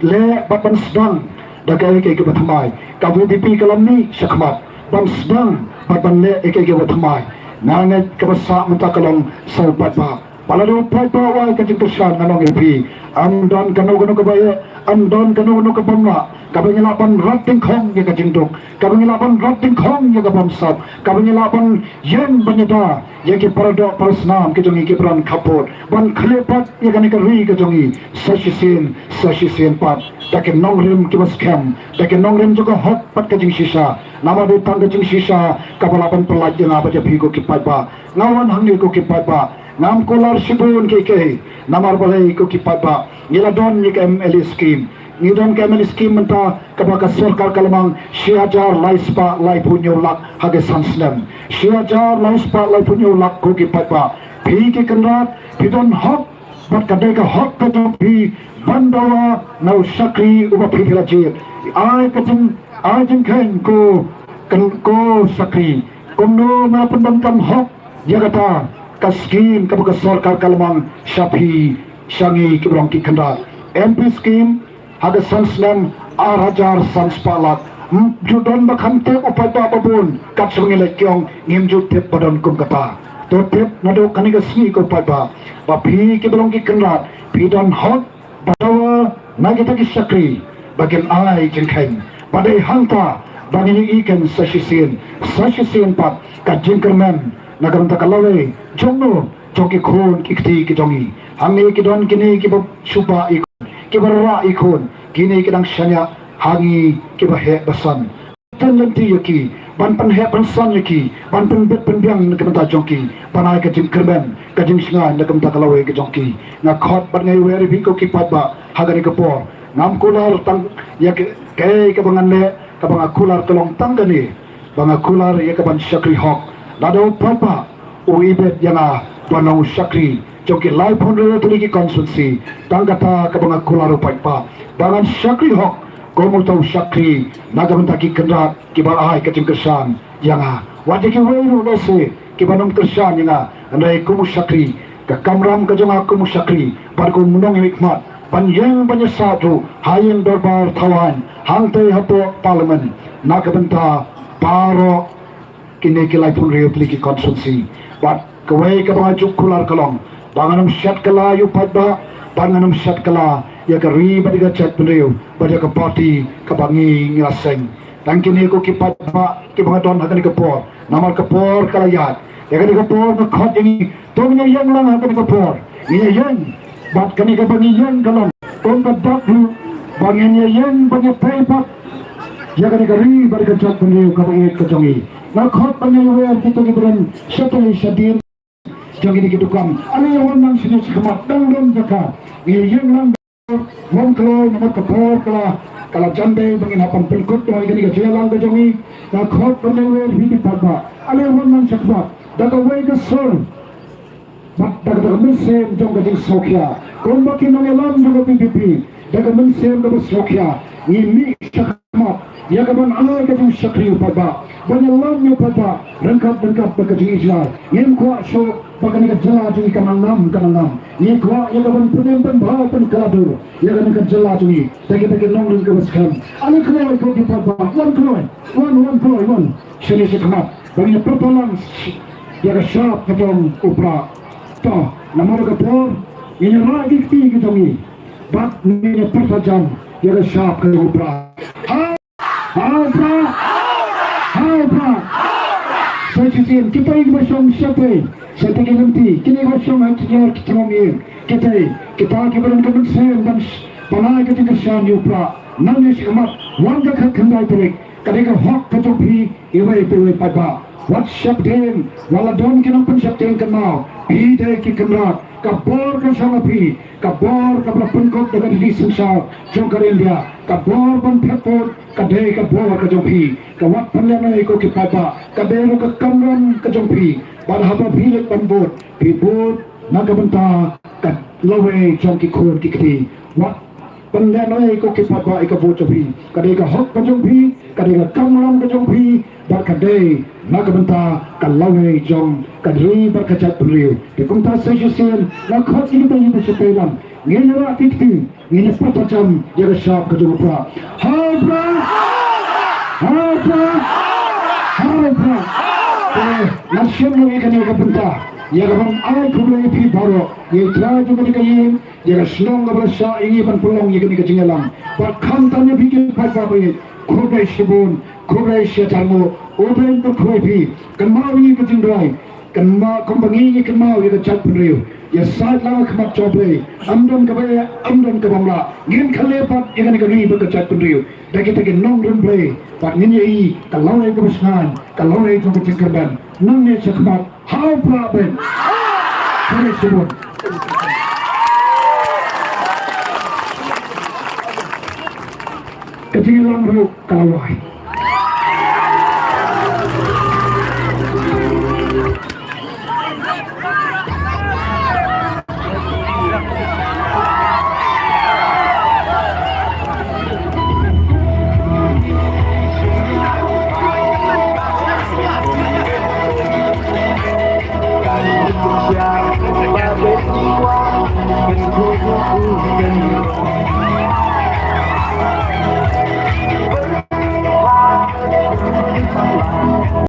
leh bad ban sdang da kaei kaei kaba thymmai. Ka V P P ka la mih shakhmat ban sdang bad ban leh ïa kaei kaei kaba thymmai. Nga ngeit kaba sah mynta ka long sa u paidbah. Ba lada u paidbah u ai ka jingkyrshan, nga ong ïa phi, ym don kano kano kaba ïeh, ym don kano kano kaba ym lah, kaba ngi lah ban rat dyngkhong ïa ka jingduk, kaba ngi lah ban rat dyngkhong ïa ka bamsap, kaba ngi lah ban ïeng ban ïada ïa ki paradoh parasnam ki jong ngi kiba don khappud, ban khleh pat ïa kane ka ri ka jong ngi sa shisien, sa shisien pat, da ki nongrim kiba skhem, da ki nongrim jong ka hok bad ka jingshisha. Namar dei tang ka jingshisha kaba lah ban pyllait ïa nga bad ïa phi ko ki paidbah. Nga wan hangne ko ki paidbah, ngam kular shibun kiei kiei. Namar balei ko ki paidbah? Ngi la don ïa ka M L A scheme. Ngi don ka M L A scheme mynta kaba ka sorkar ka la mang shi hajar lai spah laiphew hynñiew lak ha ka san snem. Shi hajar lai spah laiphew hynñiew lak ko ki paidbah. Phi ki kynrad phi don hok, bad ka dei ka hok ka jong phi ban dawa na u shakri uba phi, phi la jied. Ai ka jing, ai jingkheiñ ko, kan ko shakri. Kumno nga pyndonkam hok ïa kata ka scheme kaba ka sorkar ka la mang sha phi, sha ngi kiba long ki kynrad? M P scheme ha ka san snem ar hajar san spah lak. Ym ju don ba kham tip u paidbah ba bun, kat shaba ngi leit kiong ngim ju tip ba don kum kata. To tip naduh kane ka sngi ko paidbah ba phi kiba long ki kynrad phi don hok ba dawa na kita ki shakri ba kin ai jingkheiñ. Ba dei hangta ba ngin ïohi kein sa shisien, sa shisien pat ka jingkyrmen na ka bynta ka lawei jong no, jong ki khun ki kti ki jong ngi. Hangne ki don kine kiba shu bah i khun, kiba rah i khun, kine ki dang shaniah ha ngi kiba heh ba san. Tang lynti ïa ki, ban pynheh pynsan ïa ki, ban pynbit pynbiang na ka bynta jong ki, ban ai ka jingkyrmen ka jingshngaiñ na ka bynta ka lawei ka jong ki. Nga khot bad nga ïawer ïa phi ko ki paidbah ha kane ka por. Ngam kular tang ïa ka, kaei kaba ngan leh, kaba nga kular ka long tang kane, ba nga kular ïa ka ban shakri hok. Lada u paidbah u ibit ïa nga ban long u shakri jong ki laiphew hynriew tylli ki constituency, tang kata kaba nga kular u paidbah, ba ngan shakri hok kum uta u shakri na ka bynta ki kynrad kiba ai ka jingkyrshan ïa nga. Wat ïa kiwei ruh lehse kiba nym kyrshan ïa nga, hynrei kum u shakri, ka kamram ka jong nga kum u shakri bad kum u nongmihkhmat ban ïeng ban ïasaid ruh ha ïing dorbar thawaiñ hangtei hapoh Parliament na ka bynta baroh kine ki laiphew hynriew tylli ki constituency. Bad kawei kaba nga ju kular ka long ba ngan ym shet kylla ïa u paidbah, ba ngan ym shet kylla ïa ka ri bad ïa ka jaitbynriew bad ïa ka party kaba ngi, ngi la seng. Tang kine ko ki paidbah kiba nga don ha kane ka por, namar ka por ka la ïaid. Ïa kane ka por nga khot ïa ngi, to ngin ïeng lang ha kane ka por. Ngin ïeng, bad kane kaba ngi ïeng ka long kum ka dak ruh ba ngin ïeng ban ïatei pat ïa kane ka ri bad ka jaitbynriew kaba ïeit ka jong ngi. Nga khot ban ïawer kito kiba don shatei shadien jong kine ki dukan. Ale wan nang shane shakhmat, dang don jaka. Ngi ïeng lang, wan kloi namar ka por ka la, ka la jan dei ba ngin hap ban pynkut noh ïa kane ka jingïalang ka jong ngi. Nga khot ban ïawer ïa ki paidbah, ale wan nang shakhmat da kawei ka sur bad da ka, da ka mynsiem jong ka jingsngewkhia. Kumba ki nongïalam jong ka V P P, da ka mynsiem kaba sngewkhia ngi mih shakhmat ïa ka ban ai ka jingshakri ïa u paidbah, ban ïalam ïa u paidbah ryngkat ryngkat bad ka jingïaid jingïalang. Ngim kwah shuh ba kane ka jylla jong ngi kan nang nam, kan nang nam. Ngi kwah ïa ka ban pynim pynbha pynkylla dur ïa kane ka jylla jong ngi. Te kita ki nongrim kiba skhem, ale kloi ko ki paidbah, wan kloi, wan, wan kloi, wan. Shane shakhmat ba ngin ïa pyrta lang ïa ka shap ka jong u Prah. To, namar ka por, ngin ïa rah ki kti ki jong ngi bad ngin ïa pyrta jam ïa ka shap ka jong u Prah. Ha, ha u Prah, ha u Prah. Sa shisien kita kiba shong shatei, shatei ki lynti, kine kiba shong ha ki jingïar ki jingim, kita, kita kiba don ka mynsiem ban sh-, ban ai ka jingkyrshan ïa u Prah. Nangne shakhmat, wan ka khatkhyndai tarik, ka dei ka hok ka jong phi iwei pa iwei paidbah. Wat sheptieng, wat la don ki nongpynsheptieng kynmaw, phi dei ki kynrad. Ka bor ka shong ha phi, ka bor kaba la pynkup da ka dei synshar jong ka ri India. Ka bor ban phet vote ka dei ka bor ka jong phi. Ka wat pynlehnoh ko ki paidbah, ka dei ruh ka kamram ka jong phi. Bad haba phi leit ban vote, phi vote na ka bynta ka lawei jong ki khun ki kti. Wat pynlehnoh ko ki paidbah ïa ka vote jong phi. Ka dei ka hok ka jong phi, ka dei ka kamram ka jong phi, bad ka dei na ka bynta ka lawei jong ka ri bad ka jaitbynriew. Te kumta sa shisien nga khot ïa kita kiba shatei lang, ngin ïa rah ki kti, ngin ïa pyrta jam ïa ka shap ka jong u Prah. Ha u Prah! Ha u Prah! Ha u Prah! Te nga shim ïa kane ka bynta ïa ka ban ai khublei ïa phi baroh, ïa i trai jong kane ka ïing, ïa ka shnong kaba la shah ïa ngi ban pynlong ïa kane ka jingïalang. Bad khamtam ïa phi ki paidbah ba ïeit, khublei shibun, khublei shihajar nguh. U Blei un kyrkhu ïa phi. Kynmaw ïa ngi ka jingduwai, kynmaw kumba ngi ngi kynmaw ïa ka jaitbynriew. Ïasaid lang ha khmat jong U Blei. Ym don kaba eh, ym don kaba ym lah. Ngin khleh pat ïa kane ka ri bad ka jaitbynriew da kita ki nongrim Blei. Bad ngin ïohi ka lawei kaba shngaiñ, ka lawei jong ka jingkyrmen. Nangne shakhmat, ha u Prah Beit. Khublei shibun. Ka jingïalang ruh ka la wai.